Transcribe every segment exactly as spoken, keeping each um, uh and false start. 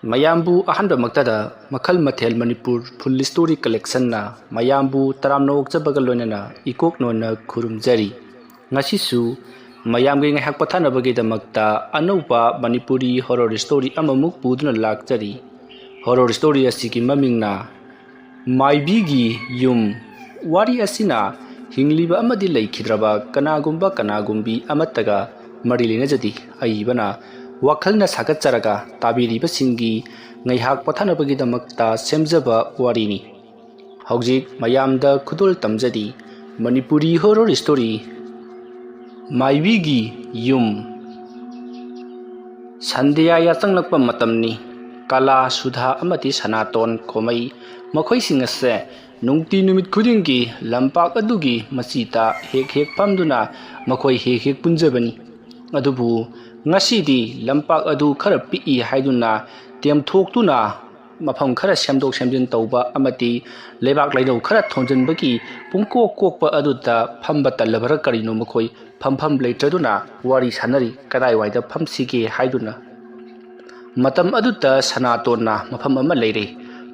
ꯃꯌꯥꯝꯕꯨ ꯑꯍꯥꯟꯕꯃꯛꯇꯗ ꯃꯈꯜ ꯃꯊꯦꯜ ꯃꯅꯤꯄꯨꯔ ꯐꯨꯜ ꯁ꯭ꯇꯣꯔꯤ ꯀꯂꯦꯛꯁꯟꯅ ꯃꯌꯥꯝꯕꯨ ꯇꯔꯥꯝꯅ ꯑꯣꯛꯆꯕꯒ ꯂꯣꯏꯅꯅ ꯏꯀꯣꯛ ꯅꯣꯟꯅ ꯈꯨꯔꯨꯝꯖꯔꯤ꯫ ꯉꯁꯤꯁꯨ ꯃꯌꯥꯝꯒꯤ ꯉꯥꯏꯍꯥꯛ ꯄꯣꯊꯥꯅꯕꯒꯤꯗꯃꯛꯇ ꯑꯅꯧꯕ ꯃꯅꯤꯄꯨꯔꯤ ꯍꯣꯔꯣꯔ ꯁ꯭ꯇꯣꯔꯤ ꯑꯃꯃꯨꯛ ꯄꯨꯗꯨꯅ ꯂꯥꯛꯆꯔꯤ꯫ ꯍꯣꯔꯣꯔ ꯁ꯭ꯇꯣꯔꯤ ꯑꯁꯤꯒꯤ ꯃꯃꯤꯡꯅ ꯃꯥꯏꯕꯤꯒꯤ ꯌꯨꯝ꯫ ꯋꯥꯔꯤ ꯑꯁꯤꯅ ꯍꯤꯡꯂꯤꯕ ꯑꯃꯗꯤ ꯂꯩꯈꯤꯗ꯭ꯔꯕ ꯀꯅꯥꯒꯨꯝꯕ ꯀꯅꯥꯒꯨꯝꯕꯤ ꯑꯃꯠꯇꯒ ꯃꯔꯤ ꯂꯩꯅꯖꯗꯦ꯫ ꯑꯏꯕꯅ ꯋꯥꯈꯜꯅ ꯁꯥꯒꯠꯆꯔꯒ ꯇꯥꯕꯤꯔꯤꯕꯁꯤꯡꯒꯤ ꯉꯥꯏꯍꯥꯛ ꯄꯣꯊꯥꯅꯕꯒꯤꯗꯃꯛꯇ ꯁꯦꯝꯖꯕ ꯋꯥꯔꯤꯅꯤ꯫ ꯍꯧꯖꯤꯛ ꯃꯌꯥꯝꯗ ꯈꯨꯗꯣꯜ ꯇꯝꯖꯔꯤ ꯃꯅꯤꯄꯨꯔꯤ ꯍꯣꯔꯣꯔ ꯁ꯭ꯇꯣꯔꯤ ꯃꯥꯏꯕꯤꯒꯤ ꯌꯨꯝ꯫ ꯁꯟꯙ꯭ꯌꯥ ꯌꯥꯆꯪꯂꯛꯄ ꯃꯇꯝꯅꯤ꯫ ꯀꯂꯥ, ꯁꯨꯙꯥ ꯑꯃꯗꯤ ꯁꯅꯥꯇꯣꯟ ꯈꯣꯃꯩ ꯃꯈꯣꯏꯁꯤꯡ ꯑꯁꯦ ꯅꯨꯡꯇꯤ ꯅꯨꯃꯤꯠ ꯈꯨꯗꯤꯡꯒꯤ ꯂꯝꯄꯥꯛ ꯑꯗꯨꯒꯤ ꯃꯆꯤꯗ ꯍꯦꯛ ꯍꯦꯛ ꯐꯝꯗꯨꯅ ꯃꯈꯣꯏ ꯍꯦꯛ ꯍꯦꯛ ꯄꯨꯟꯖꯕꯅꯤ꯫ ꯑꯗꯨꯕꯨ ꯉꯁꯤꯗꯤ ꯂꯝꯄꯥꯛ ꯑꯗꯨ ꯈꯔ ꯄꯤꯛꯏ ꯍꯥꯏꯗꯨꯅ ꯇꯦꯝꯊꯣꯛꯇꯨꯅ ꯃꯐꯝ ꯈꯔ ꯁꯦꯝꯗꯣꯛ ꯁꯦꯝꯖꯤꯟ ꯇꯧꯕ ꯑꯃꯗꯤ ꯂꯩꯕꯥꯛ ꯂꯩꯅꯧ ꯈꯔ ꯊꯣꯟꯖꯤꯟꯕꯒꯤ ꯄꯨꯡꯀꯣꯛ ꯀꯣꯛꯄ ꯑꯗꯨꯗ ꯐꯝꯕ ꯇꯜꯂꯕꯔꯥ ꯀꯔꯤꯅꯣ ꯃꯈꯣꯏ ꯐꯝꯐꯝ ꯂꯩꯇ꯭ꯔꯗꯨꯅ ꯋꯥꯔꯤ ꯁꯥꯟꯅꯔꯤ, ꯀꯗꯥꯏꯋꯥꯏꯗ ꯐꯝꯁꯤꯒꯦ ꯍꯥꯏꯗꯨꯅ꯫ ꯃꯇꯝ ꯑꯗꯨꯗ ꯁꯅꯥꯇꯣꯟꯅ ꯃꯐꯝ ꯑꯃ ꯂꯩꯔꯦ,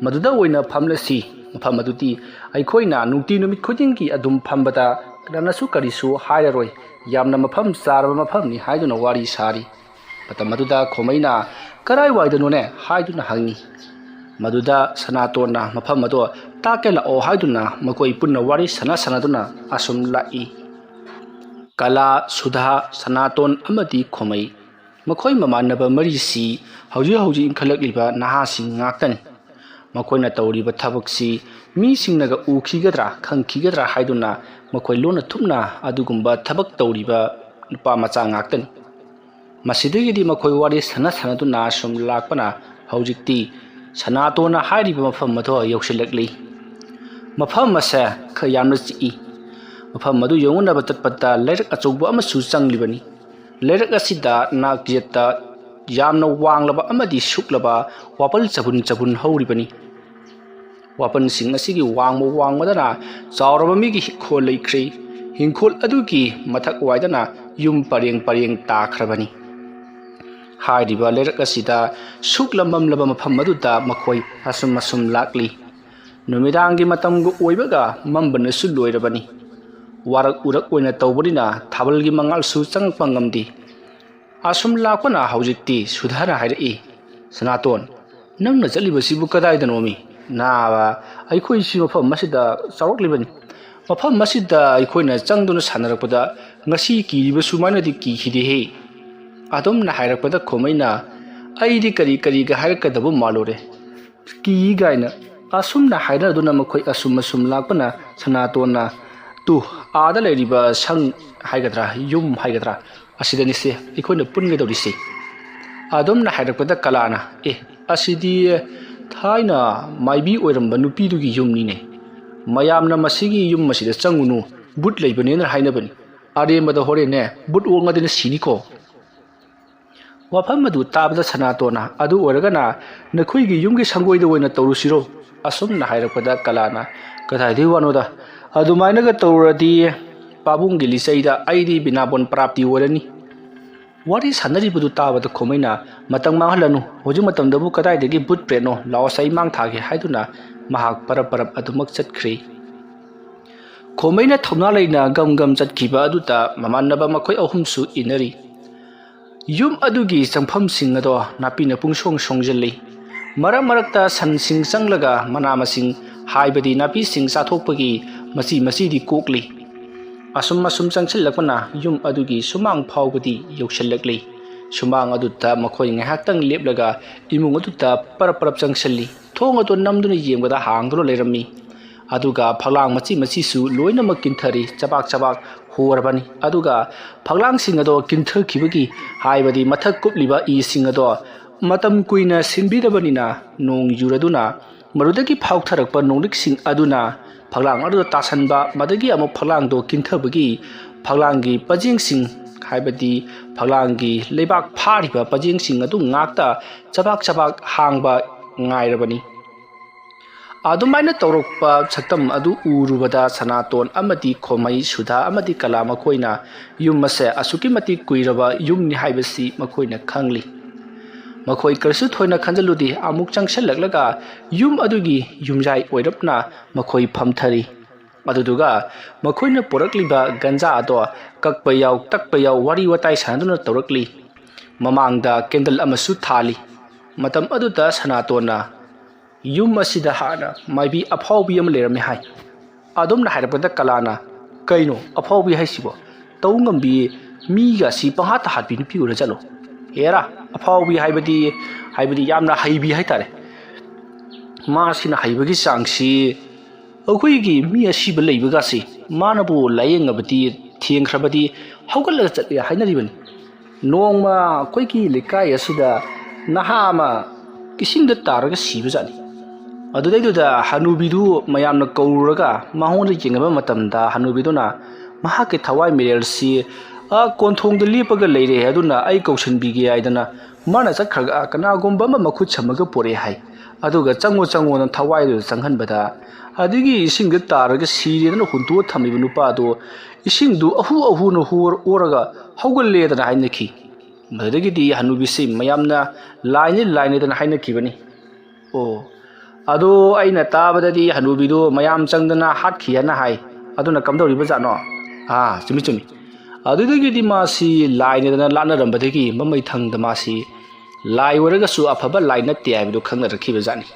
ꯃꯗꯨꯗ ꯑꯣꯏꯅ ꯐꯝꯂꯁꯤ꯫ ꯃꯐꯝ ꯑꯗꯨꯗꯤ ꯑꯩꯈꯣꯏꯅ ꯅꯨꯡꯇꯤ ꯅꯨꯃꯤꯠ ꯈꯨꯗꯤꯡꯒꯤ ꯑꯗꯨꯝ ꯐꯝꯕꯗ ꯀꯅꯥꯅꯁꯨ ꯀꯔꯤꯁꯨ ꯍꯥꯏꯔꯔꯣꯏ, ꯌꯥꯝꯅ ꯃꯐꯝ ꯆꯥꯔꯕ ꯃꯐꯝꯅꯤ ꯍꯥꯏꯗꯨꯅ ꯋꯥꯔꯤ ꯁꯥꯔꯤ꯫ ꯃꯇꯝ ꯑꯗꯨꯗ ꯈꯣꯃꯩꯅ "ꯀꯔꯥꯏꯋꯥꯏꯗꯅꯣꯅꯦ?" ꯍꯥꯏꯗꯨꯅ ꯍꯪꯉꯤ꯫ ꯃꯗꯨꯗ ꯁꯅꯥꯇꯣꯟꯅ ꯃꯐꯝ ꯑꯗꯣ ꯇꯥꯛꯀꯦ ꯂꯥꯛꯑꯣ ꯍꯥꯏꯗꯨꯅ ꯃꯈꯣꯏ ꯄꯨꯟꯅ ꯋꯥꯔꯤ ꯁꯥꯟꯅ ꯁꯥꯟꯅꯗꯨꯅ ꯑꯁꯨꯝ ꯂꯥꯛꯏ꯫ ꯀꯂꯥ, ꯁꯨꯙꯥ, ꯁꯅꯥꯇꯣꯟ ꯑꯃꯗꯤ ꯈꯣꯃꯩ꯫ ꯃꯈꯣꯏ ꯃꯃꯥꯟꯅꯕ ꯃꯔꯤꯁꯤ ꯍꯧꯖꯤꯛ ꯍꯧꯖꯤꯛ ꯏꯟꯈꯠꯂꯛꯂꯤꯕ ꯅꯍꯥꯁꯤꯡ ꯉꯥꯛꯇꯅꯤ꯫ ꯃꯈꯣꯏꯅ ꯇꯧꯔꯤꯕ ꯊꯕꯛꯁꯤ ꯃꯤꯁꯤꯡꯅꯒ ꯎꯈꯤꯒꯗ꯭ꯔꯥ, ꯈꯪꯈꯤꯒꯗ꯭ꯔꯥ ꯍꯥꯏꯗꯨꯅ ꯃꯈꯣꯏ ꯂꯣꯟꯅ ꯊꯨꯞꯅ ꯑꯗꯨꯒꯨꯝꯕ ꯊꯕꯛ ꯇꯧꯔꯤꯕ ꯅꯨꯄꯥ ꯃꯆꯥ ꯉꯥꯛꯇꯅꯤ꯫ ꯃꯁꯤꯗꯒꯤꯗꯤ ꯃꯈꯣꯏ ꯋꯥꯔꯤ ꯁꯥꯟꯅ ꯁꯥꯟꯅꯗꯨꯅ ꯁꯨꯝ ꯂꯥꯛꯄꯅ ꯍꯧꯖꯤꯛꯇꯤ ꯁꯅꯥꯇꯣꯟꯅ ꯍꯥꯏꯔꯤꯕ ꯃꯐꯝ ꯑꯗꯨ ꯌꯧꯁꯤꯜꯂꯛꯂꯤ꯫ ꯃꯐꯝ ꯑꯁꯦ ꯈꯔ ꯌꯥꯝꯅ ꯆꯤꯛꯏ꯫ ꯃꯐꯝ ꯑꯗꯨ ꯌꯧꯅꯅꯕ ꯆꯠꯄꯗ ꯂꯩꯔꯛ ꯑꯆꯧꯕ ꯑꯃꯁꯨ ꯆꯪꯂꯤꯕꯅꯤ꯫ ꯂꯩꯔꯛ ꯑꯁꯤꯗ ꯅꯥꯛ ꯌꯦꯠꯇ ꯌꯥꯝꯅ ꯋꯥꯡꯂꯕ ꯑꯃꯗꯤ ꯁꯨꯛꯂꯕ ꯋꯥꯄꯜ ꯆꯕꯨꯟ ꯆꯕꯨꯟ ꯍꯧꯔꯤꯕꯅꯤ꯫ ꯋꯥꯄꯜꯁꯤꯡ ꯑꯁꯤꯒꯤ ꯋꯥꯡꯃ ꯋꯥꯡꯃꯗꯅ ꯆꯥꯎꯔꯕ ꯃꯤꯒꯤ ꯍꯤꯡꯈꯣꯜ ꯂꯩꯈ꯭ꯔꯦ꯫ ꯍꯤꯡꯈꯣꯜ ꯑꯗꯨꯒꯤ ꯃꯊꯛ ꯋꯥꯏꯗꯅ ꯌꯨꯝ ꯄꯔꯦꯡ ꯄꯔꯦꯡ ꯇꯥꯈ꯭ꯔꯕꯅꯤ꯫ ꯍꯥꯏꯔꯤꯕ ꯂꯩꯔꯛ ꯑꯁꯤꯗ ꯁꯨꯛꯂꯝ ꯃꯝꯂꯕ ꯃꯐꯝ ꯑꯗꯨꯗ ꯃꯈꯣꯏ ꯑꯁꯨꯝ ꯑꯁꯨꯝ ꯂꯥꯛꯂꯤ꯫ ꯅꯨꯃꯤꯗꯥꯡꯒꯤ ꯃꯇꯝꯒ ꯑꯣꯏꯕꯒ ꯃꯝꯕꯅꯁꯨ ꯂꯣꯏꯔꯕꯅꯤ꯫ ꯋꯥꯔꯛ ꯎꯔꯛ ꯑꯣꯏꯅ ꯇꯧꯕꯅꯤꯅ ꯊꯥꯕꯜꯒꯤ ꯃꯉꯥꯜꯁꯨ ꯆꯪꯉꯛꯄ ꯉꯝꯗꯦ꯫ ꯑꯁꯨꯝ ꯂꯥꯛꯄꯅ ꯍꯧꯖꯤꯛꯇꯤ ꯁꯨꯙꯥꯅ ꯍꯥꯏꯔꯛꯏ, "ꯁꯅꯥꯇꯣꯟ, ꯅꯪꯅ ꯆꯠꯂꯤꯕꯁꯤꯕꯨ ꯀꯗꯥꯏꯗꯅꯣꯃꯤ? ꯅꯥꯕ, ꯑꯩꯈꯣꯏꯁꯤ ꯃꯐꯝ ꯑꯁꯤꯗ ꯆꯥꯎꯔꯛꯂꯤꯕꯅꯤ꯫ ꯃꯐꯝ ꯑꯁꯤꯗ ꯑꯩꯈꯣꯏꯅ ꯆꯪꯗꯨꯅ ꯁꯥꯟꯅꯔꯛꯄꯗ ꯉꯁꯤ ꯀꯤꯔꯤꯕ ꯁꯨꯃꯥꯏꯅꯗꯤ ꯀꯤꯈꯤꯗꯦꯍꯦ"꯫ ꯑꯗꯨꯝꯅ ꯍꯥꯏꯔꯛꯄꯗ ꯈꯣꯃꯩꯅ, "ꯑꯩꯗꯤ ꯀꯔꯤ ꯀꯔꯤꯒ ꯍꯥꯏꯔꯛꯀꯗꯕ ꯃꯥꯜꯂꯨꯔꯦ꯫ ꯀꯤ ꯀꯥꯏꯅ"꯫ ꯑꯁꯨꯝꯅ ꯍꯥꯏꯅꯗꯨꯅ ꯃꯈꯣꯏ ꯑꯁꯨꯝ ꯑꯁꯨꯝ ꯂꯥꯛꯄꯅ ꯁꯅꯥꯇꯣꯟꯅ, "ꯇꯨ, ꯑꯥꯗ ꯂꯩꯔꯤꯕ ꯁꯪ ꯍꯥꯏꯒꯗ꯭ꯔꯥ, ꯌꯨꯝ ꯍꯥꯏꯒꯗ꯭ꯔꯥ, ꯑꯁꯤꯗꯅꯤꯁꯦ ꯑꯩꯈꯣꯏꯅ ꯄꯨꯟꯒꯗꯧꯔꯤꯁꯦ"꯫ ꯑꯗꯨꯝꯅ ꯍꯥꯏꯔꯛꯄꯗ ꯀꯂꯥꯅ, "ꯑꯦ, ꯑꯁꯤꯗꯤ ꯊꯥꯏꯅ ꯃꯥꯏꯕꯤ ꯑꯣꯏꯔꯝꯕ ꯅꯨꯄꯤꯗꯨꯒꯤ ꯌꯨꯝꯅꯤꯅꯦ꯫ ꯃꯌꯥꯝꯅ ꯃꯁꯤꯒꯤ ꯌꯨꯝ ꯑꯁꯤꯗ ꯆꯪꯉꯨꯅꯨ, ꯕꯨꯠ ꯂꯩꯕꯅꯦꯅ ꯍꯥꯏꯅꯕꯅꯤ꯫ ꯑꯔꯦꯝꯕꯗ ꯍꯣꯔꯦꯟꯅꯦ ꯕꯨꯠ ꯑꯣꯡꯉꯗꯅ ꯁꯤꯅꯤꯀꯣ"꯫ ꯋꯥꯐꯝ ꯑꯗꯨ ꯇꯥꯕꯗ ꯁꯅꯥꯇꯣꯟꯅ, "ꯑꯗꯨ ꯑꯣꯏꯔꯒꯅ ꯅꯈꯣꯏꯒꯤ ꯌꯨꯝꯒꯤ ꯁꯪꯒꯣꯏꯗ ꯑꯣꯏꯅ ꯇꯧꯔꯨꯁꯤꯔꯣ?" ꯑꯁꯨꯝꯅ ꯍꯥꯏꯔꯛꯄꯗ ꯀꯂꯥꯅ, "ꯀꯗꯥꯏꯗꯒꯤ ꯋꯥꯅꯣꯗ? ꯑꯗꯨꯃꯥꯏꯅꯒ ꯇꯧꯔꯨꯔꯗꯤ ꯄꯥꯕꯨꯡꯒꯤ ꯂꯤꯆꯩꯗ ꯑꯩꯗꯤ ꯕꯤꯅꯥꯕꯣꯟ ꯄ꯭ꯔꯥꯞꯇꯤ ꯑꯣꯏꯔꯅꯤ"꯫ ꯋꯥꯔꯤ ꯁꯥꯟꯅꯔꯤꯕꯗꯨ ꯇꯥꯕꯗ ꯈꯣꯃꯩꯅ, "ꯃꯇꯝ ꯃꯥꯡꯍꯜꯂꯅꯨ, ꯍꯧꯖꯤꯛ ꯃꯇꯝꯗꯕꯨ ꯀꯗꯥꯏꯗꯒꯤ ꯕꯨꯠ ꯄ꯭ꯔꯦꯠꯅꯣ? ꯂꯥꯛꯑꯣ, ꯆꯩ ꯃꯥꯡ ꯊꯥꯒꯦ" ꯍꯥꯏꯗꯨꯅ ꯃꯍꯥꯛ ꯄꯔꯞ ꯄꯔꯞ ꯑꯗꯨꯃꯛ ꯆꯠꯈ꯭ꯔꯦ꯫ ꯈꯣꯃꯩꯅ ꯊꯧꯅꯥ ꯂꯩꯅ ꯒꯝ ꯒꯝ ꯆꯠꯈꯤꯕ ꯑꯗꯨꯗ ꯃꯃꯥꯟꯅꯕ ꯃꯈꯣꯏ ꯑꯍꯨꯝꯁꯨ ꯏꯟꯅꯔꯤ꯫ ꯌꯨꯝ ꯑꯗꯨꯒꯤ ꯆꯪꯐꯝꯁꯤꯡ ꯑꯗꯣ ꯅꯥꯄꯤꯅ ꯄꯨꯡꯁꯣꯡ ꯁꯣꯡꯖꯤꯜꯂꯤ꯫ ꯃꯔꯛ ꯃꯔꯛꯇ ꯁꯟꯁꯤꯡ ꯆꯪꯂꯒ ꯃꯅꯥ ꯃꯁꯤꯡ, ꯍꯥꯏꯕꯗꯤ ꯅꯥꯄꯤꯁꯤꯡ ꯆꯥꯊꯣꯛꯄꯒꯤ ꯃꯆꯤ ꯃꯆꯤꯗꯤ ꯀꯣꯛꯂꯤ꯫ ꯑꯁꯨꯝ ꯑꯁꯨꯝ ꯆꯪꯁꯤꯜꯂꯛꯄꯅ ꯌꯨꯝ ꯑꯗꯨꯒꯤ ꯁꯨꯃꯥꯡ ꯐꯥꯎꯕꯗꯤ ꯌꯧꯁꯤꯜꯂꯛꯂꯤ꯫ ꯁꯨꯃꯥꯡ ꯑꯗꯨꯗ ꯃꯈꯣꯏ ꯉꯥꯏꯍꯥꯛꯇꯪ ꯂꯦꯞꯂꯒ ꯏꯃꯨꯡ ꯑꯗꯨꯗ ꯄꯔꯞ ꯄꯔꯞ ꯆꯪꯁꯤꯜꯂꯤ꯫ ꯊꯣꯡ ꯑꯗꯨ ꯅꯝꯗꯨꯅ ꯌꯦꯡꯕꯗ ꯍꯥꯡꯗꯨꯅ ꯂꯩꯔꯝꯃꯤ꯫ ꯑꯗꯨꯒ ꯐꯛꯂꯥꯡ ꯃꯆꯤ ꯃꯆꯤꯁꯨ ꯂꯣꯏꯅꯃꯛ ꯀꯤꯟꯊꯔꯤ, ꯆꯕꯥꯛ ꯆꯕꯥꯛ ꯍꯣꯔꯕꯅꯤ꯫ ꯑꯗꯨꯒ ꯐꯛꯂꯥꯡꯁꯤꯡ ꯑꯗꯣ ꯀꯤꯟꯊꯈꯤꯕꯒꯤ, ꯍꯥꯏꯕꯗꯤ ꯃꯊꯛ ꯀꯨꯞꯂꯤꯕ ꯏꯁꯤꯡ ꯑꯗꯣ ꯃꯇꯝ ꯀꯨꯏꯅ ꯁꯤꯟꯕꯤꯗꯕꯅꯤꯅ, ꯅꯣꯡ ꯌꯨꯔꯗꯨꯅ ꯃꯗꯨꯗꯒꯤ ꯐꯥꯎꯊꯔꯛꯄ ꯅꯣꯡꯂꯤꯛꯁꯤꯡ ꯑꯗꯨꯅ ꯐꯛꯂꯥꯡ ꯑꯗꯨꯗ ꯇꯥꯁꯟꯕ, ꯃꯗꯒꯤ ꯑꯃꯨꯛ ꯐꯛꯂꯥꯡꯗꯣ ꯀꯤꯟꯊꯕꯒꯤ ꯐꯛꯂꯥꯡꯒꯤ ꯄꯖꯦꯡꯁꯤꯡ, ꯍꯥꯏꯕꯗꯤ ꯐꯛꯂꯥꯡꯒꯤ ꯂꯩꯕꯥꯛ ꯐꯥꯔꯤꯕ ꯄꯖꯦꯡꯁꯤꯡ ꯑꯗꯨ ꯉꯥꯛꯇ ꯆꯕꯥꯛ ꯆꯕꯥꯛ ꯍꯥꯡꯕ ꯉꯥꯏꯔꯕꯅꯤ꯫ ꯑꯗꯨꯃꯥꯏꯅ ꯇꯧꯔꯛꯄ ꯁꯛꯇꯝ ꯑꯗꯨ ꯎꯔꯨꯕꯗ ꯁꯅꯥꯇꯣꯟ ꯑꯃꯗꯤ ꯈꯣꯃꯩ, ꯁꯨꯙꯥ ꯑꯃꯗꯤ ꯀꯂꯥ ꯃꯈꯣꯏꯅ ꯌꯨꯝ ꯑꯁꯦ ꯑꯁꯨꯛꯀꯤ ꯃꯇꯤꯛ ꯀꯨꯏꯔꯕ ꯌꯨꯝꯅꯤ ꯍꯥꯏꯕꯁꯤ ꯃꯈꯣꯏꯅ ꯈꯪꯂꯤ꯫ ꯃꯈꯣꯏ ꯀꯔꯤꯁꯨ ꯊꯣꯏꯅ ꯈꯟꯖꯤꯜꯂꯨꯗꯦ꯫ ꯑꯃꯨꯛ ꯆꯪꯁꯤꯜꯂꯛꯂꯒ ꯌꯨꯝ ꯑꯗꯨꯒꯤ ꯌꯨꯝꯖꯥꯏ ꯑꯣꯏꯔꯞꯅ ꯃꯈꯣꯏ ꯐꯝꯊꯔꯤ꯫ ꯑꯗꯨꯗꯨꯒ ꯃꯈꯣꯏꯅ ꯄꯨꯔꯛꯂꯤꯕ ꯒꯟꯖꯥ ꯑꯗꯣ ꯀꯛꯄ ꯌꯥꯎ, ꯇꯛꯄ ꯌꯥꯎ, ꯋꯥꯔꯤ ꯋꯥꯇꯥꯏ ꯁꯥꯟꯅꯗꯨꯅ ꯇꯧꯔꯛꯂꯤ꯫ ꯃꯃꯥꯡꯗ ꯀꯦꯟꯗꯜ ꯑꯃꯁꯨ ꯊꯥꯜꯂꯤ꯫ ꯃꯇꯝ ꯑꯗꯨꯗ ꯁꯅꯥꯇꯣꯟꯅ, "ꯌꯨꯝ ꯑꯁꯤꯗ ꯍꯥꯟꯅ ꯃꯥꯏꯕꯤ ꯑꯐꯥꯎꯕꯤ ꯑꯃ ꯂꯩꯔꯝꯃꯦ" ꯍꯥꯏ꯫ ꯑꯗꯨꯝꯅ ꯍꯥꯏꯔꯛꯄꯗ ꯀꯂꯥꯅ, "ꯀꯩꯅꯣ ꯑꯐꯥꯎꯕꯤ ꯍꯥꯏꯁꯤꯕꯣ? ꯇꯧ ꯉꯝꯕꯤ, ꯃꯤꯒ ꯑꯁꯤ ꯄꯪꯍꯥꯠꯇ ꯍꯥꯠꯄꯤ ꯅꯨꯄꯤ ꯑꯣꯏꯔ ꯆꯠꯂꯣ? ꯑꯦꯔꯥ, ꯑꯐꯥꯎꯕꯤ ꯍꯥꯏꯕꯗꯤ, ꯍꯥꯏꯕꯗꯤ ꯌꯥꯝꯅ ꯍꯩꯕꯤ ꯍꯥꯏꯇꯥꯔꯦ꯫ ꯃꯥꯁꯤꯅ ꯍꯩꯕꯒꯤ ꯆꯥꯡꯁꯤ ꯑꯩꯈꯣꯏꯒꯤ ꯃꯤ ꯑꯁꯤꯕ ꯂꯩꯕꯒꯁꯤ ꯃꯥꯅꯕꯨ ꯂꯥꯏꯌꯦꯡꯉꯕꯗꯤ, ꯊꯦꯡꯈ꯭ꯔꯕꯗꯤ ꯍꯧꯒꯠꯂꯒ ꯆꯠꯂꯦ ꯍꯥꯏꯅꯔꯤꯕꯅꯤ꯫ ꯅꯣꯡꯃ ꯑꯩꯈꯣꯏꯒꯤ ꯂꯩꯀꯥꯏ ꯑꯁꯤꯗ ꯅꯍꯥ ꯑꯃ ꯏꯁꯤꯡꯗ ꯇꯥꯔꯒ ꯁꯤꯕꯖꯥꯠꯅꯤ꯫ ꯑꯗꯨꯗꯩꯗꯨꯗ ꯍꯅꯨꯕꯤꯗꯨ ꯃꯌꯥꯝꯅ ꯀꯧꯔꯨꯔꯒ ꯃꯉꯣꯟꯗ ꯌꯦꯡꯍꯟꯕ ꯃꯇꯝꯗ ꯍꯅꯨꯕꯤꯗꯨꯅ ꯃꯍꯥꯛꯀꯤ ꯊꯋꯥꯏ ꯃꯤꯔꯦꯜꯁꯤ, "ꯑ, ꯀꯣꯟꯊꯣꯡꯗ ꯂꯦꯞꯄꯒ ꯂꯩꯔꯦ, ꯑꯗꯨꯅ ꯑꯩ ꯀꯧꯁꯤꯟꯕꯤꯒꯦ" ꯍꯥꯏꯗꯅ ꯃꯥꯅ ꯆꯠꯈ꯭ꯔꯒ ꯀꯅꯥꯒꯨꯝꯕ ꯑꯃ ꯃꯈꯨꯠ ꯁꯝꯃꯒ ꯄꯣꯔꯛꯑꯦ ꯍꯥꯏ꯫ ꯑꯗꯨꯒ "ꯆꯪꯉꯣ, ꯆꯪꯉꯣꯅ" ꯊꯋꯥꯏꯗꯨꯗ ꯆꯪꯍꯟꯕꯗ, ꯑꯗꯨꯒꯤ ꯏꯁꯤꯡꯗ ꯇꯥꯔꯒ ꯁꯤꯔꯦꯗꯅ ꯍꯨꯟꯇꯣꯛꯑ ꯊꯝꯂꯤꯕ ꯅꯨꯄꯥꯗꯣ ꯏꯁꯤꯡꯗꯨ ꯑꯍꯨ ꯑꯍꯨꯅ ꯍꯣꯔ-, ꯑꯣꯔꯒ ꯍꯧꯒꯠꯂꯦꯗꯅ ꯍꯥꯏꯅꯈꯤ꯫ ꯃꯗꯨꯗꯒꯤꯗꯤ ꯍꯅꯨꯕꯤꯁꯤ ꯃꯌꯥꯝꯅ "ꯂꯥꯏꯅꯤ, ꯂꯥꯏꯅꯤꯗꯅ" ꯍꯥꯏꯅꯈꯤꯕꯅꯤ꯫ ꯑꯣ, ꯑꯗꯣ ꯑꯩꯅ ꯇꯥꯕꯗꯗꯤ ꯍꯅꯨꯕꯤꯗꯨ ꯃꯌꯥꯝ ꯆꯪꯗꯅ ꯍꯥꯠꯈꯤ ꯍꯥꯏꯅ ꯍꯥꯏ꯫ ꯑꯗꯨꯅ ꯀꯝꯗꯧꯔꯤꯕꯖꯥꯠꯅꯣ? ꯑꯥ, ꯆꯨꯝꯃꯤ, ꯆꯨꯝꯃꯤ꯫ ꯑꯗꯨꯗꯒꯤꯗꯤ ꯃꯥꯁꯤ ꯂꯥꯏꯅꯤꯗꯅ ꯂꯥꯠꯅꯔꯝꯕꯗꯒꯤ ꯃꯃꯩꯊꯪꯗ ꯃꯥꯁꯤ ꯂꯥꯏ ꯑꯣꯏꯔꯒꯁꯨ ꯑꯐꯕ ꯂꯥꯏ ꯅꯠꯇꯦ ꯍꯥꯏꯕꯗꯨ ꯈꯪꯅꯔꯛꯈꯤꯕꯖꯥꯠꯅꯤ꯫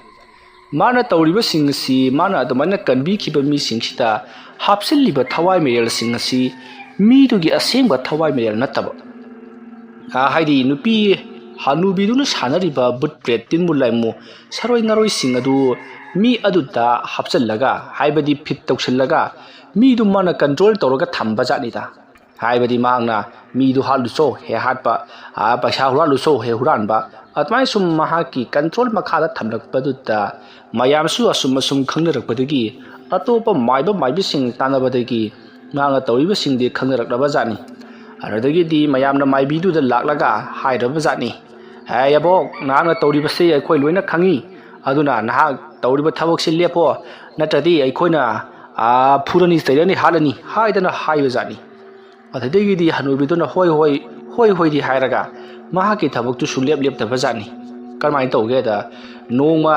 ꯃꯥꯅ ꯇꯧꯔꯤꯕꯁꯤꯡ ꯑꯁꯤ, ꯃꯥꯅ ꯑꯗꯨꯃꯥꯏꯅ ꯀꯟꯕꯤꯈꯤꯕ ꯃꯤꯁꯤꯡꯁꯤꯗ ꯍꯥꯞꯆꯤꯜꯂꯤꯕ ꯊꯋꯥꯏ ꯃꯤꯔꯦꯜꯁꯤꯡ ꯑꯁꯤ ꯃꯤꯗꯨꯒꯤ ꯑꯁꯦꯡꯕ ꯊꯋꯥꯏ ꯃꯤꯔꯦꯜ ꯅꯠꯇꯕ, ꯑ, ꯍꯥꯏꯗꯤ ꯅꯨꯄꯤ ꯍꯅꯨꯕꯤꯗꯨꯅ ꯁꯥꯟꯅꯔꯤꯕ ꯕꯨꯠ ꯄ꯭ꯔꯦꯠ, ꯇꯤꯟꯃꯨ ꯂꯥꯏꯃꯨ, ꯁꯔꯣꯏ ꯉꯥꯔꯣꯏꯁꯤꯡ ꯑꯗꯨ ꯃꯤ ꯑꯗꯨꯗ ꯍꯥꯞꯆꯤꯜꯂꯒ, ꯍꯥꯏꯕꯗꯤ ꯐꯤꯠ ꯇꯧꯁꯤꯜꯂꯒ, ꯃꯤꯗꯨ ꯃꯥꯅ ꯀꯟꯇ꯭ꯔꯣꯜ ꯇꯧꯔꯒ ꯊꯝꯕ ꯖꯥꯠꯅꯤꯗ꯫ ꯍꯥꯏꯕꯗꯤ ꯃꯍꯥꯛꯅ ꯃꯤꯗꯨ ꯍꯥꯠꯂꯨꯆꯣ ꯍꯦꯛ ꯍꯥꯠꯄ, ꯑ, ꯄꯩꯁꯥ ꯍꯨꯔꯥꯜꯂꯨꯆꯣ ꯍꯦꯛ ꯍꯨꯔꯥꯟꯕ, ꯑꯗꯨꯃꯥꯏꯅ ꯁꯨꯝ ꯃꯍꯥꯛꯀꯤ ꯀꯟꯇ꯭ꯔꯣꯜ ꯃꯈꯥꯗ ꯊꯝꯂꯛꯄꯗꯨꯗ ꯃꯌꯥꯝꯁꯨ ꯑꯁꯨꯝ ꯑꯁꯨꯝ ꯈꯪꯅꯔꯛꯄꯗꯒꯤ, ꯑꯇꯣꯞꯄ ꯃꯥꯏꯕ ꯃꯥꯏꯕꯤꯁꯤꯡ ꯇꯥꯟꯅꯕꯗꯒꯤ ꯃꯍꯥꯛꯅ ꯇꯧꯔꯤꯕꯁꯤꯡꯗꯤ ꯈꯪꯅꯔꯛꯂꯕ ꯖꯥꯠꯅꯤ꯫ ꯑꯗꯨꯗꯒꯤꯗꯤ ꯃꯌꯥꯝꯅ ꯃꯥꯏꯕꯤꯗꯨꯗ ꯂꯥꯛꯂꯒ ꯍꯥꯏꯔꯕ ꯖꯥꯠꯅꯤ, "ꯍꯦ ꯑꯕꯣꯛ, ꯅꯍꯥꯛꯅ ꯇꯧꯔꯤꯕꯁꯤ ꯑꯩꯈꯣꯏ ꯂꯣꯏꯅ ꯈꯪꯉꯤ꯫ ꯑꯗꯨꯅ ꯅꯍꯥꯛ ꯇꯧꯔꯤꯕ ꯊꯕꯛꯁꯤ ꯂꯦꯞꯄꯣ, ꯅꯠꯇ꯭ꯔꯗꯤ ꯑꯩꯈꯣꯏꯅ, ꯑꯥ, ꯐꯨꯔꯅꯤ, ꯆꯩꯔꯅꯤ, ꯍꯥꯠꯂꯅꯤ" ꯍꯥꯏꯗꯅ ꯍꯥꯏꯕꯖꯥꯠꯅꯤ꯫ ꯑꯗꯨꯗꯒꯤꯗꯤ ꯍꯅꯨꯕꯤꯗꯨꯅ "ꯍꯣꯏ, ꯍꯣꯏ, ꯍꯣꯏ, ꯍꯣꯏꯗꯤ" ꯍꯥꯏꯔꯒ ꯃꯍꯥꯛꯀꯤ ꯊꯕꯛꯇꯨ ꯁꯨꯡꯂꯦꯞ ꯂꯦꯞꯇꯕꯖꯥꯠꯅꯤ꯫ ꯀꯔꯝꯍꯥꯏꯅ ꯇꯧꯒꯦꯗ, ꯅꯣꯡꯃ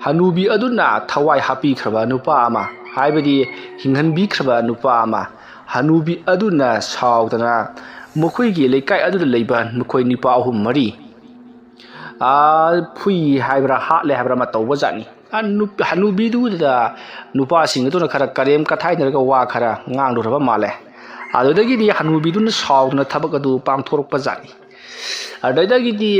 ꯍꯅꯨꯕꯤ ꯑꯗꯨꯅ ꯊꯋꯥꯏ ꯍꯥꯞꯄꯤꯈ꯭ꯔꯕ ꯅꯨꯄꯥ ꯑꯃ, ꯍꯥꯏꯕꯗꯤ ꯍꯤꯡꯍꯟꯕꯤꯈ꯭ꯔꯕ ꯅꯨꯄꯥ ꯑꯃ, ꯍꯅꯨꯕꯤ ꯑꯗꯨꯅ ꯁꯥꯎꯗꯅ ꯃꯈꯣꯏꯒꯤ ꯂꯩꯀꯥꯏ ꯑꯗꯨꯗ ꯂꯩꯕ ꯃꯈꯣꯏ ꯅꯨꯄꯥ ꯑꯍꯨꯝ ꯃꯔꯤ, ꯑꯥ, ꯐꯨꯏ ꯍꯥꯏꯕ꯭ꯔꯥ, ꯍꯥꯠꯂꯦ ꯍꯥꯏꯕ꯭ꯔꯥ ꯑꯃ ꯇꯧꯕꯖꯥꯠꯅꯤ꯫ ꯑ, ꯅꯨꯞ-, ꯍꯅꯨꯕꯤꯗꯨꯗ ꯅꯨꯄꯥꯁꯤꯡ ꯑꯗꯨꯅ ꯈꯔ ꯀꯔꯦꯝ ꯀꯊꯥꯏꯅꯔꯒ ꯋꯥ ꯈꯔ ꯉꯥꯡꯂꯨꯔꯕ ꯃꯥꯜꯂꯦ꯫ ꯑꯗꯨꯗꯒꯤꯗꯤ ꯍꯅꯨꯕꯤꯗꯨꯅ ꯁꯥꯎꯗꯅ ꯊꯕꯛ ꯑꯗꯨ ꯄꯥꯡꯊꯣꯔꯛꯄꯖꯥꯠꯅꯤ꯫ ꯑꯗꯨꯗꯒꯤꯗꯤ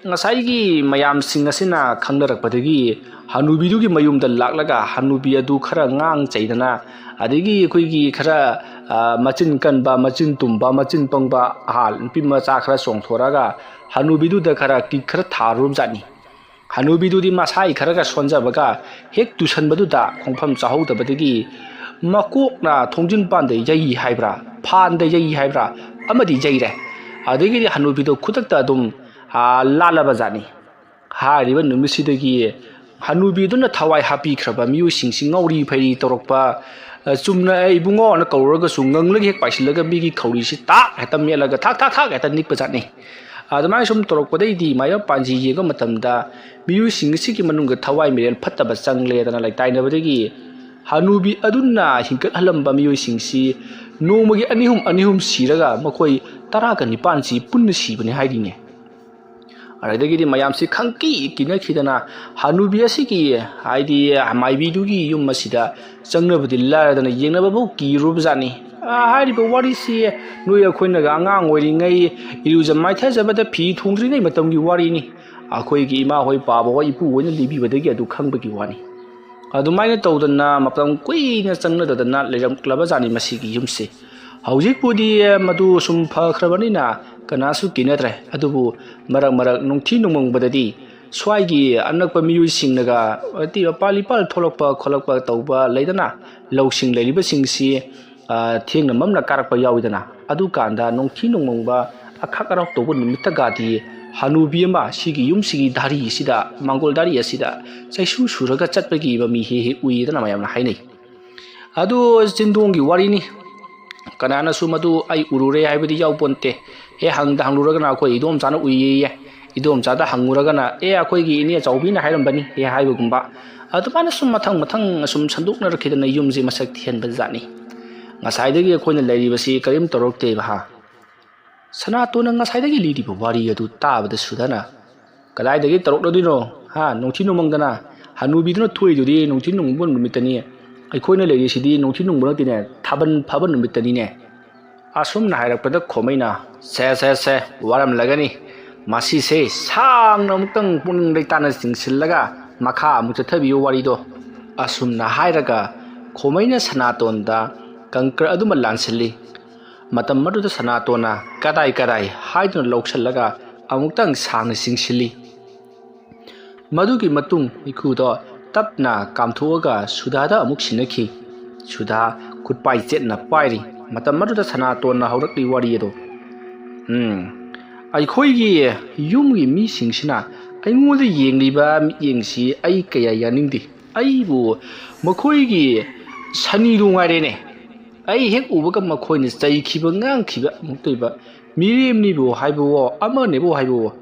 ꯉꯁꯥꯏꯒꯤ ꯃꯌꯥꯝꯁꯤꯡ ꯑꯁꯤꯅ ꯈꯪꯅꯔꯛꯄꯗꯒꯤ ꯍꯅꯨꯕꯤꯗꯨꯒꯤ ꯃꯌꯨꯝꯗ ꯂꯥꯛꯂꯒ ꯍꯅꯨꯕꯤ ꯑꯗꯨ ꯈꯔ ꯉꯥꯡ ꯆꯩꯗꯅ, ꯑꯗꯒꯤ ꯑꯩꯈꯣꯏꯒꯤ ꯈꯔ, ꯑ, ꯃꯆꯤꯟ ꯀꯟꯕ, ꯃꯆꯤꯟ ꯇꯨꯝꯕ, ꯃꯆꯤꯟ ꯄꯪꯕ, ꯑꯍꯥ, ꯅꯨꯄꯤ ꯃꯆꯥ ꯈꯔ ꯆꯣꯡꯊꯣꯔꯛꯑꯒ ꯍꯅꯨꯕꯤꯗꯨꯗ ꯈꯔ ꯀꯤꯛ ꯈꯔ ꯊꯥꯔꯨꯔꯕꯖꯥꯠꯅꯤ꯫ ꯍꯅꯨꯕꯤꯗꯨꯗꯤ ꯃꯁꯥꯒꯤ ꯈꯔꯒ ꯁꯣꯟꯖꯕꯒ ꯍꯦꯛ ꯇꯨꯁꯟꯕꯗꯨꯗ ꯈꯣꯡꯐꯝ ꯆꯥꯍꯧꯗꯕꯗꯒꯤ ꯃꯀꯣꯛꯅ ꯊꯣꯡꯖꯤꯟ ꯄꯥꯟꯗ ꯌꯩ ꯍꯥꯏꯕ꯭ꯔꯥ, ꯐꯥꯟꯗ ꯌꯩ ꯍꯥꯏꯕ꯭ꯔꯥ, ꯑꯃꯗꯤ ꯌꯩꯔꯦ꯫ ꯑꯗꯒꯤꯗꯤ ꯍꯅꯨꯕꯤꯗꯣ ꯈꯨꯗꯛꯇ ꯑꯗꯨꯝ, ꯑꯥ, ꯂꯥꯠꯂꯕ ꯖꯥꯠꯅꯤ꯫ ꯍꯥꯏꯔꯤꯕ ꯅꯨꯃꯤꯠꯁꯤꯗꯒꯤ ꯍꯅꯨꯕꯤꯗꯨꯅ ꯊꯋꯥꯏ ꯍꯥꯞꯄꯤꯈ꯭ꯔꯕ ꯃꯤꯑꯣꯏꯁꯤꯡꯁꯤ ꯉꯧꯔꯤ ꯐꯩꯔꯤ ꯇꯧꯔꯛꯄ, ꯑ, ꯆꯨꯝꯅ "ꯑꯦ, ꯏꯕꯨꯡꯉꯣꯅ" ꯀꯧꯔꯒꯁꯨ ꯉꯪꯂꯒ ꯍꯦꯛ ꯄꯥꯏꯁꯤꯜꯂꯒ ꯃꯤꯒꯤ ꯈꯧꯔꯤꯁꯤ ꯇꯥꯛ ꯍꯦꯛꯇ ꯃꯦꯠꯂꯒ ꯊꯥꯛ ꯊꯥꯛ ꯊꯥꯛ ꯍꯦꯛꯇ ꯅꯤꯛꯄ ꯖꯥꯠꯅꯤ꯫ ꯑꯗꯨꯃꯥꯏꯅ ꯁꯨꯝ ꯇꯧꯔꯛꯄꯗꯩꯗꯤ ꯃꯥꯏꯕ ꯄꯥꯟꯖꯤ ꯌꯦꯡꯕ ꯃꯇꯝꯗ ꯃꯤꯑꯣꯏꯁꯤꯡ ꯑꯁꯤꯒꯤ ꯃꯅꯨꯡꯗ ꯊꯋꯥꯏ ꯃꯤꯔꯦꯜ ꯐꯠꯇꯕ ꯆꯪꯂꯦꯗꯅ ꯂꯩꯇꯥꯏꯅꯕꯗꯒꯤ ꯍꯅꯨꯕꯤ ꯑꯗꯨꯅ ꯍꯤꯡꯒꯠꯍꯜꯂꯝꯕ ꯃꯤꯑꯣꯏꯁꯤꯡꯁꯤ ꯅꯣꯡꯃꯒꯤ ꯑꯅꯤ ꯑꯍꯨꯝ, ꯑꯅꯤ ꯑꯍꯨꯝ ꯁꯤꯔꯒ ꯃꯈꯣꯏ ꯇꯔꯥꯒ ꯅꯤꯄꯥꯟꯁꯤ ꯄꯨꯟꯅ ꯁꯤꯕꯅꯤ ꯍꯥꯏꯔꯤꯅꯦ꯫ ꯑꯗꯨꯗꯒꯤꯗꯤ ꯃꯌꯥꯝꯁꯤ ꯈꯪꯀꯤ ꯀꯤꯅꯈꯤꯗꯅ ꯍꯅꯨꯕꯤ ꯑꯁꯤꯒꯤ, ꯍꯥꯏꯗꯤ ꯃꯥꯏꯕꯤꯗꯨꯒꯤ ꯌꯨꯝ ꯑꯁꯤꯗ ꯆꯪꯅꯕꯗꯤ ꯂꯥꯏꯔꯗꯅ ꯌꯦꯡꯅꯕꯐꯥꯎ ꯀꯤꯔꯨꯕꯖꯥꯠꯅꯤ꯫ ꯑ, ꯍꯥꯏꯔꯤꯕ ꯋꯥꯔꯤꯁꯤ ꯅꯣꯏ ꯑꯩꯈꯣꯏꯅꯒ ꯑꯉꯥꯡ ꯑꯣꯏꯔꯤꯉꯩ ꯏꯔꯨꯖ ꯃꯥꯏꯊꯖꯕꯗ ꯐꯤ ꯊꯣꯡꯗ꯭ꯔꯤꯉꯩ ꯃꯇꯝꯒꯤ ꯋꯥꯔꯤꯅꯤ꯫ ꯑꯩꯈꯣꯏꯒꯤ ꯏꯃꯥ ꯍꯣꯏ, ꯄꯥꯕ ꯍꯣꯏ, ꯏꯄꯨ ꯍꯣꯏꯅ ꯂꯤꯕꯤꯕꯗꯒꯤ ꯑꯗꯨ ꯈꯪꯕꯒꯤ ꯋꯥꯅꯤ꯫ ꯑꯗꯨꯃꯥꯏꯅ ꯇꯧꯗꯅ ꯃꯇꯝ ꯀꯨꯏꯅ ꯆꯪꯅꯗꯗꯅ ꯂꯩꯔꯝꯂꯕꯖꯥꯠꯅꯤ ꯃꯁꯤꯒꯤ ꯌꯨꯝꯁꯦ꯫ ꯍꯧꯖꯤꯛꯄꯨꯗꯤ ꯃꯗꯨ ꯁꯨꯝ ꯐꯈ꯭ꯔꯕꯅꯤꯅ ꯀꯅꯥꯁꯨ ꯀꯤꯅꯗ꯭ꯔꯦ꯫ ꯑꯗꯨꯕꯨ ꯃꯔꯛ ꯃꯔꯛ ꯅꯨꯡꯊꯤ ꯅꯣꯡꯃꯪꯕꯗꯗꯤ ꯁ꯭ꯋꯥꯏꯒꯤ ꯑꯅꯛꯄ ꯃꯤꯑꯣꯏꯁꯤꯡꯅꯒ, ꯍꯥꯏꯗꯤ ꯄꯥꯜ ꯏꯄꯥꯜ ꯊꯣꯛꯂꯛꯄ ꯈꯣꯠꯂꯛꯄ ꯇꯧꯕ ꯂꯩꯗꯅ, ꯂꯧꯁꯤꯡ ꯂꯩꯔꯤꯕꯁꯤꯡꯁꯤ, ꯑ, ꯊꯦꯡꯅ ꯃꯝꯅ ꯀꯥꯔꯛꯄ ꯌꯥꯎꯏꯗꯅ, ꯑꯗꯨꯀꯥꯟꯗ ꯅꯨꯡꯊꯤ ꯅꯣꯡꯃꯪꯕ ꯑꯈꯥꯛ ꯑꯔꯥꯎ ꯇꯧꯕ ꯅꯨꯃꯤꯠꯇꯒꯗꯤ ꯍꯅꯨꯕꯤ ꯑꯃ ꯁꯤꯒꯤ ꯌꯨꯝꯁꯤꯒꯤ ꯗꯥꯔꯤ ꯑꯁꯤꯗ, ꯃꯥꯡꯒꯣꯜ ꯗꯥꯔꯤ ꯑꯁꯤꯗ ꯆꯩꯁꯨ ꯁꯨꯔꯒ ꯆꯠꯄꯒꯤ ꯃꯃꯤ ꯍꯦꯛ ꯍꯦꯛ ꯎꯏꯗꯅ ꯃꯌꯥꯝꯅ ꯍꯥꯏꯅꯩ꯫ ꯑꯗꯨ ꯆꯤꯟꯗꯣꯡꯒꯤ ꯋꯥꯔꯤꯅꯤ꯫ ꯀꯅꯥꯅꯁꯨ ꯃꯗꯨ ꯑꯩ ꯎꯔꯨꯔꯦ ꯍꯥꯏꯕꯗꯤ ꯌꯥꯎꯄꯣꯟꯇꯦ꯫ ꯍꯦꯛ ꯍꯪꯗ ꯍꯪꯂꯨꯔꯒꯅ ꯑꯩꯈꯣꯏ ꯏꯗꯣꯝꯆꯥꯅ ꯎꯏꯌꯦꯌꯦ꯫ ꯏꯗꯣꯝꯆꯥꯗ ꯍꯪꯉꯨꯔꯒꯅ "ꯑꯦ, ꯑꯩꯈꯣꯏꯒꯤ ꯏꯅꯦ ꯆꯥꯎꯕꯤꯅ ꯍꯥꯏꯔꯝꯕꯅꯤ" ꯍꯦꯛ ꯍꯥꯏꯕꯒꯨꯝꯕ꯫ ꯑꯗꯨꯃꯥꯏꯅ ꯁꯨꯝ ꯃꯊꯪ ꯃꯊꯪ ꯑꯁꯨꯝ ꯁꯟꯗꯣꯛꯅꯔꯛꯈꯤꯗꯅ ꯌꯨꯝꯁꯦ ꯃꯁꯛ ꯊꯤꯍꯟꯕ ꯖꯥꯠꯅꯤ꯫ ꯉꯁꯥꯏꯗꯒꯤ ꯑꯩꯈꯣꯏꯅ ꯂꯩꯔꯤꯕꯁꯤ ꯀꯔꯤꯝ ꯇꯧꯔꯛꯇꯦꯕ ꯍꯥ꯫ ꯁꯅꯥꯇꯣꯟꯅ ꯉꯁꯥꯏꯗꯒꯤ ꯂꯤꯔꯤꯕ ꯋꯥꯔꯤ ꯑꯗꯨ ꯇꯥꯕꯗ ꯁꯨꯗꯅ "ꯀꯗꯥꯏꯗꯒꯤ ꯇꯧꯔꯛꯂꯗꯣꯏꯅꯣ? ꯍꯥ, ꯅꯨꯡꯊꯤꯜ ꯅꯨꯡꯃꯪꯗꯅ ꯍꯅꯨꯕꯤꯗꯨꯅ ꯊꯣꯛꯏꯗꯨꯗꯤ ꯅꯨꯡꯊꯤꯜ ꯅꯨꯡꯃꯪꯕ ꯅꯨꯃꯤꯠꯇꯅꯤ꯫ ꯑꯩꯈꯣꯏꯅ ꯂꯩꯔꯤꯁꯤꯗꯤ ꯅꯨꯡꯊꯤꯜ ꯅꯨꯡꯃꯪ ꯅꯠꯇꯦꯅꯦ, ꯊꯥꯕꯜ ꯐꯥꯕ ꯅꯨꯃꯤꯠꯇꯅꯤꯅꯦ"꯫ ꯑꯁꯨꯝꯅ ꯍꯥꯏꯔꯛꯄꯗ ꯈꯣꯃꯩꯅ "ꯁꯦ, ꯁꯦ, ꯁꯦ, ꯋꯥꯔꯝꯂꯒꯅꯤ꯫ ꯃꯁꯤꯁꯦ ꯁꯥꯡꯅ ꯑꯃꯨꯛꯇꯪ ꯄꯨꯛꯅꯤꯡ ꯂꯩꯇꯥꯅ ꯆꯤꯡꯁꯤꯜꯂꯒ ꯃꯈꯥ ꯑꯃꯨꯛ ꯆꯠꯊꯕꯤꯌꯨ ꯋꯥꯔꯤꯗꯣ"꯫ ꯑꯁꯨꯝꯅ ꯍꯥꯏꯔꯒ ꯈꯣꯃꯩꯅ ꯁꯅꯥꯇꯣꯟꯗ ꯀꯪꯀꯔ ꯑꯗꯨꯃ ꯂꯥꯟꯁꯤꯜꯂꯤ꯫ ꯃꯇꯝ ꯑꯗꯨꯗ ꯁꯅꯥꯇꯣꯟꯅ "ꯀꯗꯥꯏ, ꯀꯗꯥꯏ" ꯍꯥꯏꯗꯨꯅ ꯂꯧꯁꯤꯜꯂꯒ ꯑꯃꯨꯛꯇꯪ ꯁꯥꯡꯅ ꯆꯤꯡꯁꯤꯜꯂꯤ꯫ ꯃꯗꯨꯒꯤ ꯃꯇꯨꯡ ꯏꯈꯨꯗꯣ ꯇꯞꯅ ꯀꯥꯝꯊꯣꯛꯑꯒ ꯁꯨꯙꯥꯗ ꯑꯃꯨꯛ ꯁꯤꯟꯅꯈꯤ꯫ ꯁꯨꯙꯥ ꯈꯨꯠꯄꯥꯏ ꯆꯦꯠꯅ ꯄꯥꯏꯔꯤ꯫ ꯃꯇꯝ ꯑꯗꯨꯗ ꯁꯅꯥꯇꯣꯟꯅ ꯍꯧꯔꯛꯂꯤ ꯋꯥꯔꯤ ꯑꯗꯣ꯫ "ꯎꯝ, ꯑꯩꯈꯣꯏꯒꯤ ꯌꯨꯝꯒꯤ ꯃꯤꯁꯤꯡꯁꯤꯅ ꯑꯩꯉꯣꯟꯗ ꯌꯦꯡꯂꯤꯕ ꯃꯤꯠꯌꯦꯡꯁꯤ ꯑꯩ ꯀꯌꯥ ꯌꯥꯅꯤꯡꯗꯦ꯫ ꯑꯩꯕꯨ ꯃꯈꯣꯏꯒꯤ ꯁꯅꯤꯗꯨ ꯉꯥꯏꯔꯦꯅꯦ꯫ ꯑꯩ ꯍꯦꯛ ꯎꯕꯒ ꯃꯈꯣꯏꯅ ꯆꯩꯈꯤꯕ, ꯉꯥꯡꯈꯤꯕ ꯑꯃꯨꯛꯇꯣꯏꯕ꯫ ꯃꯤꯔꯦꯝꯅꯤꯕꯨ ꯍꯥꯏꯕꯋꯣ, ꯑꯃꯅꯦꯕꯨ ꯍꯥꯏꯕꯋꯣ,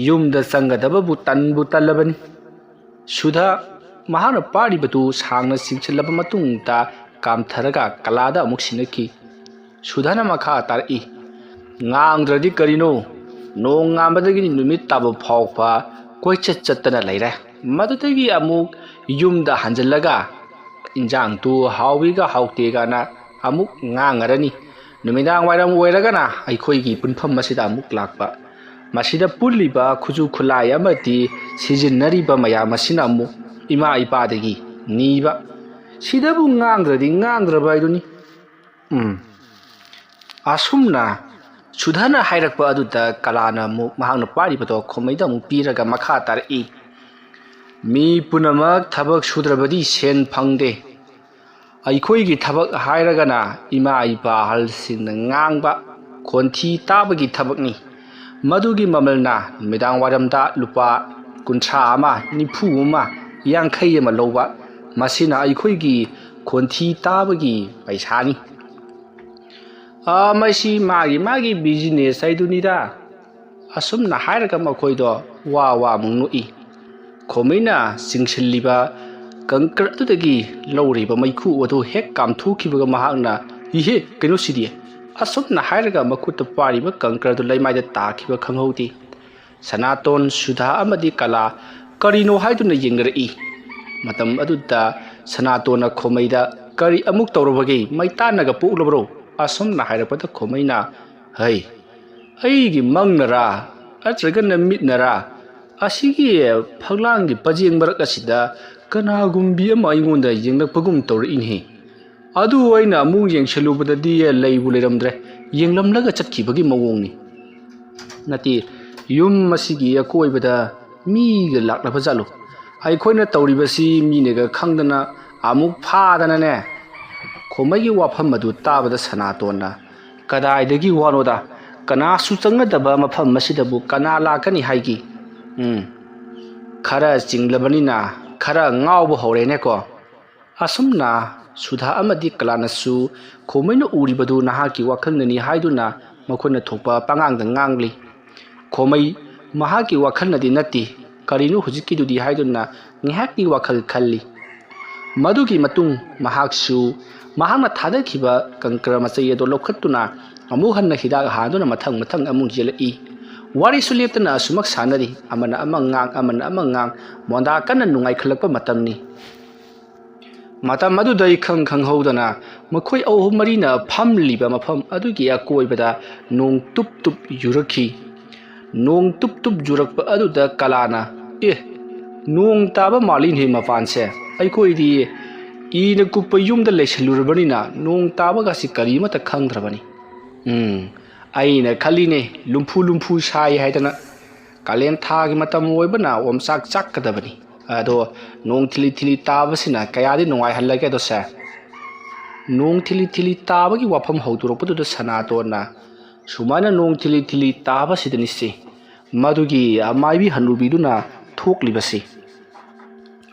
ꯌꯨꯝꯗ ꯆꯪꯒꯗꯕꯕꯨ ꯇꯟꯕꯨ ꯇꯜꯂꯕꯅꯤ"꯫ ꯁꯨꯙꯥ ꯃꯍꯥꯛꯅ ꯄꯥꯔꯤꯕꯗꯨ ꯁꯥꯡꯅ ꯆꯤꯡꯁꯤꯜꯂꯕ ꯃꯇꯨꯡꯗ ꯀꯥꯝꯊꯔꯒ ꯀꯂꯥꯗ ꯑꯃꯨꯛ ꯁꯤꯟꯅꯈꯤ꯫ ꯁꯨꯙꯥꯅ ꯃꯈꯥ ꯇꯥꯔꯛꯏ, "ꯉꯥꯡꯗ꯭ꯔꯗꯤ ꯀꯔꯤꯅꯣ? ꯅꯣꯡꯉꯥꯟꯕꯗꯒꯤ ꯅꯨꯃꯤꯠ ꯇꯥꯕ ꯐꯥꯎꯕ ꯀꯣꯏꯆꯠ ꯆꯠꯇꯅ ꯂꯩꯔꯦ꯫ ꯃꯗꯨꯗꯒꯤ ꯑꯃꯨꯛ ꯌꯨꯝꯗ ꯍꯟꯖꯤꯜꯂꯒ ꯏꯟꯖꯥꯡꯗꯨ ꯍꯥꯎꯏꯒ ꯍꯥꯎꯇꯦꯒꯅ ꯑꯃꯨꯛ ꯉꯥꯡꯉꯔꯅꯤ꯫ ꯅꯨꯃꯤꯗꯥꯡ ꯋꯥꯏꯔꯝ ꯑꯣꯏꯔꯒꯅ ꯑꯩꯈꯣꯏꯒꯤ ꯄꯨꯟꯐꯝ ꯑꯁꯤꯗ ꯑꯃꯨꯛ ꯂꯥꯛꯄ꯫ ꯃꯁꯤꯗ ꯄꯨꯜꯂꯤꯕ ꯈꯨꯠꯁꯨ ꯈꯨꯠꯂꯥꯏ ꯑꯃꯗꯤ ꯁꯤꯖꯤꯟꯅꯔꯤꯕ ꯃꯌꯥꯝ ꯑꯁꯤꯅ ꯑꯃꯨꯛ ꯏꯃꯥ ꯏꯄꯥꯗꯒꯤ ꯅꯤꯕ꯫ ꯁꯤꯗꯕꯨ ꯉꯥꯡꯗ꯭ꯔꯗꯤ ꯉꯥꯡꯗ꯭ꯔꯕ ꯍꯥꯏꯗꯨꯅꯤ"꯫ ꯎꯝ꯫ ꯑꯁꯨꯝꯅ ꯁꯨꯙꯥꯅ ꯍꯥꯏꯔꯛꯄ ꯑꯗꯨꯗ ꯀꯂꯥꯅ ꯑꯃꯨꯛ ꯃꯍꯥꯛꯅ ꯄꯥꯔꯤꯕꯗꯣ ꯈꯣꯃꯩꯗ ꯑꯃꯨꯛ ꯄꯤꯔꯒ ꯃꯈꯥ ꯇꯥꯔꯛꯏ, "ꯃꯤ ꯄꯨꯝꯅꯃꯛ ꯊꯕꯛ ꯁꯨꯗ꯭ꯔꯕꯗꯤ ꯁꯦꯟ ꯐꯪꯗꯦ꯫ ꯑꯩꯈꯣꯏꯒꯤ ꯊꯕꯛ ꯍꯥꯏꯔꯒꯅ ꯏꯃꯥ ꯏꯄꯥ ꯑꯍꯜꯁꯤꯡꯅ ꯉꯥꯡꯕ ꯈꯣꯟꯊꯤ ꯇꯥꯕꯒꯤ ꯊꯕꯛꯅꯤ꯫ ꯃꯗꯨꯒꯤ ꯃꯃꯜꯅ ꯅꯨꯃꯤꯗꯥꯡ ꯋꯥꯏꯔꯝꯗ ꯂꯨꯄꯥ ꯀꯨꯟꯊ꯭ꯔꯥ ꯑꯃ, ꯅꯤꯐꯨ ꯑꯃ, ꯌꯥꯡꯈꯩ ꯑꯃ ꯂꯧꯕ꯫ ꯃꯁꯤꯅ ꯑꯩꯈꯣꯏꯒꯤ ꯈꯣꯟꯊꯤ ꯇꯥꯕꯒꯤ ꯄꯩꯁꯥꯅꯤ꯫ "ꯑꯥ, ꯃꯁꯤ ꯃꯥꯒꯤ ꯃꯥꯒꯤ business ꯍꯥꯏꯗꯨꯅꯤꯗ," ꯑꯁꯨꯝꯅ ꯍꯥꯏꯔꯒ ꯃꯈꯣꯏꯗꯣ ꯋꯥ ꯋꯥ ꯑꯃꯨꯛ ꯅꯣꯛꯏ꯫ ꯈꯣꯃꯩꯅ ꯆꯤꯡꯁꯤꯜꯂꯤꯕ ꯀꯪꯀꯔ ꯑꯗꯨꯗꯒꯤ ꯂꯧꯔꯤꯕ ꯃꯩꯈꯨ ꯑꯗꯨ ꯍꯦꯛ ꯀꯥꯝꯊꯣꯛꯈꯤꯕꯒ ꯃꯍꯥꯛꯅ, "ꯏꯍꯦ, ꯀꯩꯅꯣꯁꯤꯗꯤ?" ꯑꯁꯨꯝꯅ ꯍꯥꯏꯔꯒ ꯃꯈꯨꯠꯇ ꯄꯥꯏꯔꯤꯕ ꯀꯪꯀꯔ ꯑꯗꯨ ꯂꯩꯃꯥꯏꯗ ꯇꯥꯈꯤꯕ ꯈꯪꯍꯧꯗꯦ꯫ ꯁꯅꯥꯇꯣꯟ, ꯁꯨꯙꯥ ꯑꯃꯗꯤ ꯀꯂꯥ ꯀꯔꯤꯅꯣ ꯍꯥꯏꯗꯨꯅ ꯌꯦꯡꯅꯔꯛꯏ꯫ ꯃꯇꯝ ꯑꯗꯨꯗ ꯁꯅꯥꯇꯣꯟꯅ ꯈꯣꯃꯩꯗ, "ꯀꯔꯤ ꯑꯃꯨꯛ ꯇꯧꯔꯕꯒꯦ? ꯃꯩꯇꯥꯟꯅꯒ ꯄꯣꯛꯂꯕ꯭ꯔꯣ?" ꯑꯁꯨꯝꯅ ꯍꯥꯏꯔꯛꯄꯗ ꯈꯣꯃꯩꯅ, "ꯍꯩ, ꯑꯩꯒꯤ ꯃꯪꯅꯔꯥ ꯅꯠꯇ꯭ꯔꯒꯅ ꯃꯤꯠꯅꯔꯥ? ꯑꯁꯤꯒꯤ ꯐꯛꯂꯥꯡꯒꯤ ꯄꯖꯦꯡ ꯃꯔꯛ ꯑꯁꯤꯗ ꯀꯅꯥꯒꯨꯝꯕꯤ ꯑꯃ ꯑꯩꯉꯣꯟꯗ ꯌꯦꯡꯂꯛꯄꯒꯨꯝ ꯇꯧꯔꯛꯏꯅꯦ꯫ ꯑꯗꯨ ꯑꯩꯅ ꯑꯃꯨꯛ ꯌꯦꯡꯁꯤꯜꯂꯨꯕꯗꯗꯤ ꯂꯩꯕꯨ ꯂꯩꯔꯝꯗ꯭ꯔꯦ, ꯌꯦꯡꯂꯝꯂꯒ ꯆꯠꯈꯤꯕꯒꯤ ꯃꯑꯣꯡꯅꯤ꯫" "ꯅꯠꯇꯦ, ꯌꯨꯝ ꯑꯁꯤꯒꯤ ꯑꯀꯣꯏꯕꯗ ꯃꯤꯒ ꯂꯥꯛꯅꯕ ꯖꯥꯠꯂꯣ? ꯑꯩꯈꯣꯏꯅ ꯇꯧꯔꯤꯕꯁꯤ ꯃꯤꯅꯒ ꯈꯪꯗꯅ ꯑꯃꯨꯛ ꯐꯥꯗꯅꯅꯦ꯫" ꯈꯣꯃꯩꯒꯤ ꯋꯥꯐꯝ ꯑꯗꯨ ꯇꯥꯕꯗ ꯁꯅꯥꯇꯣꯟꯅ, "ꯀꯗꯥꯏꯗꯒꯤ ꯋꯥꯅꯣꯗ? ꯀꯅꯥꯁꯨ ꯆꯪꯅꯗꯕ ꯃꯐꯝ ꯑꯁꯤꯗꯕꯨ ꯀꯅꯥ ꯂꯥꯛꯀꯅꯤ ꯍꯥꯏꯒꯦ? ꯎꯝ, ꯈꯔ ꯆꯤꯡꯂꯕꯅꯤꯅ ꯈꯔ ꯉꯥꯎꯕ ꯍꯧꯔꯦꯅꯦꯀꯣ꯫" ꯑꯁꯨꯝꯅ ꯁꯨꯙꯥ ꯑꯃꯗꯤ ꯀꯂꯥꯅꯁꯨ ꯈꯣꯃꯩꯅ ꯎꯔꯤꯕꯗꯨ ꯅꯍꯥꯛꯀꯤ ꯋꯥꯈꯜꯅꯅꯤ ꯍꯥꯏꯗꯨꯅ ꯃꯈꯣꯏꯅ ꯊꯣꯛꯄ ꯄꯉꯥꯡꯗ ꯉꯥꯡꯂꯤ꯫ ꯈꯣꯃꯩ ꯃꯍꯥꯛꯀꯤ ꯋꯥꯈꯜꯅꯗꯤ ꯅꯠꯇꯦ, "ꯀꯔꯤꯅꯣ ꯍꯧꯖꯤꯛꯀꯤꯗꯨꯗꯤ?" ꯍꯥꯏꯗꯨꯅ ꯉꯥꯏꯍꯥꯛꯇꯤ ꯋꯥꯈꯜ ꯈꯜꯂꯤ꯫ ꯃꯗꯨꯒꯤ ꯃꯇꯨꯡ ꯃꯍꯥꯛꯁꯨ ꯃꯍꯥꯛꯅ ꯊꯥꯗꯈꯤꯕ ꯀꯪꯀꯔ ꯃꯆꯩ ꯑꯗꯨ ꯂꯧꯈꯠꯇꯨꯅ ꯑꯃꯨꯛ ꯍꯟꯅ ꯍꯤꯗꯥꯛ ꯍꯥꯟꯗꯨꯅ ꯃꯊꯪ ꯃꯊꯪ ꯑꯃꯨꯛ ꯌꯦꯜꯂꯛꯏ꯫ ꯋꯥꯔꯤꯁꯨ ꯂꯦꯞꯇꯅ ꯑꯁꯨꯃꯛ ꯁꯥꯟꯅꯔꯤ꯫ ꯑꯃꯅ ꯑꯃ ꯉꯥꯡ, ꯑꯃꯅ ꯑꯃ ꯉꯥꯡ, ꯃꯣꯟꯗꯥ ꯀꯟꯅ ꯅꯨꯡꯉꯥꯏꯈꯠꯂꯛꯄ ꯃꯇꯝꯅꯤ꯫ ꯃꯇꯝ ꯑꯗꯨꯗ ꯏꯈꯪ ꯈꯪꯍꯧꯗꯅ ꯃꯈꯣꯏ ꯑꯍꯨꯝ ꯃꯔꯤꯅ ꯐꯝꯂꯤꯕ ꯃꯐꯝ ꯑꯗꯨꯒꯤ ꯑꯀꯣꯏꯕꯗ ꯅꯣꯡ ꯇꯨꯞ ꯇꯨꯞ ꯌꯨꯔꯛꯈꯤ꯫ ꯅꯣꯡ ꯇꯨꯞ ꯇꯨꯞ ꯌꯨꯔꯛꯄ ꯑꯗꯨꯗ ꯀꯂꯥꯅ, "ꯑꯦ, ꯅꯣꯡ ꯇꯥꯕ ꯃꯥꯜꯂꯤꯅꯦ ꯃꯄꯥꯟꯁꯦ꯫ ꯑꯩꯈꯣꯏꯗꯤ ꯏꯅ ꯀꯨꯞꯄ ꯌꯨꯝꯗ ꯂꯩꯁꯜꯂꯨꯔꯕꯅꯤꯅ ꯅꯣꯡ ꯇꯥꯕꯒꯁꯤ ꯀꯔꯤꯃꯠꯇ ꯈꯪꯗ꯭ꯔꯕꯅꯤ꯫ ꯎꯝ, ꯑꯩꯅ ꯈꯜꯂꯤꯅꯦ, ꯂꯨꯝꯐꯨ ꯂꯨꯝꯐꯨ ꯁꯥꯏ ꯍꯥꯏꯗꯅ꯫ ꯀꯥꯂꯦꯟ ꯊꯥꯒꯤ ꯃꯇꯝ ꯑꯣꯏꯕꯅ ꯑꯣꯝꯆꯥꯛ ꯆꯥꯛꯀꯗꯕꯅꯤ꯫ ꯑꯗꯣ ꯅꯣꯡ ꯊꯤꯂꯤ ꯊꯤꯂꯤ ꯇꯥꯕꯁꯤꯅ ꯀꯌꯥꯗꯤ ꯅꯨꯡꯉꯥꯏꯍꯜꯂꯒꯦꯗꯣ ꯁꯦ?" ꯅꯣꯡ ꯊꯤꯂꯤ ꯊꯤꯂꯤ ꯇꯥꯕꯒꯤ ꯋꯥꯐꯝ ꯍꯧꯗꯣꯔꯛꯄꯗꯨꯗ ꯁꯅꯥꯇꯣꯟꯅ, ꯁꯨꯃꯥꯏꯅ ꯅꯣꯡ ꯊꯤꯂꯤ ꯊꯤꯂꯤ ꯇꯥꯕꯁꯤꯗꯅꯤꯁꯦ ꯃꯗꯨꯒꯤ ꯃꯥꯏꯕꯤ ꯍꯅꯨꯕꯤꯗꯨꯅ ꯊꯣꯛꯂꯤꯕꯁꯤ꯫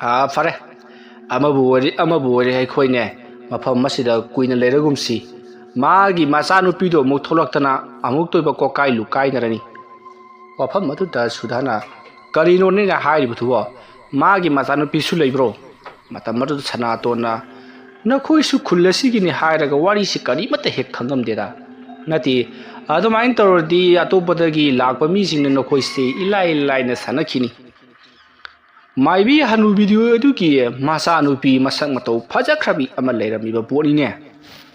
ꯑꯥ, ꯐꯔꯦ, ꯑꯃꯕꯨ ꯑꯣꯏꯔꯦ, ꯑꯃꯕꯨ ꯑꯣꯏꯔꯦ, ꯑꯩꯈꯣꯏꯅꯦ ꯃꯐꯝ ꯑꯁꯤꯗ ꯀꯨꯏꯅ ꯂꯩꯔꯒꯨꯝꯁꯤ꯫ ꯃꯥꯒꯤ ꯃꯆꯥꯅꯨꯄꯤꯗꯣ ꯑꯃꯨꯛ ꯊꯣꯛꯂꯛꯇꯅ ꯑꯃꯨꯛꯇ ꯑꯣꯏꯕ ꯀꯣꯀꯥꯏ ꯂꯨꯀꯥꯏꯅꯔꯅꯤ꯫ ꯋꯥꯐꯝ ꯑꯗꯨꯗ ꯁꯨꯙꯥꯅ, "ꯀꯔꯤꯅꯣ ꯅꯪꯅ ꯍꯥꯏꯔꯤꯕꯗꯨꯕꯣ? ꯃꯥꯒꯤ ꯃꯆꯥꯅꯨꯄꯤꯁꯨ ꯂꯩꯕ꯭ꯔꯣ?" ꯃꯇꯝ ꯑꯗꯨꯗ ꯁꯅꯥꯇꯣꯟꯅ, "ꯅꯈꯣꯏꯁꯨ ꯈꯨꯜ ꯑꯁꯤꯒꯤꯅꯤ ꯍꯥꯏꯔꯒ ꯋꯥꯔꯤꯁꯤ ꯀꯔꯤꯃꯠꯇ ꯍꯦꯛ ꯈꯪꯉꯝꯗꯦꯗ꯫ ꯅꯠꯇꯦ, ꯑꯗꯨꯃꯥꯏꯅ ꯇꯧꯔꯗꯤ ꯑꯇꯣꯞꯄꯗꯒꯤ ꯂꯥꯛꯄ ꯃꯤꯁꯤꯡꯅ ꯅꯈꯣꯏꯁꯦ ꯏꯂꯥꯏ ꯂꯥꯏꯅ ꯁꯥꯟꯅꯈꯤꯅꯤ꯫ ꯃꯥꯏꯕꯤ ꯍꯅꯨꯕꯤꯗꯨ ꯑꯗꯨꯒꯤ ꯃꯆꯥꯅꯨꯄꯤ ꯃꯁꯛ ꯃꯇꯧ ꯐꯖꯈ꯭ꯔꯕꯤ ꯑꯃ ꯂꯩꯔꯝꯃꯤꯕ ꯄꯣꯠꯅꯤꯅꯦ꯫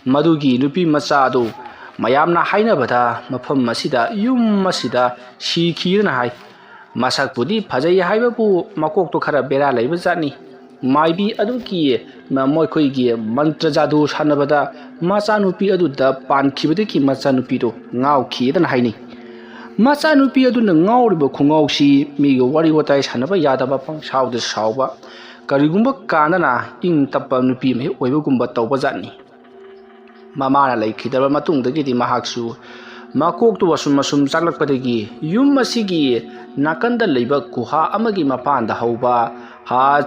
ꯃꯗꯨꯒꯤ ꯅꯨꯄꯤ ꯃꯆꯥ ꯑꯗꯨ ꯃꯌꯥꯝꯅ ꯍꯥꯏꯅꯕꯗ ꯃꯐꯝ ꯑꯁꯤꯗ, ꯌꯨꯝ ꯑꯁꯤꯗ ꯁꯤꯈꯤꯗꯅ ꯍꯥꯏ꯫ ꯃꯁꯛꯄꯨꯗꯤ ꯐꯖꯩ ꯍꯥꯏꯕꯕꯨ ꯃꯀꯣꯛꯇꯣ ꯈꯔ ꯕꯦꯔꯥ ꯂꯩꯕ ꯖꯥꯠꯅꯤ꯫ ꯃꯥꯏꯕꯤ ꯑꯗꯨꯒꯤ ꯃ-, ꯃꯈꯣꯏꯒꯤ ꯃꯟꯇ꯭ꯔ ꯖꯥꯗꯨ ꯁꯥꯟꯅꯕꯗ ꯃꯆꯥꯅꯨꯄꯤ ꯑꯗꯨꯗ ꯄꯥꯟꯈꯤꯕꯗꯒꯤ ꯃꯆꯥꯅꯨꯄꯤꯗꯨ ꯉꯥꯎꯈꯤꯗꯅ ꯍꯥꯏꯅꯩ꯫ ꯃꯆꯥꯅꯨꯄꯤ ꯑꯗꯨꯅ ꯉꯥꯎꯔꯤꯕ ꯈꯣꯡꯉꯥꯎꯁꯤ ꯃꯤꯒ ꯋꯥꯔꯤ ꯋꯥꯇꯥꯏ ꯁꯥꯟꯅꯕ ꯌꯥꯗꯕ, ꯄꯪꯁꯥꯎꯗ ꯁꯥꯎꯕ, ꯀꯔꯤꯒꯨꯝꯕ ꯀꯥꯟꯗꯅ ꯏꯪ ꯇꯞꯄ ꯅꯨꯄꯤ ꯑꯃ ꯍꯦꯛ ꯑꯣꯏꯕꯒꯨꯝꯕ ꯇꯧꯕ ꯖꯥꯠꯅꯤ꯫ ꯃꯃꯥꯅ ꯂꯩꯈꯤꯗ꯭ꯔꯕ ꯃꯇꯨꯡꯗꯒꯤꯗꯤ ꯃꯍꯥꯛꯁꯨ ꯃꯀꯣꯛꯇꯨ ꯑꯁꯨꯝ ꯑꯁꯨꯝ ꯆꯥꯛꯂꯛꯄꯗꯒꯤ ꯌꯨꯝ ꯑꯁꯤꯒꯤ ꯅꯥꯀꯟꯗ ꯂꯩꯕ ꯒꯨꯍꯥ ꯑꯃꯒꯤ ꯃꯄꯥꯟꯗ ꯍꯧꯕ ꯍꯥ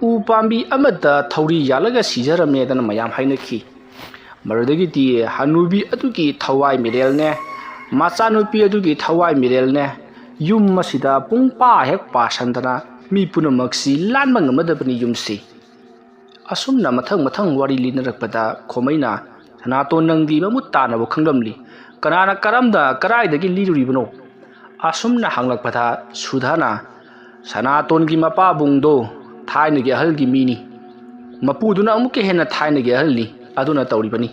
ꯎ ꯄꯥꯝꯕꯤ ꯑꯃꯗ ꯊꯧꯔꯤ ꯌꯥꯜꯂꯒ ꯁꯤꯖꯔꯝꯃꯦꯗꯅ ꯃꯌꯥꯝ ꯍꯥꯏꯅꯈꯤ꯫ ꯃꯗꯨꯗꯒꯤꯗꯤ ꯍꯅꯨꯕꯤ ꯑꯗꯨꯒꯤ ꯊꯋꯥꯏ ꯃꯤꯔꯦꯜꯅꯦ, ꯃꯆꯥꯅꯨꯄꯤ ꯑꯗꯨꯒꯤ ꯊꯋꯥꯏ ꯃꯤꯔꯦꯜꯅꯦ, ꯌꯨꯝ ꯑꯁꯤꯗ ꯄꯨꯡ ꯄꯥ ꯍꯦꯛ ꯄꯥꯁꯟꯗꯅ ꯃꯤ ꯄꯨꯝꯅꯃꯛꯁꯤ ꯂꯥꯟꯕ ꯉꯝꯅꯗꯕꯅꯤ ꯌꯨꯝꯁꯤ꯫ ꯑꯁꯨꯝꯅ ꯃꯊꯪ ꯃꯊꯪ ꯋꯥꯔꯤ ꯂꯤꯅꯔꯛꯄꯗ ꯈꯣꯃꯩꯅ, "ꯁꯅꯥꯇꯣꯟ, ꯅꯪꯗꯤ ꯃꯃꯨꯠ ꯇꯥꯅꯕꯨ ꯈꯪꯂꯝꯂꯤ꯫ ꯀꯅꯥꯅ ꯀꯔꯝꯅ ꯀꯗꯥꯏꯗꯒꯤ ꯂꯤꯔꯨꯔꯤꯕꯅꯣ?" ꯑꯁꯨꯝꯅ ꯍꯪꯂꯛꯄꯗ ꯁꯨꯙꯥꯅ, "ꯁꯅꯥꯇꯣꯟꯒꯤ ꯃꯄꯥꯕꯨꯡꯗꯣ ꯊꯥꯏꯅꯒꯤ ꯑꯍꯜꯒꯤ ꯃꯤꯅꯤ꯫ ꯃꯄꯨꯗꯨꯅ ꯑꯃꯨꯛꯀ ꯍꯦꯟꯅ ꯊꯥꯏꯅꯒꯤ ꯑꯍꯜꯅꯤ꯫ ꯑꯗꯨꯅ ꯇꯧꯔꯤꯕꯅꯤ꯫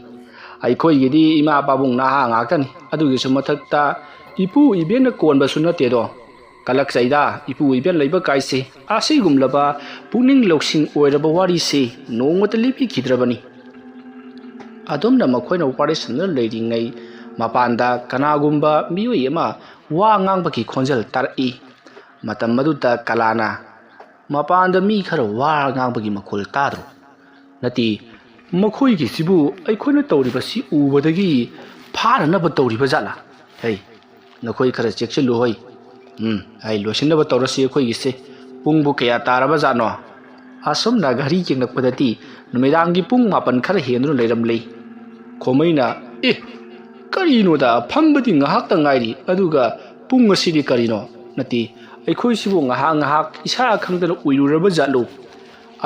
ꯑꯩꯈꯣꯏꯒꯤꯗꯤ ꯏꯃꯥ ꯄꯥꯕꯨꯡ ꯅꯍꯥ ꯉꯥꯛꯇꯅꯤ꯫ ꯑꯗꯨꯒꯤꯁꯨ ꯃꯊꯛꯇ ꯏꯄꯨ ꯏꯕꯦꯟꯅ ꯀꯣꯟꯕꯁꯨ ꯅꯠꯇꯦꯗꯣ꯫ ꯀꯂꯛꯆꯩꯗ, ꯏꯄꯨ ꯏꯕꯦꯟ ꯂꯩꯕ ꯀꯥꯏꯁꯦ꯫ ꯑꯁꯤꯒꯨꯝꯂꯕ ꯄꯨꯛꯅꯤꯡ ꯂꯧꯁꯤꯡ ꯑꯣꯏꯔꯕ ꯋꯥꯔꯤꯁꯦ ꯅꯣꯡꯃꯇ ꯂꯤꯕꯤꯈꯤꯗ꯭ꯔꯕꯅꯤ꯫" ꯑꯗꯨꯝꯅ ꯃꯈꯣꯏꯅ ꯋꯥꯔꯤ ꯁꯥꯟꯅꯗꯨꯅ ꯂꯩꯔꯤꯉꯩ ꯃꯄꯥꯟꯗ ꯀꯅꯥꯒꯨꯝꯕ ꯃꯤꯑꯣꯏ ꯑꯃ ꯋꯥ ꯉꯥꯡꯕꯒꯤ ꯈꯣꯟꯖꯦꯜ ꯇꯥꯔꯛꯏ꯫ ꯃꯇꯝ ꯑꯗꯨꯗ ꯀꯂꯥꯅ, "ꯃꯄꯥꯟꯗ ꯃꯤ ꯈꯔ ꯋꯥ ꯉꯥꯡꯕꯒꯤ ꯃꯈꯣꯜ ꯇꯥꯗ꯭ꯔꯣ? ꯅꯠꯇꯦ, ꯃꯈꯣꯏꯒꯤꯁꯤꯕꯨ ꯑꯩꯈꯣꯏꯅ ꯇꯧꯔꯤꯕꯁꯤ ꯎꯕꯗꯒꯤ ꯐꯥꯅꯅꯕ ꯇꯧꯔꯤꯕ ꯖꯥꯠꯂꯥ?" "ꯍꯩ, ꯅꯈꯣꯏ ꯈꯔ ꯆꯦꯛꯁꯤꯜꯂꯨ ꯍꯣꯏ꯫ ꯎꯝ, ꯑꯩ ꯂꯣꯏꯁꯤꯟꯅꯕ ꯇꯧꯔꯁꯤ ꯑꯩꯈꯣꯏꯒꯤꯁꯦ꯫ ꯄꯨꯡꯕꯨ ꯀꯌꯥ ꯇꯥꯔꯕ ꯖꯥꯠꯅꯣ?" ꯑꯁꯨꯝꯅ ꯘꯔꯤ ꯌꯦꯡꯂꯛꯄꯗꯗꯤ ꯅꯨꯃꯤꯗꯥꯡꯒꯤ ꯄꯨꯡ ꯃꯥꯄꯟ ꯈꯔ ꯍꯦꯟꯗꯨꯅ ꯂꯩꯔꯝꯂꯦ꯫ ꯈꯣꯃꯩꯅ, "ꯑꯦ, ꯀꯔꯤꯅꯣꯗ, ꯐꯝꯕꯗꯤ ꯉꯥꯏꯍꯥꯛꯇ ꯉꯥꯏꯔꯤ, ꯑꯗꯨꯒ ꯄꯨꯡ ꯑꯁꯤꯗꯤ ꯀꯔꯤꯅꯣ? ꯅꯠꯇꯦ, ꯑꯩꯈꯣꯏꯁꯤꯕꯨ ꯉꯥꯏꯍꯥꯛ ꯉꯥꯏꯍꯥꯛ ꯏꯁꯥ ꯈꯪꯗꯅ ꯎꯏꯔꯨꯔꯕ ꯖꯥꯠꯂꯣ?"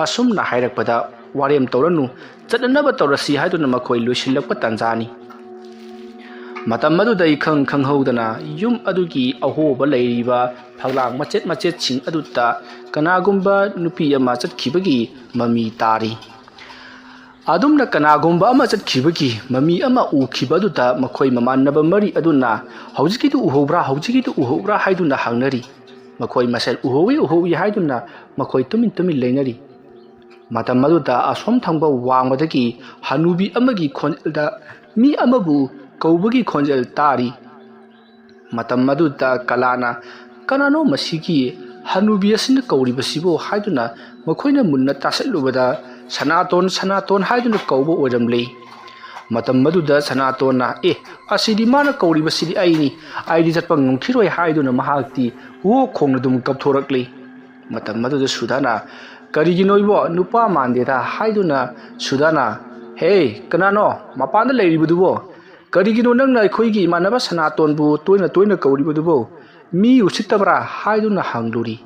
ꯑꯁꯨꯝꯅ ꯍꯥꯏꯔꯛꯄꯗ, "ꯋꯥꯔꯦꯝ ꯇꯧꯔꯅꯨ, ꯆꯠꯅꯅꯕ ꯇꯧꯔꯁꯤ" ꯍꯥꯏꯗꯨꯅ ꯃꯈꯣꯏ ꯂꯣꯏꯁꯤꯜꯂꯛꯄ ꯇꯥꯟꯖꯥꯅꯤ꯫ ꯃꯇꯝ ꯑꯗꯨꯗ ꯏꯈꯪ ꯈꯪꯍꯧꯗꯅ ꯌꯨꯝ ꯑꯗꯨꯒꯤ ꯑꯍꯣꯕ ꯂꯩꯔꯤꯕ ꯐꯛꯂꯥꯡ ꯃꯆꯦꯠ ꯃꯆꯦꯠꯁꯤꯡ ꯑꯗꯨꯗ ꯀꯅꯥꯒꯨꯝꯕ ꯅꯨꯄꯤ ꯑꯃ ꯆꯠꯈꯤꯕꯒꯤ ꯃꯃꯤ ꯇꯥꯔꯤ꯫ ꯑꯗꯨꯝꯅ ꯀꯅꯥꯒꯨꯝꯕ ꯑꯃ ꯆꯠꯈꯤꯕꯒꯤ ꯃꯃꯤ ꯑꯃ ꯎꯈꯤꯕ ꯑꯗꯨꯗ ꯃꯈꯣꯏ ꯃꯃꯥꯟꯅꯕ ꯃꯔꯤ ꯑꯗꯨꯅ "ꯍꯧꯖꯤꯛꯀꯤꯗꯨ ꯎꯍꯧꯕ꯭ꯔꯥ, ꯍꯧꯖꯤꯛꯀꯤꯗꯨ ꯎꯍꯧꯕ꯭ꯔꯥ?" ꯍꯥꯏꯗꯨꯅ ꯍꯪꯅꯔꯤ꯫ ꯃꯈꯣꯏ ꯃꯁꯦꯜ "ꯎꯍꯧꯏ, ꯎꯍꯧꯏ" ꯍꯥꯏꯗꯨꯅ ꯃꯈꯣꯏ ꯇꯨꯃꯤꯟ ꯇꯨꯃꯤꯟ ꯂꯩꯅꯔꯤ꯫ ꯃꯇꯝ ꯑꯗꯨꯗ ꯑꯁꯣꯝ ꯊꯪꯕ ꯋꯥꯡꯃꯗꯒꯤ ꯍꯅꯨꯕꯤ ꯑꯃꯒꯤ ꯈꯣꯟꯖꯦꯜꯗ ꯃꯤ ꯑꯃꯕꯨ ꯀꯧꯕꯒꯤ ꯈꯣꯟꯖꯦꯜ ꯇꯥꯔꯤ꯫ ꯃꯇꯝ ꯑꯗꯨꯗ ꯀꯂꯥꯅ "ꯀꯅꯥꯅꯣ ꯃꯁꯤꯒꯤ ꯍꯅꯨꯕꯤ ꯑꯁꯤꯅ ꯀꯧꯔꯤꯕꯁꯤꯕꯨ?" ꯍꯥꯏꯗꯨꯅ ꯃꯈꯣꯏꯅ ꯃꯨꯟꯅ ꯇꯥꯁꯤꯜꯂꯨꯕꯗ, "ꯁꯅꯥꯇꯣꯟ, ꯁꯅꯥꯇꯣꯟ" ꯍꯥꯏꯗꯨꯅ ꯀꯧꯕ ꯑꯣꯏꯔꯝꯂꯦ꯫ ꯃꯇꯝ ꯑꯗꯨꯗ ꯁꯅꯥꯇꯣꯟꯅ, "ꯑꯦ, ꯑꯁꯤꯗꯤ ꯃꯥꯅ ꯀꯧꯔꯤꯕꯁꯤꯗꯤ ꯑꯩꯅꯤ, ꯑꯩꯗꯤ ꯆꯠꯄ ꯉꯝꯈꯤꯔꯣꯏ" ꯍꯥꯏꯗꯨꯅ ꯃꯍꯥꯛꯇꯤ ꯋꯣ ꯈꯣꯡꯅ ꯑꯗꯨꯝ ꯀꯞꯊꯣꯔꯛꯂꯤ꯫ ꯃꯇꯝ ꯑꯗꯨꯗ ꯁꯨꯗꯥꯅ, "ꯀꯔꯤꯒꯤꯅꯣ ꯏꯕꯣ, ꯅꯨꯄꯥ ꯃꯥꯟꯗꯦꯗ" ꯍꯥꯏꯗꯨꯅ ꯁꯨꯗꯥꯅ, "ꯍꯦ, ꯀꯅꯥꯅꯣ ꯃꯄꯥꯟꯗ ꯂꯩꯔꯤꯕꯗꯨꯕꯣ? ꯀꯔꯤꯒꯤꯅꯣ ꯅꯪꯅ ꯑꯩꯈꯣꯏꯒꯤ ꯏꯃꯥꯟꯅꯕ ꯁꯅꯥꯇꯣꯟꯕꯨ ꯇꯣꯏꯅ ꯇꯣꯏꯅ ꯀꯧꯔꯤꯕꯗꯨꯕꯣ? ꯃꯤ ꯎꯁꯤꯠꯇꯕ꯭ꯔꯥ?" ꯍꯥꯏꯗꯨꯅ ꯍꯪꯂꯨꯔꯤ꯫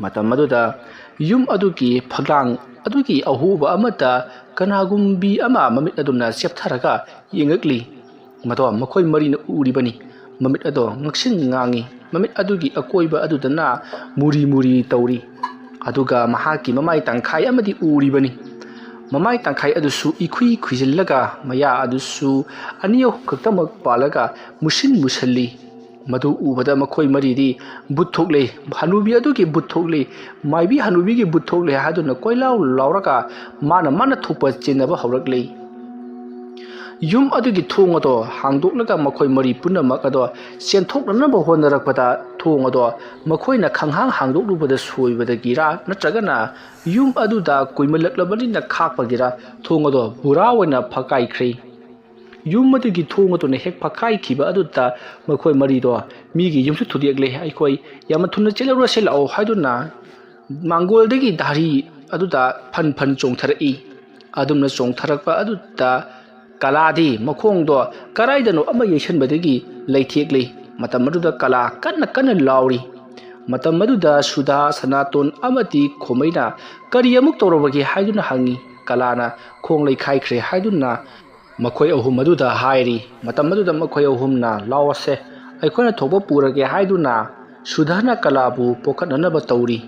ꯃꯇꯝ ꯑꯗꯨꯗ ꯌꯨꯝ ꯑꯗꯨꯒꯤ ꯐꯛꯂꯥꯡ ꯑꯗꯨꯒꯤ ꯑꯍꯣꯕ ꯑꯃꯗ ꯀꯅꯥꯒꯨꯝꯕꯤ ꯑꯃ ꯃꯃꯤꯠ ꯑꯗꯨꯝꯅ ꯆꯦꯞꯊꯔꯒ ꯌꯦꯡꯉꯛꯂꯤ꯫ ꯃꯗꯣ ꯃꯈꯣꯏ ꯃꯔꯤꯅ ꯎꯔꯤꯕꯅꯤ꯫ ꯃꯃꯤꯠ ꯑꯗꯣ ꯉꯛꯁꯤꯡ ꯉꯥꯡꯉꯤ꯫ ꯃꯃꯤꯠ ꯑꯗꯨꯒꯤ ꯑꯀꯣꯏꯕ ꯑꯗꯨꯗꯅ ꯃꯨꯔꯤ ꯃꯨꯔꯤ ꯇꯧꯔꯤ꯫ ꯑꯗꯨꯒ ꯃꯍꯥꯛꯀꯤ ꯃꯃꯥꯏ ꯇꯪꯈꯥꯏ ꯑꯃꯗꯤ ꯎꯔꯤꯕꯅꯤ꯫ ꯃꯃꯥꯏ ꯇꯪꯈꯥꯏ ꯑꯗꯨꯁꯨ ꯏꯈꯨꯏ ꯈꯨꯏꯖꯤꯜꯂꯒ ꯃꯌꯥ ꯑꯗꯨꯁꯨ ꯑꯅꯤ ꯑꯍꯨꯝ ꯈꯛꯇꯃꯛ ꯄꯥꯜꯂꯒ ꯃꯨꯁꯤꯟ ꯃꯨꯁꯜꯂꯤ꯫ ꯃꯗꯨ ꯎꯕꯗ ꯃꯈꯣꯏ ꯃꯔꯤꯗꯤ "ꯚꯨꯠ ꯊꯣꯛꯂꯦ, ꯍꯅꯨꯕꯤ ꯑꯗꯨꯒꯤ ꯚꯨꯠ ꯊꯣꯛꯂꯦ, ꯃꯥꯏꯕꯤ ꯍꯅꯨꯕꯤꯒꯤ ꯚꯨꯠ ꯊꯣꯛꯂꯦ" ꯍꯥꯏꯗꯨꯅ ꯀꯣꯏꯂꯥꯎ ꯂꯥꯎꯔꯒ ꯃꯥꯅ ꯃꯥꯅ ꯊꯣꯛꯄ ꯆꯦꯟꯅꯕ ꯍꯧꯔꯛꯂꯦ꯫ ꯌꯨꯝ ꯑꯗꯨꯒꯤ ꯊꯣꯡ ꯑꯗꯣ ꯍꯥꯡꯗꯣꯛꯂꯒ ꯃꯈꯣꯏ ꯃꯔꯤ ꯄꯨꯝꯅꯃꯛ ꯑꯗꯣ ꯆꯦꯟꯊꯣꯛꯅꯅꯕ ꯍꯣꯠꯅꯔꯛꯄꯗ, ꯊꯣꯡ ꯑꯗꯣ ꯃꯈꯣꯏꯅ ꯈꯪꯍꯥꯡ ꯍꯥꯡꯗꯣꯛꯂꯨꯕꯗ ꯁꯣꯏꯕꯗꯒꯤꯔꯥ ꯅꯠꯇ꯭ꯔꯒꯅ ꯌꯨꯝ ꯑꯗꯨꯗ ꯀꯨꯏꯃꯜꯂꯛꯂꯕꯅꯤꯅ ꯈꯥꯛꯄꯒꯤꯔꯥ, ꯊꯣꯡ ꯑꯗꯣ ꯄꯨꯔꯥ ꯑꯣꯏꯅ ꯐꯛꯀꯥꯏꯈ꯭ꯔꯦ꯫ ꯌꯨꯝ ꯑꯗꯨꯒꯤ ꯊꯣꯡ ꯑꯗꯨꯅ ꯍꯦꯛ ꯐꯛꯀꯥꯏꯈꯤꯕ ꯑꯗꯨꯗ ꯃꯈꯣꯏ ꯃꯔꯤꯗꯣ ꯃꯤꯒꯤ ꯌꯨꯝꯁꯨ ꯊꯨꯗꯦꯛꯂꯦ, ꯑꯩꯈꯣꯏ ꯌꯥꯝꯅ ꯊꯨꯅ ꯆꯦꯜꯍꯧꯔꯁꯤ ꯂꯥꯛꯑꯣ ꯍꯥꯏꯗꯨꯅ ꯃꯥꯡꯒꯣꯜꯗꯒꯤ ꯙꯥꯔꯤ ꯑꯗꯨꯗ ꯐꯟ ꯐꯟ ꯆꯣꯡꯊꯔꯛꯏ꯫ ꯑꯗꯨꯝꯅ ꯆꯣꯡꯊꯔꯛꯄ ꯑꯗꯨꯗ ꯀꯂꯥꯗꯤ ꯃꯈꯣꯡꯗꯣ ꯀꯗꯥꯏꯗꯅꯣ ꯑꯃ ꯌꯩꯁꯟꯕꯗꯒꯤ ꯂꯩꯊꯦꯛꯂꯤ꯫ ꯃꯇꯝ ꯑꯗꯨꯗ ꯀꯂꯥ ꯀꯟꯅ ꯀꯟꯅ ꯂꯥꯎꯔꯤ꯫ ꯃꯇꯝ ꯑꯗꯨꯗ ꯁꯨꯙꯥ, ꯁꯅꯥꯇꯣꯟ ꯑꯃꯗꯤ ꯈꯣꯃꯩꯅ "ꯀꯔꯤ ꯑꯃꯨꯛ ꯇꯧꯔꯕꯒꯦ?" ꯍꯥꯏꯗꯨꯅ ꯍꯪꯉꯤ꯫ ꯀꯂꯥꯅ "ꯈꯣꯡ ꯂꯩꯈꯥꯏꯈ꯭ꯔꯦ" ꯍꯥꯏꯗꯨꯅ ꯃꯈꯣꯏ ꯑꯍꯨꯝ ꯑꯗꯨꯗ ꯍꯥꯏꯔꯤ꯫ ꯃꯇꯝ ꯑꯗꯨꯗ ꯃꯈꯣꯏ ꯑꯍꯨꯝꯅ "ꯂꯥꯎꯑꯣꯁꯦ, ꯑꯩꯈꯣꯏꯅ ꯊꯣꯛꯄ ꯄꯨꯔꯒꯦ" ꯍꯥꯏꯗꯨꯅ ꯁꯨꯙꯥꯅ ꯀꯂꯥꯕꯨ ꯄꯣꯈꯠꯅꯅꯕ ꯇꯧꯔꯤ꯫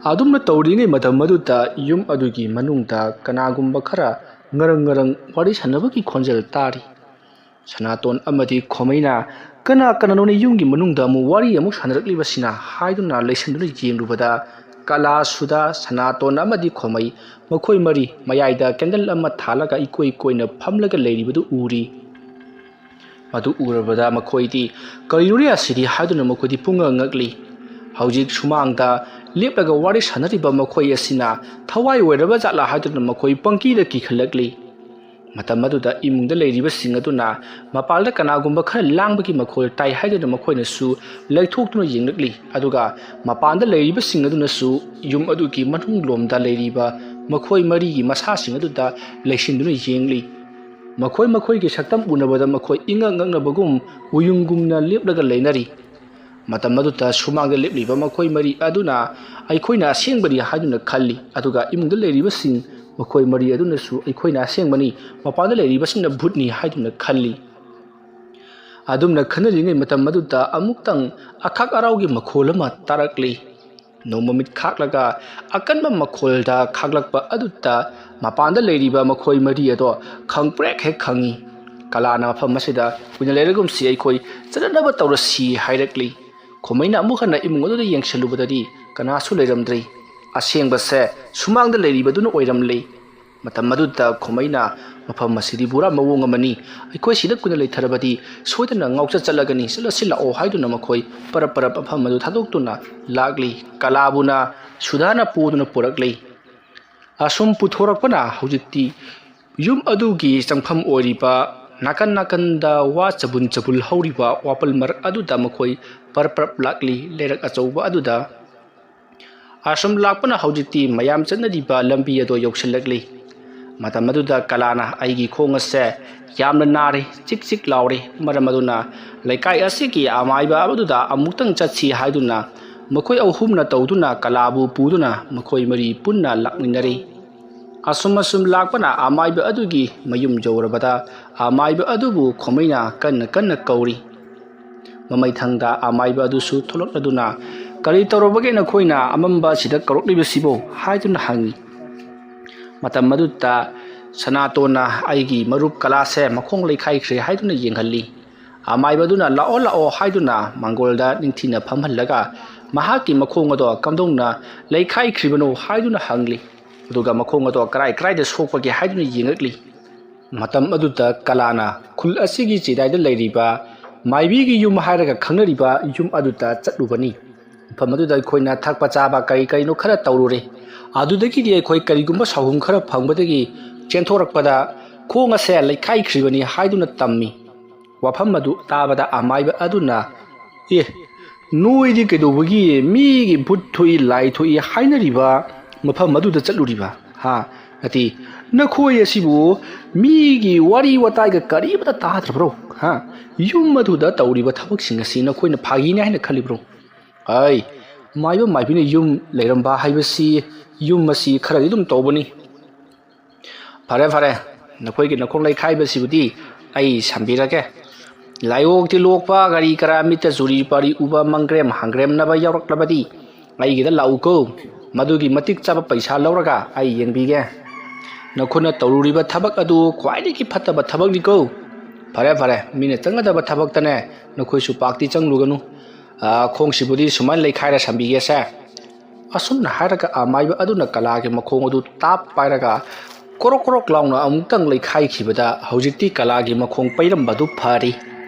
ꯑꯗꯨꯝꯅ ꯇꯧꯔꯤꯉꯩ ꯃꯇꯝ ꯑꯗꯨꯗ ꯌꯨꯝ ꯑꯗꯨꯒꯤ ꯃꯅꯨꯡꯗ ꯀꯅꯥꯒꯨꯝꯕ ꯈꯔ ꯉꯔꯪ ꯉꯔꯪ ꯋꯥꯔꯤ ꯁꯥꯟꯅꯕꯒꯤ ꯈꯣꯟꯖꯦꯜ ꯇꯥꯔꯤ꯫ ꯁꯅꯥꯇꯣꯟ ꯑꯃꯗꯤ ꯈꯣꯃꯩꯅ "ꯀꯅꯥ ꯀꯅꯥꯅꯣꯅꯦ ꯌꯨꯝꯒꯤ ꯃꯅꯨꯡꯗ ꯑꯃꯨꯛ ꯋꯥꯔꯤ ꯑꯃꯨꯛ ꯁꯥꯟꯅꯔꯛꯂꯤꯕꯁꯤꯅ?" ꯍꯥꯏꯗꯨꯅ ꯂꯩꯁꯟꯗꯨꯅ ꯌꯦꯡꯂꯨꯕꯗ ꯀꯂꯥ, ꯁꯨꯙꯥ, ꯁꯅꯥꯇꯣꯟ ꯑꯃꯗꯤ ꯈꯣꯃꯩ ꯃꯈꯣꯏ ꯃꯔꯤ ꯃꯌꯥꯏꯗ ꯀꯦꯟꯗꯜ ꯑꯃ ꯊꯥꯜꯂꯒ ꯏꯀꯣꯏ ꯀꯣꯏꯅ ꯐꯝꯂꯒ ꯂꯩꯔꯤꯕꯗꯨ ꯎꯔꯤ꯫ ꯃꯗꯨ ꯎꯔꯕꯗ ꯃꯈꯣꯏꯗꯤ "ꯀꯔꯤꯅꯣꯅꯦ ꯑꯁꯤꯗꯤ?" ꯍꯥꯏꯗꯨꯅ ꯃꯈꯣꯏꯗꯤ ꯄꯨꯡꯉꯛ ꯉꯛꯂꯤ꯫ ꯍꯧꯖꯤꯛ ꯁꯨꯃꯥꯡꯗ ꯂꯦꯞꯂꯒ ꯋꯥꯔꯤ ꯁꯥꯟꯅꯔꯤꯕ ꯃꯈꯣꯏ ꯑꯁꯤꯅ ꯊꯋꯥꯏ ꯑꯣꯏꯔꯕ ꯖꯥꯠꯂꯥ ꯍꯥꯏꯗꯨꯅ ꯃꯈꯣꯏ ꯄꯪꯀꯤꯗ ꯀꯤꯈꯠꯂꯛꯂꯤ꯫ ꯃꯇꯝ ꯑꯗꯨꯗ ꯏꯃꯨꯡꯗ ꯂꯩꯔꯤꯕꯁꯤꯡ ꯑꯗꯨꯅ ꯃꯄꯥꯟꯗ ꯀꯅꯥꯒꯨꯝꯕ ꯈꯔ ꯂꯥꯡꯕꯒꯤ ꯃꯈꯣꯜ ꯇꯥꯏ ꯍꯥꯏꯗꯨꯅ ꯃꯈꯣꯏꯅꯁꯨ ꯂꯩꯊꯣꯛꯇꯨꯅ ꯌꯦꯡꯂꯛꯂꯤ꯫ ꯑꯗꯨꯒ ꯃꯄꯥꯟꯗ ꯂꯩꯔꯤꯕꯁꯤꯡ ꯑꯗꯨꯅꯁꯨ ꯌꯨꯝ ꯑꯗꯨꯒꯤ ꯃꯅꯨꯡ ꯂꯣꯝꯗ ꯂꯩꯔꯤꯕ ꯃꯈꯣꯏ ꯃꯔꯤꯒꯤ ꯃꯁꯥꯁꯤꯡ ꯑꯗꯨꯗ ꯂꯩꯁꯤꯟꯗꯨꯅ ꯌꯦꯡꯂꯤ꯫ ꯃꯈꯣꯏ ꯃꯈꯣꯏꯒꯤ ꯁꯛꯇꯝ ꯎꯅꯕꯗ ꯃꯈꯣꯏ ꯏꯉꯛ ꯉꯛꯅꯕꯒꯨꯝ ꯎꯌꯨꯡꯒꯨꯝꯅ ꯂꯦꯞꯂꯒ ꯂꯩꯅꯔꯤ꯫ ꯃꯇꯝ ꯑꯗꯨꯗ ꯁꯨꯃꯥꯡꯗ ꯂꯦꯞꯂꯤꯕ ꯃꯈꯣꯏ ꯃꯔꯤ ꯑꯗꯨꯅ ꯑꯩꯈꯣꯏꯅ ꯑꯁꯦꯡꯕꯅꯤ ꯍꯥꯏꯗꯨꯅ ꯈꯜꯂꯤ, ꯑꯗꯨꯒ ꯏꯃꯨꯡꯗ ꯂꯩꯔꯤꯕꯁꯤꯡ ꯃꯈꯣꯏ ꯃꯔꯤ ꯑꯗꯨꯅꯁꯨ "ꯑꯩꯈꯣꯏꯅ ꯑꯁꯦꯡꯕꯅꯤ, ꯃꯄꯥꯟꯗ ꯂꯩꯔꯤꯕꯁꯤꯡꯅ ꯚꯨꯠꯅꯤ" ꯍꯥꯏꯗꯨꯅ ꯈꯜꯂꯤ꯫ ꯑꯗꯨꯝꯅ ꯈꯟꯅꯔꯤꯉꯩ ꯃꯇꯝ ꯑꯗꯨꯗ ꯑꯃꯨꯛꯇꯪ ꯑꯈꯥꯛ ꯑꯔꯥꯎꯒꯤ ꯃꯈꯣꯜ ꯑꯃ ꯇꯥꯔꯛꯂꯤ꯫ ꯅꯣꯡꯃꯃꯤꯠ ꯈꯥꯛꯂꯒ ꯑꯀꯟꯕ ꯃꯈꯣꯜꯗ ꯈꯥꯛꯂꯛꯄ ꯑꯗꯨꯗ ꯃꯄꯥꯟꯗ ꯂꯩꯔꯤꯕ ꯃꯈꯣꯏ ꯃꯔꯤ ꯑꯗꯣ ꯈꯪꯄ꯭ꯔꯦꯛ ꯍꯦꯛ ꯈꯪꯉꯤ꯫ ꯀꯂꯥꯅ ꯃꯐꯝ ꯑꯁꯤꯗ ꯀꯨꯏꯅ ꯂꯩꯔꯒꯨꯝꯁꯤ, ꯑꯩꯈꯣꯏ ꯆꯠꯅꯅꯕ ꯇꯧꯔꯁꯤ ꯍꯥꯏꯔꯛꯂꯤ꯫ ꯈꯣꯃꯩꯅ ꯑꯃꯨꯛ ꯍꯟꯅ ꯏꯃꯨꯡ ꯑꯗꯨꯗ ꯌꯦꯡꯁꯤꯜꯂꯨꯕꯗꯗꯤ ꯀꯅꯥꯁꯨ ꯂꯩꯔꯝꯗ꯭ꯔꯤ꯫ "ꯑꯁꯦꯡꯕꯁꯦ ꯁꯨꯃꯥꯡꯗ ꯂꯩꯔꯤꯕꯗꯨꯅ ꯑꯣꯏꯔꯝꯂꯦ"꯫ ꯃꯇꯝ ꯑꯗꯨꯗ ꯈꯣꯃꯩꯅ "ꯃꯐꯝ ꯑꯁꯤꯗꯤ ꯄꯨꯔꯥ ꯃꯑꯣꯡ ꯑꯃꯅꯤ, ꯑꯩꯈꯣꯏ ꯁꯤꯗ ꯀꯨꯏꯅ ꯂꯩꯊꯔꯕꯗꯤ ꯁꯣꯏꯗꯅ ꯉꯥꯎꯆꯠ ꯆꯠꯂꯒꯅꯤ, ꯆꯠꯂꯁꯤ ꯂꯥꯛꯑꯣ" ꯍꯥꯏꯗꯨꯅ ꯃꯈꯣꯏ ꯄꯔꯞ ꯄꯔꯞ ꯃꯐꯝ ꯑꯗꯨ ꯊꯥꯗꯣꯛꯇꯨꯅ ꯂꯥꯛꯂꯤ꯫ ꯀꯂꯥꯕꯨꯅ ꯁꯨꯙꯥꯅ ꯄꯨꯗꯨꯅ ꯄꯨꯔꯛꯂꯤ꯫ ꯑꯁꯨꯝ ꯄꯨꯊꯣꯔꯛꯄꯅ ꯍꯧꯖꯤꯛꯇꯤ ꯌꯨꯝ ꯑꯗꯨꯒꯤ ꯆꯪꯐꯝ ꯑꯣꯏꯔꯤꯕ ꯅꯥꯀꯟ ꯅꯥꯀꯟꯗ ꯋꯥ ꯆꯕꯨꯟ ꯆꯕꯨꯜ ꯍꯧꯔꯤꯕ ꯋꯥꯄꯜ ꯃꯔꯛ ꯑꯗꯨꯗ ꯃꯈꯣꯏ ꯄꯔꯞ ꯄꯔꯞ ꯂꯥꯛꯂꯤ꯫ ꯂꯩꯔꯛ ꯑꯆꯧꯕ ꯑꯗꯨꯗ ꯑꯁꯨꯝ ꯂꯥꯛꯄꯅ ꯍꯧꯖꯤꯛꯇꯤ ꯃꯌꯥꯝ ꯆꯠꯅꯔꯤꯕ ꯂꯝꯕꯤ ꯑꯗꯣ ꯌꯧꯁꯤꯜꯂꯛꯂꯤ꯫ ꯃꯇꯝ ꯑꯗꯨꯗ ꯀꯂꯥꯅ ꯑꯩꯒꯤ ꯈꯣꯡ ꯑꯁꯦ ꯌꯥꯝꯅ ꯅꯥꯔꯤ, ꯆꯤꯛ ꯆꯤꯛ ꯂꯥꯎꯔꯤ꯫ ꯃꯔꯝ ꯑꯗꯨꯅ ꯂꯩꯀꯥꯏ ꯑꯁꯤꯒꯤ ꯑꯃꯥꯏꯕ ꯑꯗꯨꯗ ꯑꯃꯨꯛꯇꯪ ꯆꯠꯁꯤ ꯍꯥꯏꯗꯨꯅ ꯃꯈꯣꯏ ꯑꯍꯨꯝꯅ ꯇꯧꯗꯨꯅ ꯀꯂꯥꯕꯨ ꯄꯨꯗꯨꯅ ꯃꯈꯣꯏ ꯃꯔꯤ ꯄꯨꯟꯅ ꯂꯥꯛꯃꯤꯟꯅꯔꯤ꯫ ꯑꯁꯨꯝ ꯑꯁꯨꯝ ꯂꯥꯛꯄꯅ ꯑꯃꯥꯏꯕ ꯑꯗꯨꯒꯤ ꯃꯌꯨꯝ ꯌꯧꯔꯕꯗ ꯑꯃꯥꯏꯕ ꯑꯗꯨꯕꯨ ꯈꯣꯃꯩꯅ ꯀꯟꯅ ꯀꯟꯅ ꯀꯧꯔꯤ꯫ ꯃꯃꯩꯊꯪꯗ ꯑꯃꯥꯏꯕ ꯑꯗꯨꯁꯨ ꯊꯣꯛꯂꯛꯂꯗꯨꯅ, "ꯀꯔꯤ ꯇꯧꯔꯕꯒꯦ ꯅꯈꯣꯏꯅ ꯑꯃꯝꯕ ꯑꯁꯤꯗ ꯀꯧꯔꯛꯂꯤꯕꯁꯤꯕꯨ?" ꯍꯥꯏꯗꯨꯅ ꯍꯪꯉꯤ꯫ ꯃꯇꯝ ꯑꯗꯨꯗ ꯁꯅꯥꯇꯣꯟꯅ ꯑꯩꯒꯤ ꯃꯔꯨꯞ ꯀꯂꯥꯁꯦ ꯃꯈꯣꯡ ꯂꯩꯈꯥꯏꯈ꯭ꯔꯦ ꯍꯥꯏꯗꯨꯅ ꯌꯦꯡꯍꯜꯂꯤ꯫ ꯑꯃꯥꯏꯕ ꯑꯗꯨꯅ "ꯂꯥꯛꯑꯣ, ꯂꯥꯛꯑꯣ" ꯍꯥꯏꯗꯨꯅ ꯃꯥꯡꯒꯣꯜꯗ ꯅꯤꯡꯊꯤꯅ ꯐꯝꯍꯜꯂꯒ ꯃꯍꯥꯛꯀꯤ ꯃꯈꯣꯡ ꯑꯗꯣ ꯀꯝꯗꯧꯅ ꯂꯩꯈꯥꯏꯈ꯭ꯔꯤꯕꯅꯣ ꯍꯥꯏꯗꯨꯅ ꯍꯪꯂꯤ꯫ ꯑꯗꯨꯒ ꯃꯈꯣꯡ ꯑꯗꯣ ꯀꯔꯥꯏ ꯀꯔꯥꯏꯗ ꯁꯣꯛꯄꯒꯦ ꯍꯥꯏꯗꯨꯅ ꯌꯦꯡꯉꯛꯂꯤ꯫ ꯃꯇꯝ ꯑꯗꯨꯗ ꯀꯂꯥꯅ ꯈꯨꯜ ꯑꯁꯤꯒꯤ ꯆꯤꯗꯥꯏꯗ ꯂꯩꯔꯤꯕ ꯃꯥꯏꯕꯤꯒꯤ ꯌꯨꯝ ꯍꯥꯏꯔꯒ ꯈꯪꯅꯔꯤꯕ ꯌꯨꯝ ꯑꯗꯨꯗ ꯆꯠꯂꯨꯕꯅꯤ꯫ ꯃꯐꯝ ꯑꯗꯨꯗ ꯑꯩꯈꯣꯏꯅ ꯊꯛꯄ ꯆꯥꯕ ꯀꯔꯤ ꯀꯔꯤꯅꯣ ꯈꯔ ꯇꯧꯔꯨꯔꯦ꯫ ꯑꯗꯨꯗꯒꯤꯗꯤ ꯑꯩꯈꯣꯏ ꯀꯔꯤꯒꯨꯝꯕ ꯁꯥꯍꯨꯝ ꯈꯔ ꯐꯪꯕꯗꯒꯤ ꯆꯦꯟꯊꯣꯔꯛꯄꯗ ꯈꯣꯡ ꯑꯁꯦ ꯂꯩꯈꯥꯏꯈ꯭ꯔꯤꯕꯅꯤ ꯍꯥꯏꯗꯨꯅ ꯇꯝꯃꯤ꯫ ꯋꯥꯐꯝ ꯑꯗꯨ ꯇꯥꯕꯗ ꯑꯃꯥꯏꯕ ꯑꯗꯨꯅ, "ꯑꯦ, ꯅꯣꯏꯗꯤ ꯀꯩꯗꯧꯕꯒꯤ ꯃꯤꯒꯤ ꯚꯨꯠ ꯊꯣꯛꯏ, ꯂꯥꯏ ꯊꯣꯛꯏ ꯍꯥꯏꯅꯔꯤꯕ ꯃꯐꯝ ꯑꯗꯨꯗ ꯆꯠꯂꯨꯔꯤꯕ? ꯍꯥ? ꯅꯠꯇꯦ, ꯅꯈꯣꯏ ꯑꯁꯤꯕꯨ ꯃꯤꯒꯤ ꯋꯥꯔꯤ ꯋꯥꯇꯥꯏꯒ ꯀꯔꯤꯃꯇ ꯇꯥꯗ꯭ꯔꯕ꯭ꯔꯣ? ꯍꯥ? ꯌꯨꯝ ꯑꯗꯨꯗ ꯇꯧꯔꯤꯕ ꯊꯕꯛꯁꯤꯡ ꯑꯁꯤ ꯅꯈꯣꯏꯅ ꯐꯥꯒꯤꯅꯤ ꯍꯥꯏꯅ ꯈꯜꯂꯤꯕ꯭ꯔꯣ?" ꯑꯩ, ꯃꯥꯏꯕ ꯃꯥꯏꯕꯤꯅ ꯌꯨꯝ ꯂꯩꯔꯝꯕ ꯍꯥꯏꯕꯁꯤ ꯌꯨꯝ ꯑꯁꯤ ꯈꯔꯗꯤ ꯑꯗꯨꯝ ꯇꯧꯕꯅꯤ꯫ ꯐꯔꯦ, ꯐꯔꯦ, ꯅꯈꯣꯏꯒꯤ ꯅꯈꯣꯡ ꯂꯩꯈꯥꯏꯕꯁꯤꯕꯨꯗꯤ ꯑꯩ ꯁꯝꯕꯤꯔꯒꯦ꯫ ꯂꯥꯏꯑꯣꯛꯇꯤ ꯂꯣꯛꯄ, ꯀꯔꯤ ꯀꯔꯥ, ꯃꯤꯠꯇ ꯆꯨꯔꯤ ꯄꯥꯔꯤ ꯎꯕ, ꯃꯪꯒ꯭ꯔꯦꯝ ꯍꯪꯒ꯭ꯔꯦꯝꯅꯕ ꯌꯥꯎꯔꯛꯂꯕꯗꯤ ꯑꯩꯒꯤꯗ ꯂꯥꯛꯎꯀꯣ꯫ ꯃꯗꯨꯒꯤ ꯃꯇꯤꯛ ꯆꯥꯕ ꯄꯩꯁꯥ ꯂꯧꯔꯒ ꯑꯩ ꯌꯦꯡꯕꯤꯒꯦ꯫ ꯅꯈꯣꯏꯅ ꯇꯧꯔꯨꯔꯤꯕ ꯊꯕꯛ ꯑꯗꯨ ꯈ꯭ꯋꯥꯏꯗꯒꯤ ꯐꯠꯇꯕ ꯊꯕꯛꯅꯤꯀꯣ꯫ ꯐꯔꯦ, ꯐꯔꯦ, ꯃꯤꯅ ꯆꯪꯒꯗꯕ ꯊꯕꯛꯇꯅꯦ ꯅꯈꯣꯏꯁꯨ ꯄꯥꯛꯇꯤ ꯆꯪꯂꯨꯒꯅꯨ꯫ ꯑꯥ, ꯈꯣꯡꯁꯤꯕꯨꯗꯤ ꯁꯨꯃꯥꯏꯅ ꯂꯩꯈꯥꯏꯔ ꯁꯝꯕꯤꯒꯦꯁꯦ꯫ ꯑꯁꯨꯝꯅ ꯍꯥꯏꯔꯒ ꯑꯃꯥꯏꯕ ꯑꯗꯨꯅ ꯀꯂꯥꯒꯤ ꯃꯈꯣꯡ ꯑꯗꯨ ꯇꯥꯞ ꯄꯥꯏꯔꯒ ꯀ꯭ꯔꯣꯛ ꯀ꯭ꯔꯣꯛ ꯂꯥꯎꯅ ꯑꯃꯨꯛꯇꯪ ꯂꯩꯈꯥꯏꯈꯤꯕꯗ ꯍꯧꯖꯤꯛꯇꯤ ꯀꯂꯥꯒꯤ ꯃꯈꯣꯡ ꯄꯩꯔꯝꯕꯗꯨ ꯐꯔꯤ꯫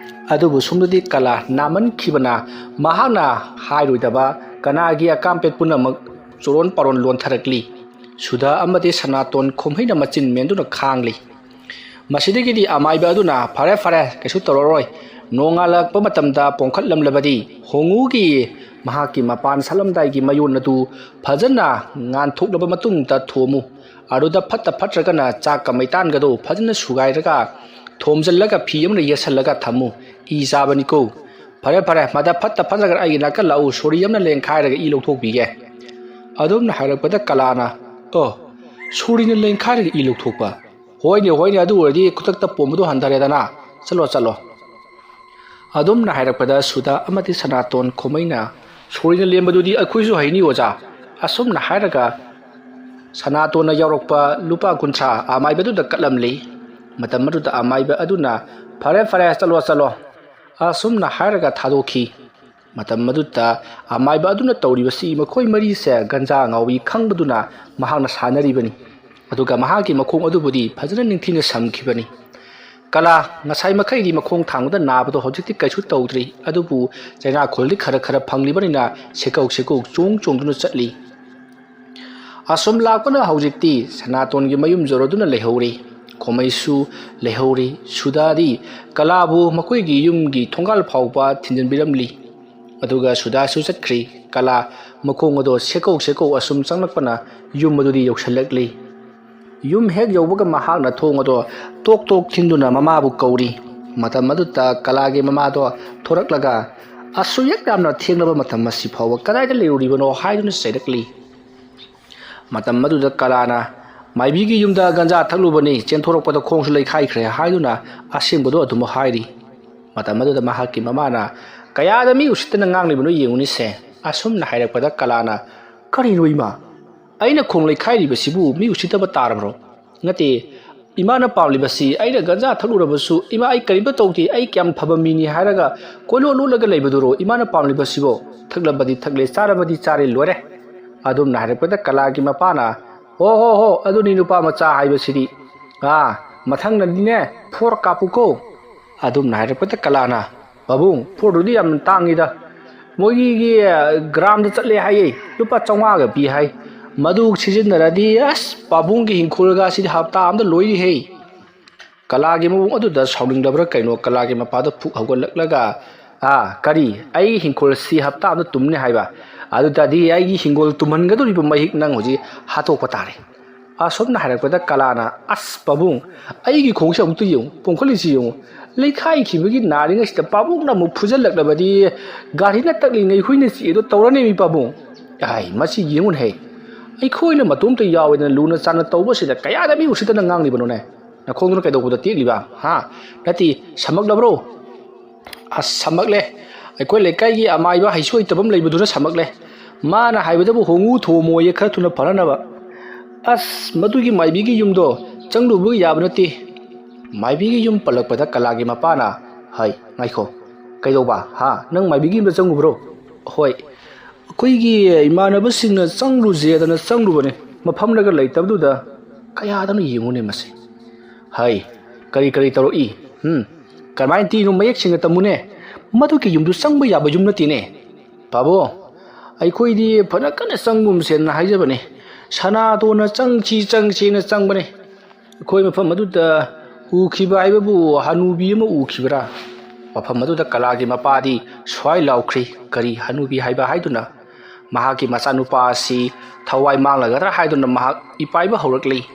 ꯑꯗꯨꯕꯨ ꯁꯣꯝꯗꯗꯤ ꯀꯂꯥ ꯅꯥꯃꯟꯈꯤꯕꯅ ꯃꯍꯥꯛꯅ ꯍꯥꯏꯔꯣꯏꯗꯕ ꯀꯅꯥꯒꯤ ꯑꯀꯥꯝꯄꯦꯠ ꯄꯨꯝꯅꯃꯛ ꯆꯨꯔꯣꯟ ꯄꯥꯔꯣꯟ ꯂꯣꯟꯊꯔꯛꯂꯤ꯫ ꯁꯨꯙꯥ ꯑꯃꯗꯤ ꯁꯅꯥꯇꯣꯟ ꯈꯣꯝꯍꯩꯅ ꯃꯆꯤꯟ ꯃꯦꯟꯗꯨꯅ ꯈꯥꯡꯂꯤ꯫ ꯃꯁꯤꯗꯒꯤꯗꯤ ꯑꯃꯥꯏꯕ ꯑꯗꯨꯅ, "ꯐꯔꯦ, ꯐꯔꯦ, ꯀꯩꯁꯨ ꯇꯧꯔꯔꯣꯏ꯫ ꯅꯣꯡꯉꯥꯜꯂꯛꯄ ꯃꯇꯝꯗ ꯄꯣꯡꯈꯠꯂꯝꯂꯕꯗꯤ ꯍꯣꯡꯉꯨꯒꯤ ꯃꯍꯥꯛꯀꯤ ꯃꯄꯥꯟ ꯁꯥꯠꯂꯝꯗꯥꯏꯒꯤ ꯃꯌꯣꯟ ꯑꯗꯨ ꯐꯖꯅ ꯉꯥꯟꯊꯣꯛꯂꯕ ꯃꯇꯨꯡꯗ ꯊꯣꯝꯃꯨ꯫ ꯑꯗꯨꯗ ꯐꯠꯇ ꯐꯠꯇ꯭ꯔꯒꯅ ꯆꯥꯛꯀ ꯃꯩꯇꯥꯟꯒꯗꯣ ꯐꯖꯅ ꯁꯨꯒꯥꯏꯔꯒ ꯊꯣꯝꯖꯤꯜꯂꯒ ꯐꯤ ꯑꯃꯅ ꯌꯦꯠꯁꯜꯂꯒ ꯊꯝꯃꯨ꯫ ꯏ ꯆꯥꯕꯅꯤꯀꯣ꯫ ꯐꯔꯦ, ꯐꯔꯦ, ꯃꯗ ꯐꯠꯇ ꯐꯠꯇ꯭ꯔꯒꯅ ꯑꯩꯒꯤ ꯅꯥꯀꯜ ꯂꯥꯛꯎ, ꯁꯣꯔꯤ ꯑꯃꯅ ꯂꯦꯡꯈꯥꯏꯔꯒ ꯏ ꯂꯧꯊꯣꯛꯄꯤꯒꯦ꯫" ꯑꯗꯨꯝꯅ ꯍꯥꯏꯔꯛꯄꯗ ꯀꯂꯥꯅ, "ꯑꯣ, ꯁꯣꯔꯤꯅ ꯂꯦꯡꯈꯥꯏꯔꯒ ꯏ ꯂꯧꯊꯣꯛꯄ? ꯍꯣꯏꯅꯦ, ꯍꯣꯏꯅꯦ, ꯑꯗꯨ ꯑꯣꯏꯔꯗꯤ ꯈꯨꯗꯛꯇ ꯄꯣꯝꯕꯗꯣ ꯍꯟꯊꯔꯦꯗꯅ꯫ ꯆꯠꯂꯣ, ꯆꯠꯂꯣ꯫" ꯑꯗꯨꯝꯅ ꯍꯥꯏꯔꯛꯄꯗ ꯁꯨꯗꯥ ꯑꯃꯗꯤ ꯁꯅꯥꯇꯣꯟ ꯈꯣꯃꯩꯅ, "ꯁꯣꯔꯤꯅ ꯂꯦꯝꯕꯗꯨꯗꯤ ꯑꯩꯈꯣꯏꯁꯨ ꯍꯩꯅꯤ, ꯑꯣꯖꯥ꯫" ꯑꯁꯨꯝꯅ ꯍꯥꯏꯔꯒ ꯁꯅꯥꯇꯣꯟꯅ ꯌꯥꯎꯔꯛꯄ ꯂꯨꯄꯥ ꯀꯨꯟꯊ꯭ꯔꯥ ꯑꯃꯥꯏꯕꯗꯨꯗ ꯀꯠꯂꯝꯂꯤ꯫ ꯃꯇꯝ ꯑꯗꯨꯗ ꯑꯃꯥꯏꯕ ꯑꯗꯨꯅ, "ꯐꯔꯦ, ꯐꯔꯦ, ꯆꯠꯂꯣ, ꯆꯠꯂꯣ꯫" ꯑꯁꯨꯝꯅ ꯍꯥꯏꯔꯒ ꯊꯥꯗꯣꯛꯈꯤ꯫ ꯃꯇꯝ ꯑꯗꯨꯗ ꯑꯃꯥꯏꯕ ꯑꯗꯨꯅ ꯇꯧꯔꯤꯕꯁꯤ ꯃꯈꯣꯏ ꯃꯔꯤꯁꯦ ꯒꯟꯖꯥ ꯉꯥꯎꯏ ꯈꯪꯕꯗꯨꯅ ꯃꯍꯥꯛꯅ ꯁꯥꯟꯅꯔꯤꯕꯅꯤ꯫ ꯑꯗꯨꯒ ꯃꯍꯥꯛꯀꯤ ꯃꯈꯣꯡ ꯑꯗꯨꯕꯨꯗꯤ ꯐꯖꯅ ꯅꯤꯡꯊꯤꯅ ꯁꯝꯈꯤꯕꯅꯤ꯫ ꯀꯂꯥ, ꯉꯁꯥꯏ ꯃꯈꯩꯗꯤ ꯃꯈꯣꯡ ꯊꯥꯡꯕꯗ ꯅꯥꯕꯗꯣ ꯍꯧꯖꯤꯛꯇꯤ ꯀꯩꯁꯨ ꯇꯧꯗ꯭ꯔꯤ, ꯑꯗꯨꯕꯨ ꯆꯩꯅꯥꯈꯣꯜꯗꯤ ꯈꯔ ꯈꯔ ꯐꯪꯂꯤꯕꯅꯤꯅ ꯁꯦꯀꯧ ꯁꯦꯀꯧ ꯆꯣꯡ ꯆꯣꯡꯗꯨꯅ ꯆꯠꯂꯤ꯫ ꯑꯁꯨꯝ ꯂꯥꯛꯄꯅ ꯍꯧꯖꯤꯛꯇꯤ ꯁꯅꯥꯇꯣꯟꯒꯤ ꯃꯌꯨꯝ ꯌꯧꯔꯗꯨꯅ ꯂꯩꯍꯧꯔꯤ꯫ ꯈꯣꯃꯩꯁꯨ ꯂꯩꯍꯧꯔꯤ꯫ ꯁꯨꯗꯥꯗꯤ ꯀꯂꯥꯕꯨ ꯃꯈꯣꯏꯒꯤ ꯌꯨꯝꯒꯤ ꯊꯣꯡꯒꯥꯜ ꯐꯥꯎꯕ ꯊꯤꯟꯖꯤꯟꯕꯤꯔꯝꯂꯤ꯫ ꯑꯗꯨꯒ ꯁꯨꯗꯥꯁꯨ ꯆꯠꯈ꯭ꯔꯤ꯫ ꯀꯂꯥ ꯃꯈꯣꯡ ꯑꯗꯣ ꯁꯦꯀꯧ ꯁꯦꯀꯧ ꯑꯁꯨꯝ ꯆꯪꯂꯛꯄꯅ ꯌꯨꯝ ꯑꯗꯨꯗꯤ ꯌꯧꯁꯤꯜꯂꯛꯂꯤ꯫ ꯌꯨꯝ ꯍꯦꯛ ꯌꯧꯕꯒ ꯃꯍꯥꯛꯅ ꯊꯣꯡ ꯑꯗꯣ ꯇꯣꯛ ꯇꯣꯛ ꯊꯤꯟꯗꯨꯅ ꯃꯃꯥꯕꯨ ꯀꯧꯔꯤ꯫ ꯃꯇꯝ ꯑꯗꯨꯗ ꯀꯂꯥꯒꯤ ꯃꯃꯥꯗꯣ ꯊꯣꯔꯛꯂꯒ, "ꯑꯁꯨꯛ ꯌꯥꯝꯅ ꯊꯦꯡꯂꯕ ꯃꯇꯝ ꯑꯁꯤ ꯐꯥꯎꯕ ꯀꯗꯥꯏꯗ ꯂꯩꯔꯨꯔꯤꯕꯅꯣ?" ꯍꯥꯏꯗꯨꯅ ꯆꯩꯔꯛꯂꯤ꯫ ꯃꯇꯝ ꯑꯗꯨꯗ ꯀꯂꯥꯅ, "ꯃꯥꯏꯕꯤꯒꯤ ꯌꯨꯝꯗ ꯒꯟꯖꯥ ꯊꯛꯂꯨꯕꯅꯤ, ꯆꯦꯟꯊꯣꯔꯛꯄꯗ ꯈꯣꯡꯁꯨ ꯂꯩꯈꯥꯏꯈ꯭ꯔꯦ" ꯍꯥꯏꯗꯨꯅ ꯑꯁꯦꯡꯕꯗꯣ ꯑꯗꯨꯃꯛ ꯍꯥꯏꯔꯤ꯫ ꯃꯇꯝ ꯑꯗꯨꯗ ꯃꯍꯥꯛꯀꯤ ꯃꯃꯥꯅ, "ꯀꯌꯥꯗ ꯃꯤ ꯎꯁꯤꯠꯇꯅ ꯉꯥꯡꯂꯤꯕꯅꯣ ꯌꯦꯡꯉꯨꯅꯤꯁꯦ" ꯑꯁꯨꯝꯅ ꯍꯥꯏꯔꯛꯄꯗ ꯀꯂꯥꯅ, "ꯀꯔꯤꯅꯣ ꯏꯃꯥ? ꯑꯩꯅ ꯈꯣꯡ ꯂꯩꯈꯥꯏꯔꯤꯕꯁꯤꯕꯨ ꯃꯤ ꯎꯁꯤꯠꯇꯕ ꯇꯥꯔꯕ꯭ꯔꯣ? ꯅꯠꯇꯦ, ꯏꯃꯥꯅ ꯄꯥꯝꯂꯤꯕꯁꯤ ꯑꯩꯅ ꯒꯟꯖꯥ ꯊꯛꯂꯨꯔꯕꯁꯨ, ꯏꯃꯥ, ꯑꯩ ꯀꯔꯤꯝꯇ ꯇꯧꯗꯦ, ꯑꯩ ꯀꯌꯥꯝ ꯐꯕ ꯃꯤꯅꯤ" ꯍꯥꯏꯔꯒ ꯀꯣꯏꯂꯣꯠ ꯂꯣꯠꯂꯒ ꯂꯩꯕꯗꯨꯔꯣ ꯏꯃꯥꯅ ꯄꯥꯝꯂꯤꯕꯁꯤꯕꯣ? ꯊꯛꯂꯕꯗꯤ ꯊꯛꯂꯦ, ꯆꯥꯔꯕꯗꯤ ꯆꯥꯔꯦ, ꯂꯣꯏꯔꯦ꯫ ꯑꯗꯨꯝꯅ ꯍꯥꯏꯔꯛꯄꯗ ꯀꯂꯥꯒꯤ ꯃꯄꯥꯅ, "ꯍꯣ, ꯍꯣ, ꯍꯣ, ꯑꯗꯨꯅꯤ ꯅꯨꯄꯥ ꯃꯆꯥ ꯍꯥꯏꯕꯁꯤꯗꯤ꯫ ꯑꯥ, ꯃꯊꯪꯗꯗꯤꯅꯦ, ꯐꯣꯔ ꯀꯥꯞꯄꯨꯀꯣ꯫" ꯑꯗꯨꯝꯅ ꯍꯥꯏꯔꯛꯄꯗ ꯀꯂꯥꯅ, "ꯄꯥꯕꯨꯡ, ꯐꯣꯔꯗꯨꯗꯤ ꯌꯥꯝꯅ ꯇꯥꯡꯉꯤꯗ꯫ ꯃꯣꯏꯒꯤ ꯒ꯭ꯔꯥꯝꯗ ꯆꯠꯂꯦ ꯍꯥꯏꯌꯦ, ꯂꯨꯄꯥ ꯆꯥꯝꯃꯉꯥꯒ ꯄꯤ ꯍꯥꯏ꯫ ꯃꯗꯨ ꯁꯤꯖꯤꯟꯅꯔꯗꯤ ꯑꯁ, ꯄꯥꯕꯨꯡꯒꯤ ꯏꯪꯈꯣꯜꯒꯁꯤꯗꯤ ꯍꯞꯇꯥ ꯑꯃꯗ ꯂꯣꯏꯔꯤꯍꯦ꯫" ꯀꯂꯥꯒꯤ ꯃꯑꯣꯡ ꯑꯗꯨꯗ ꯁꯥꯎꯅꯤꯡꯂꯕ꯭ꯔꯥ ꯀꯩꯅꯣ, ꯀꯂꯥꯒꯤ ꯃꯄꯥꯗꯣ ꯐꯨꯛ ꯍꯧꯒꯠꯂꯛꯂꯒ, "ꯑꯥ, ꯀꯔꯤ? ꯑꯩꯒꯤ ꯍꯤꯡꯈꯣꯜꯁꯤ ꯍꯞꯇꯥ ꯑꯃꯗ ꯇꯨꯝꯅꯤ ꯍꯥꯏꯕ? ꯑꯗꯨ ꯇꯥꯔꯗꯤ ꯑꯩꯒꯤ ꯍꯤꯡꯒꯣꯜ ꯇꯨꯝꯍꯟꯒꯗꯧꯔꯤꯕ ꯃꯍꯤꯛ ꯅꯪ ꯍꯧꯖꯤꯛ ꯍꯥꯠꯇꯣꯛꯄ ꯇꯥꯔꯦ"꯫ ꯑꯁꯨꯝꯅ ꯍꯥꯏꯔꯛꯄꯗ ꯀꯂꯥꯅ, "ꯑꯁ ꯄꯥꯕꯨꯡ, ꯑꯩꯒꯤ ꯈꯣꯡꯁꯦ ꯑꯃꯨꯛꯇ ꯌꯦꯡꯉꯨ, ꯄꯣꯡꯈꯠꯂꯤꯁꯤ ꯌꯦꯡꯉꯨ, ꯂꯩꯈꯥꯏꯈꯤꯕꯒꯤ ꯅꯥꯔꯤꯉꯩꯁꯤꯗ ꯄꯥꯕꯨꯡꯅ ꯑꯃꯨꯛ ꯐꯨꯖꯜꯂꯛꯂꯕꯗꯤ ꯒꯥꯔꯤꯅ ꯇꯛꯂꯤꯉꯩ ꯍꯨꯏꯅ ꯆꯤꯛꯑꯦꯗꯣ ꯇꯧꯔꯅꯦꯃꯤ ꯄꯥꯕꯨꯡ꯫ ꯑꯩ ꯃꯁꯤ ꯌꯦꯡꯉꯨꯅꯦꯍꯦ, ꯑꯩꯈꯣꯏꯅ ꯃꯇꯣꯝꯇ ꯌꯥꯎꯋꯦꯗꯅ ꯂꯨꯅ ꯆꯥꯟꯅ ꯇꯧꯕꯁꯤꯗ ꯀꯌꯥꯗ ꯃꯤ ꯎꯁꯤꯠꯇꯅ ꯉꯥꯡꯂꯤꯕꯅꯣꯅꯦ? ꯅꯈꯣꯡꯗꯨꯅ ꯀꯩꯗꯧꯕꯗ ꯇꯦꯛꯂꯤꯕ? ꯍꯥ? ꯅꯠꯇꯦ, ꯁꯝꯃꯛꯂꯕ꯭ꯔꯣ?" "ꯑꯁ, ꯁꯝꯃꯛꯂꯦ꯫ ꯑꯩꯈꯣꯏ ꯂꯩꯀꯥꯏꯒꯤ ꯑꯃꯥꯏꯕ ꯍꯩꯁꯨ ꯍꯩꯇꯕ ꯑꯃ ꯂꯩꯕꯗꯨꯅ ꯁꯝꯃꯛꯂꯦ꯫ ꯃꯥꯅ ꯍꯥꯏꯕꯗꯕꯨ ꯍꯣꯡꯉꯨ ꯊꯣꯝꯃꯣꯌꯦ, ꯈꯔ ꯊꯨꯅ ꯐꯅꯅꯕ꯫ ꯑꯁ, ꯃꯗꯨꯒꯤ ꯃꯥꯏꯕꯤꯒꯤ ꯌꯨꯝꯗꯣ ꯆꯪꯂꯨꯕ ꯌꯥꯕ ꯅꯠꯇꯦ"꯫ ꯃꯥꯏꯕꯤꯒꯤ ꯌꯨꯝ ꯄꯜꯂꯛꯄꯗ ꯀꯂꯥꯒꯤ ꯃꯄꯥꯅ, "ꯍꯩ, ꯉꯥꯏꯈꯣ꯫ ꯀꯩꯗꯧꯕ? ꯍꯥ? ꯅꯪ ꯃꯥꯏꯕꯤꯒꯤ ꯌꯨꯝꯗ ꯆꯪꯉꯨꯕ꯭ꯔꯣ?" "ꯍꯣꯏ꯫ ꯑꯩꯈꯣꯏꯒꯤ ꯏꯃꯥꯟꯅꯕꯁꯤꯡꯅ ꯆꯪꯂꯨꯁꯦꯗꯅ ꯆꯪꯂꯨꯕꯅꯦ꯫ ꯃꯐꯝꯅꯒ ꯂꯩꯇꯕꯗꯨꯗ ꯀꯌꯥꯗꯅꯣ ꯌꯦꯡꯉꯨꯅꯦ ꯃꯁꯦ꯫ ꯍꯩ, ꯀꯔꯤ ꯀꯔꯤ ꯇꯧꯔꯛꯏ? ꯎꯝ, ꯀꯃꯥꯏꯅ ꯇꯤꯅꯣ? ꯃꯌꯦꯛ ꯁꯦꯡꯅ ꯇꯝꯃꯨꯅꯦ꯫ ꯃꯗꯨꯒꯤ ꯌꯨꯝꯗꯨ ꯆꯪꯕ ꯌꯥꯕ ꯌꯨꯝ ꯅꯠꯇꯦꯅꯦ꯫ ꯄꯥꯕꯣ, ꯑꯩꯈꯣꯏꯗꯤ ꯐꯅ ꯀꯟꯅ ꯆꯪꯒꯨꯝꯁꯦꯅ ꯍꯥꯏꯖꯕꯅꯦ꯫ ꯁꯅꯥꯇꯣꯟꯅ ꯆꯪꯁꯤ ꯆꯪꯁꯤꯅ ꯆꯪꯕꯅꯦ꯫ ꯑꯩꯈꯣꯏ ꯃꯐꯝ ꯑꯗꯨꯗ ꯎꯈꯤꯕ ꯍꯥꯏꯕꯕꯨ ꯍꯅꯨꯕꯤ ꯑꯃ ꯎꯈꯤꯕ꯭ꯔꯥ?" ꯃꯐꯝ ꯑꯗꯨꯗ ꯀꯂꯥꯒꯤ ꯃꯄꯥꯗꯤ ꯁ꯭ꯋꯥꯏ ꯂꯥꯎꯈ꯭ꯔꯤ꯫ ꯀꯔꯤ ꯍꯅꯨꯕꯤ ꯍꯥꯏꯕ ꯍꯥꯏꯗꯨꯅ? ꯃꯍꯥꯛꯀꯤ ꯃꯆꯥꯅꯨꯄꯥ ꯑꯁꯤ ꯊꯋꯥꯏ ꯃꯥꯡꯂꯒꯗ꯭ꯔꯥ ꯍꯥꯏꯗꯨꯅ ꯃꯍꯥꯛ ꯏꯄꯥꯏꯕ ꯍꯧꯔꯛꯂꯤ꯫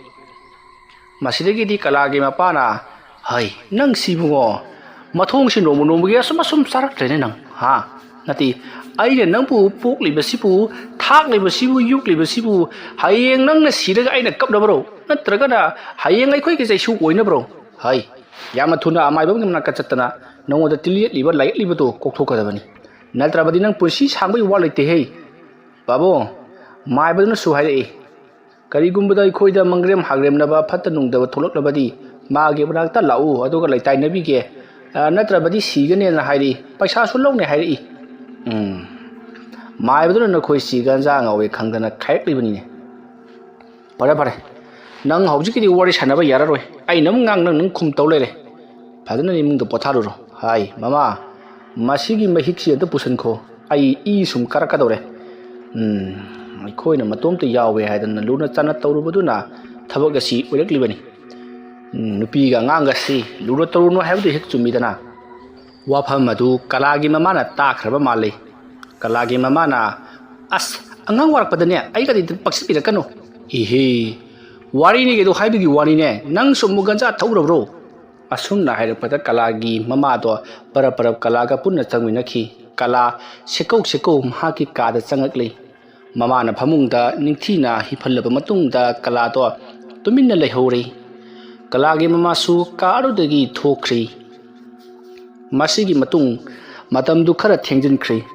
ꯃꯁꯤꯗꯒꯤꯗꯤ ꯀꯂꯥꯒꯤ ꯃꯄꯥꯅ, "ꯍꯩ, ꯅꯪ ꯁꯤꯕꯨꯉꯣ, ꯃꯊꯣꯡꯁꯤ ꯅꯣꯡꯃ ꯅꯣꯡꯃꯒꯤ ꯑꯁꯨꯝ ꯑꯁꯨꯝ ꯆꯥꯔꯛꯇ꯭ꯔꯦꯅꯦ ꯅꯪ, ꯍꯥ? ꯅꯠꯇꯦ, ꯑꯩꯅ ꯅꯪꯕꯨ ꯄꯣꯛꯂꯤꯕꯁꯤꯕꯨ, ꯊꯥꯛꯂꯤꯕꯁꯤꯕꯨ, ꯌꯣꯛꯂꯤꯕꯁꯤꯕꯨ ꯍꯌꯦꯡ ꯅꯪꯅ ꯁꯤꯔꯒ ꯑꯩꯅ ꯀꯞꯅꯕꯔꯣ? ꯅꯠꯇ꯭ꯔꯒꯅ ꯍꯌꯦꯡ ꯑꯩꯈꯣꯏꯒꯤ ꯆꯩꯁꯨ ꯑꯣꯏꯅꯕ꯭ꯔꯣ? ꯍꯩ, ꯌꯥꯝꯅ ꯊꯨꯅ ꯑꯃꯥꯏꯕꯝꯒꯤ ꯃꯅꯥꯛꯇ ꯆꯠꯇꯅ ꯅꯉꯣꯟꯗ ꯇꯤꯜꯂꯦꯠꯂꯤꯕ ꯂꯥꯏꯌꯦꯠꯂꯤꯕꯗꯨ ꯀꯣꯛꯊꯣꯛꯀꯗꯕꯅꯤ꯫ ꯅꯠꯇ꯭ꯔꯕꯗꯤ ꯅꯪ ꯄꯨꯟꯁꯤ ꯁꯥꯡꯕꯒꯤ ꯋꯥ ꯂꯩꯇꯦꯍꯦ꯫ ꯄꯥꯕꯨꯡ, ꯃꯥꯏꯕꯗꯨꯅꯁꯨ ꯍꯥꯏꯔꯛꯏ, ꯀꯔꯤꯒꯨꯝꯕꯗ ꯑꯩꯈꯣꯏꯗ ꯃꯪꯒ꯭ꯔꯦꯝ ꯍꯥꯒ꯭ꯔꯦꯝꯅꯕ ꯐꯠꯇ ꯅꯨꯡꯗꯕ ꯊꯣꯛꯂꯛꯂꯕꯗꯤ ꯃꯥꯒꯤ ꯃꯅꯥꯛꯇ ꯂꯥꯛꯎ, ꯑꯗꯨꯒ ꯂꯩꯇꯥꯏꯅꯕꯤꯒꯦ, ꯑ, ꯅꯠꯇ꯭ꯔꯕꯗꯤ ꯁꯤꯒꯅꯦꯅ ꯍꯥꯏꯔꯛꯏ, ꯄꯩꯁꯥꯁꯨ ꯂꯧꯅꯦ ꯍꯥꯏꯔꯛꯏ꯫ ꯎꯝ, ꯃꯥꯏꯕꯗꯨꯅ ꯅꯈꯣꯏ ꯁꯤ ꯒꯟꯖꯥ ꯉꯥꯎꯋꯦ ꯈꯪꯗꯅ ꯈꯥꯏꯔꯛꯂꯤꯕꯅꯤꯅꯦ꯫ ꯐꯔꯦ, ꯐꯔꯦ, ꯅꯪ ꯍꯧꯖꯤꯛꯀꯤꯗꯤ ꯋꯥꯔꯤ ꯁꯥꯟꯅꯕ ꯌꯥꯔꯔꯣꯏ, ꯑꯩꯅ ꯑꯃꯨꯛ ꯉꯥꯡ ꯅꯪ ꯑꯗꯨꯝ ꯈꯨꯝ ꯇꯧ ꯂꯩꯔꯦ꯫ ꯐꯖꯅ ꯏꯃꯨꯡꯗ ꯄꯣꯊꯥꯔꯨꯔꯣ꯫ ꯍꯥꯏ, ꯃꯃꯥ, ꯃꯁꯤꯒꯤ ꯃꯍꯤꯛꯁꯤ ꯑꯝꯇ ꯄꯨꯁꯤꯟꯈꯣ, ꯑꯩ ꯏ ꯁꯨꯝ ꯀꯥꯔꯛꯀꯗꯧꯔꯦ꯫ ꯎꯝ, ꯑꯩꯈꯣꯏꯅ ꯃꯇꯣꯝꯇ ꯌꯥꯎꯋꯦ ꯍꯥꯏꯗꯅ ꯂꯨꯅ ꯆꯥꯟꯅ ꯇꯧꯔꯨꯕꯗꯨꯅ ꯊꯕꯛ ꯑꯁꯤ ꯑꯣꯏꯔꯛꯂꯤꯕꯅꯤ꯫ ꯎꯝ, ꯅꯨꯄꯤꯒ ꯑꯉꯥꯡꯒꯁꯤ ꯂꯨꯔ ꯇꯧꯔꯨꯅꯨ ꯍꯥꯏꯕꯗꯨ ꯍꯦꯛ ꯆꯨꯝꯃꯤꯗꯅ꯫ ꯋꯥꯐꯝ ꯑꯗꯨ ꯀꯂꯥꯒꯤ ꯃꯃꯥꯅ ꯇꯥꯈ꯭ꯔꯕ ꯃꯥꯜꯂꯤ꯫ ꯀꯂꯥꯒꯤ ꯃꯃꯥꯅ, "ꯑꯁ, ꯑꯉꯥꯡ ꯋꯥꯔꯛꯄꯗꯅꯦ ꯑꯩꯒꯗꯤ ꯄꯛꯁꯤꯟꯕꯤꯔꯛꯀꯅꯨ꯫ ꯏꯍꯦ, ꯋꯥꯔꯤꯅꯤ ꯀꯩꯗꯧ ꯍꯥꯏꯕꯒꯤ ꯋꯥꯔꯤꯅꯦ, ꯅꯪꯁꯨ ꯑꯃꯨꯛ ꯒꯟꯖꯥ ꯊꯧꯔꯕ꯭ꯔꯣ?" ꯑꯁꯨꯝꯅ ꯍꯥꯏꯔꯛꯄꯗ ꯀꯂꯥꯒꯤ ꯃꯃꯥꯗꯣ ꯄꯔꯞ ꯄꯔꯞ ꯀꯂꯥꯒ ꯄꯨꯟꯅ ꯆꯪꯃꯤꯟꯅꯈꯤ꯫ ꯀꯂꯥ ꯁꯦꯀꯧ ꯁꯦꯀꯧ ꯃꯍꯥꯛꯀꯤ ꯀꯥꯗ ꯆꯪꯉꯛꯂꯤ꯫ ꯃꯃꯥꯅ ꯐꯃꯨꯡꯗ ꯅꯤꯡꯊꯤꯅ ꯍꯤꯞꯍꯜꯂꯕ ꯃꯇꯨꯡꯗ ꯀꯂꯥꯗꯣ ꯇꯨꯃꯤꯟꯅ ꯂꯩꯍꯧꯔꯤ꯫ ꯀꯂꯥꯒꯤ ꯃꯃꯥꯁꯨ ꯀꯥ ꯑꯗꯨꯗꯒꯤ ꯊꯣꯛꯈ꯭ꯔꯤ꯫ ꯃꯁꯤꯒꯤ ꯃꯇꯨꯡ ꯃꯇꯝꯗꯨ ꯈꯔ ꯊꯦꯡꯖꯤꯟꯈ꯭ꯔꯤ꯫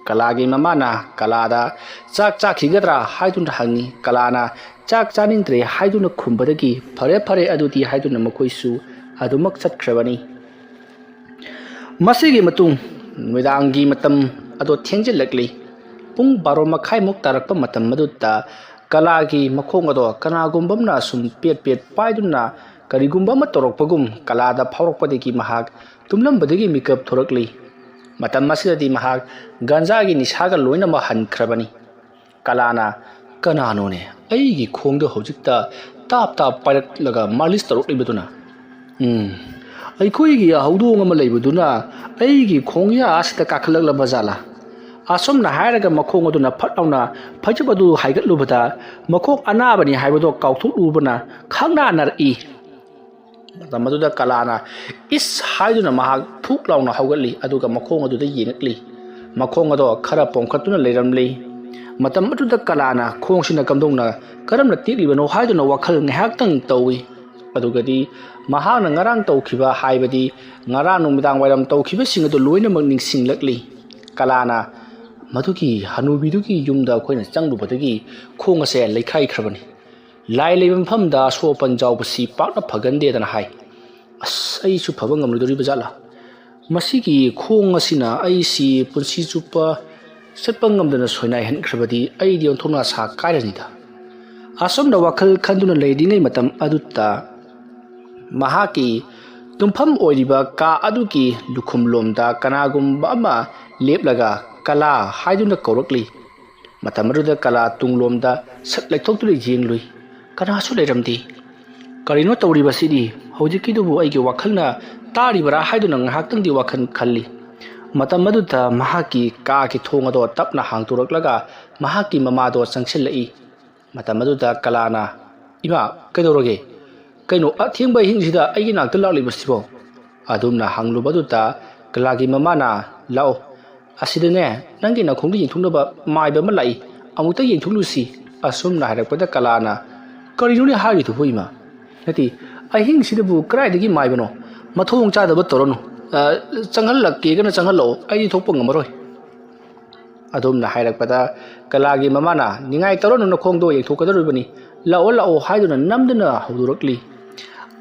ꯀꯂꯥꯒꯤ ꯃꯃꯥꯅ ꯀꯂꯥꯗ ꯆꯥꯛ ꯆꯥꯈꯤꯒꯗ꯭ꯔꯥ ꯍꯥꯏꯗꯨꯅ ꯍꯪꯉꯤ꯫ ꯀꯂꯥꯅ ꯆꯥꯛ ꯆꯥꯅꯤꯡꯗ꯭ꯔꯦ ꯍꯥꯏꯗꯨꯅ ꯈꯨꯝꯕꯗꯒꯤ, "ꯐꯔꯦ, ꯐꯔꯦ, ꯑꯗꯨꯗꯤ" ꯍꯥꯏꯗꯨꯅ ꯃꯈꯣꯏꯁꯨ ꯑꯗꯨꯃꯛ ꯆꯠꯈ꯭ꯔꯕꯅꯤ꯫ ꯃꯁꯤꯒꯤ ꯃꯇꯨꯡ ꯅꯨꯃꯤꯗꯥꯡꯒꯤ ꯃꯇꯝ ꯑꯗꯣ ꯊꯦꯡꯖꯤꯜꯂꯛꯂꯤ꯫ ꯄꯨꯡ ꯕꯥꯔꯣ ꯃꯈꯥꯏꯃꯨꯛ ꯇꯥꯔꯛꯄ ꯃꯇꯝ ꯑꯗꯨꯗ ꯀꯂꯥꯒꯤ ꯃꯈꯣꯡ ꯑꯗꯣ ꯀꯅꯥꯒꯨꯝꯕ ꯑꯃꯅ ꯁꯨꯝ ꯄꯦꯠ ꯄꯦꯠ ꯄꯥꯏꯗꯨꯅ ꯀꯔꯤꯒꯨꯝꯕ ꯑꯃ ꯇꯧꯔꯛꯄꯒꯨꯝ ꯀꯂꯥꯗ ꯐꯥꯎꯔꯛꯄꯗꯒꯤ ꯃꯍꯥꯛ ꯇꯨꯝꯂꯝꯕꯗꯒꯤ ꯃꯤꯀꯞ ꯊꯣꯔꯛꯂꯤ꯫ ꯃꯇꯝ ꯑꯁꯤꯗꯗꯤ ꯃꯍꯥꯛ ꯒꯟꯖꯥꯒꯤ ꯅꯤꯁꯥꯒ ꯂꯣꯏꯅꯃꯛ ꯍꯟꯈ꯭ꯔꯕꯅꯤ꯫ ꯀꯂꯥꯅ, "ꯀꯅꯥꯅꯣꯅꯦ ꯑꯩꯒꯤ ꯈꯣꯡꯗ ꯍꯧꯖꯤꯛꯇ ꯇꯥꯞ ꯇꯥꯞ ꯄꯥꯏꯔꯛꯂꯒ ꯃꯥꯂꯤꯁ ꯇꯧꯔꯛꯂꯤꯕꯗꯨꯅ? ꯎꯝ, ꯑꯩꯈꯣꯏꯒꯤ ꯍꯧꯗꯣꯡ ꯑꯃ ꯂꯩꯕꯗꯨꯅ ꯑꯩꯒꯤ ꯈꯣꯡꯌꯥ ꯑꯁꯤꯗ ꯀꯥꯈꯠꯂꯛꯂꯕ ꯖꯥꯠꯂꯥ?" ꯑꯁꯨꯝꯅ ꯍꯥꯏꯔꯒ ꯃꯈꯣꯡ ꯑꯗꯨꯅ ꯐꯠ ꯂꯥꯎꯅ ꯐꯩꯖꯨꯞ ꯑꯗꯨ ꯍꯥꯏꯒꯠꯂꯨꯕꯗ ꯃꯈꯣꯡ ꯑꯅꯥꯕꯅꯤ ꯍꯥꯏꯕꯗꯣ ꯀꯥꯎꯊꯣꯛꯂꯨꯕꯅ ꯈꯪꯅꯥ ꯅꯥꯔꯛꯏ꯫ ꯃꯇꯝ ꯑꯗꯨꯗ ꯀꯂꯥꯅ "ꯏꯁ" ꯍꯥꯏꯗꯨꯅ ꯃꯍꯥꯛ ꯐꯨꯛ ꯂꯥꯎꯅ ꯍꯧꯒꯠꯂꯤ, ꯑꯗꯨꯒ ꯃꯈꯣꯡ ꯑꯗꯨꯗ ꯌꯦꯡꯉꯛꯂꯤ꯫ ꯃꯈꯣꯡ ꯑꯗꯣ ꯈꯔ ꯄꯣꯝꯈꯠꯇꯨꯅ ꯂꯩꯔꯝꯂꯤ꯫ ꯃꯇꯝ ꯑꯗꯨꯗ ꯀꯂꯥꯅ ꯈꯣꯡꯁꯤꯅ ꯀꯝꯗꯧꯅ, ꯀꯔꯝꯅ ꯇꯦꯛꯂꯤꯕꯅꯣ ꯍꯥꯏꯗꯨꯅ ꯋꯥꯈꯜ ꯉꯥꯏꯍꯥꯛꯇꯪ ꯇꯧꯏ꯫ ꯑꯗꯨꯒꯗꯤ ꯃꯍꯥꯛꯅ ꯉꯔꯥꯡ ꯇꯧꯈꯤꯕ, ꯍꯥꯏꯕꯗꯤ ꯉꯔꯥꯡ ꯅꯨꯃꯤꯗꯥꯡ ꯋꯥꯏꯔꯝ ꯇꯧꯈꯤꯕꯁꯤꯡ ꯑꯗꯨ ꯂꯣꯏꯅꯃꯛ ꯅꯤꯡꯁꯤꯡꯂꯛꯂꯤ꯫ ꯀꯂꯥꯅ, "ꯃꯗꯨꯒꯤ ꯍꯅꯨꯕꯤꯗꯨꯒꯤ ꯌꯨꯝꯗ ꯑꯩꯈꯣꯏꯅ ꯆꯪꯂꯨꯕꯗꯒꯤ ꯈꯣꯡ ꯑꯁꯦ ꯂꯩꯈꯥꯏꯈ꯭ꯔꯕꯅꯤ꯫ ꯂꯥꯏ ꯂꯩꯕ ꯃꯐꯝꯗ ꯑꯁꯣꯛ ꯑꯄꯟ ꯌꯥꯎꯕꯁꯤ ꯄꯥꯛꯅ ꯐꯒꯟꯗꯦꯗꯅ ꯍꯥꯏ꯫ ꯑꯁ, ꯑꯩꯁꯨ ꯐꯕ ꯉꯝꯂꯣꯏꯗꯧꯔꯤꯕ ꯖꯥꯠꯂꯥ? ꯃꯁꯤꯒꯤ ꯈꯣꯡ ꯑꯁꯤꯅ ꯑꯩꯁꯤ ꯄꯨꯟꯁꯤ ꯆꯨꯞꯄ ꯆꯠꯄ ꯉꯝꯗꯅ ꯁꯣꯏꯅꯥꯏꯍꯟꯈ꯭ꯔꯕꯗꯤ ꯑꯩꯗꯤ ꯑꯣꯟꯊꯣꯛꯅ ꯑꯁꯥ ꯀꯥꯏꯔꯅꯤꯗ꯫" ꯑꯁꯨꯝꯅ ꯋꯥꯈꯜ ꯈꯟꯗꯨꯅ ꯂꯩꯔꯤꯉꯩ ꯃꯇꯝ ꯑꯗꯨꯗ ꯃꯍꯥꯛꯀꯤ ꯇꯨꯝꯐꯝ ꯑꯣꯏꯔꯤꯕ ꯀꯥ ꯑꯗꯨꯒꯤ ꯂꯨꯈꯨꯝꯂꯣꯝꯗ ꯀꯅꯥꯒꯨꯝꯕ ꯑꯃ ꯂꯦꯞꯂꯒ "ꯀꯂꯥ" ꯍꯥꯏꯗꯨꯅ ꯀꯧꯔꯛꯂꯤ꯫ ꯃꯇꯝ ꯑꯗꯨꯗ ꯀꯂꯥ ꯇꯨꯡꯂꯣꯝꯗ ꯁꯠ ꯂꯩꯊꯣꯛꯇꯨꯅ ꯌꯦꯡꯂꯨꯏ꯫ ꯀꯅꯥꯁꯨ ꯂꯩꯔꯝꯗꯦ꯫ "ꯀꯔꯤꯅꯣ ꯇꯧꯔꯤꯕꯁꯤꯗꯤ? ꯍꯧꯖꯤꯛꯀꯤꯗꯨꯕꯨ ꯑꯩꯒꯤ ꯋꯥꯈꯜꯅ ꯇꯥꯔꯤꯕꯔꯥ?" ꯍꯥꯏꯗꯨꯅ ꯉꯥꯏꯍꯥꯛꯇꯪꯗꯤ ꯋꯥꯈꯜ ꯈꯜꯂꯤ꯫ ꯃꯇꯝ ꯑꯗꯨꯗ ꯃꯍꯥꯛꯀꯤ ꯀꯥꯒꯤ ꯊꯣꯡ ꯑꯗꯣ ꯇꯞꯅ ꯍꯥꯡꯗꯣꯔꯛꯂꯒ ꯃꯍꯥꯛꯀꯤ ꯃꯃꯥꯗꯣ ꯆꯪꯁꯤꯜꯂꯛꯏ꯫ ꯃꯇꯝ ꯑꯗꯨꯗ ꯀꯂꯥꯅ, "ꯏꯃꯥ, ꯀꯩꯗꯧꯔꯒꯦ? ꯀꯩꯅꯣ ꯑꯊꯦꯡꯕ ꯑꯍꯤꯡꯁꯤꯗ ꯑꯩꯒꯤ ꯅꯥꯛꯇ ꯂꯥꯛꯂꯤꯕꯁꯤꯕꯣ?" ꯑꯗꯨꯝꯅ ꯍꯪꯂꯨꯕꯗꯨꯗ ꯀꯂꯥꯒꯤ ꯃꯃꯥꯅ, "ꯂꯥꯛꯑꯣ, ꯑꯁꯤꯗꯅꯦ ꯅꯪꯒꯤ ꯅꯈꯣꯡꯗ ꯌꯦꯡꯊꯣꯛꯅꯕ ꯃꯥꯏꯕ ꯑꯃ ꯂꯥꯛꯏ, ꯑꯃꯨꯛꯇ ꯌꯦꯡꯊꯣꯛꯂꯨꯁꯤ," ꯑꯁꯨꯝꯅ ꯍꯥꯏꯔꯛꯄꯗ ꯀꯂꯥꯅ, "ꯀꯔꯤꯅꯣꯅꯦ ꯍꯥꯏꯔꯤꯗꯨꯕꯨ ꯏꯃꯥ? ꯅꯠꯇꯦ, ꯑꯍꯤꯡꯁꯤꯗꯕꯨ ꯀꯗꯥꯏꯗꯒꯤ ꯃꯥꯏꯕꯅꯣ? ꯃꯊꯣꯡ ꯆꯥꯗꯕ ꯇꯧꯔꯅꯨ꯫ ꯑ, ꯆꯪꯍꯜꯂꯛꯀꯦꯒꯅ ꯆꯪꯍꯜꯂꯛꯑꯣ, ꯑꯩꯗꯤ ꯊꯣꯛꯄ ꯉꯝꯃꯔꯣꯏ," ꯑꯗꯨꯝꯅ ꯍꯥꯏꯔꯛꯄꯗ ꯀꯂꯥꯒꯤ ꯃꯃꯥꯅ, "ꯅꯤꯡꯉꯥꯏ ꯇꯧꯔꯅꯨ, ꯅꯈꯣꯡꯗꯣ ꯌꯦꯡꯊꯣꯛꯀꯗꯧꯔꯤꯕꯅꯤ, ꯂꯥꯛꯑꯣ ꯂꯥꯛꯑꯣ" ꯍꯥꯏꯗꯨꯅ ꯅꯝꯗꯨꯅ ꯍꯧꯗꯣꯔꯛꯂꯤ꯫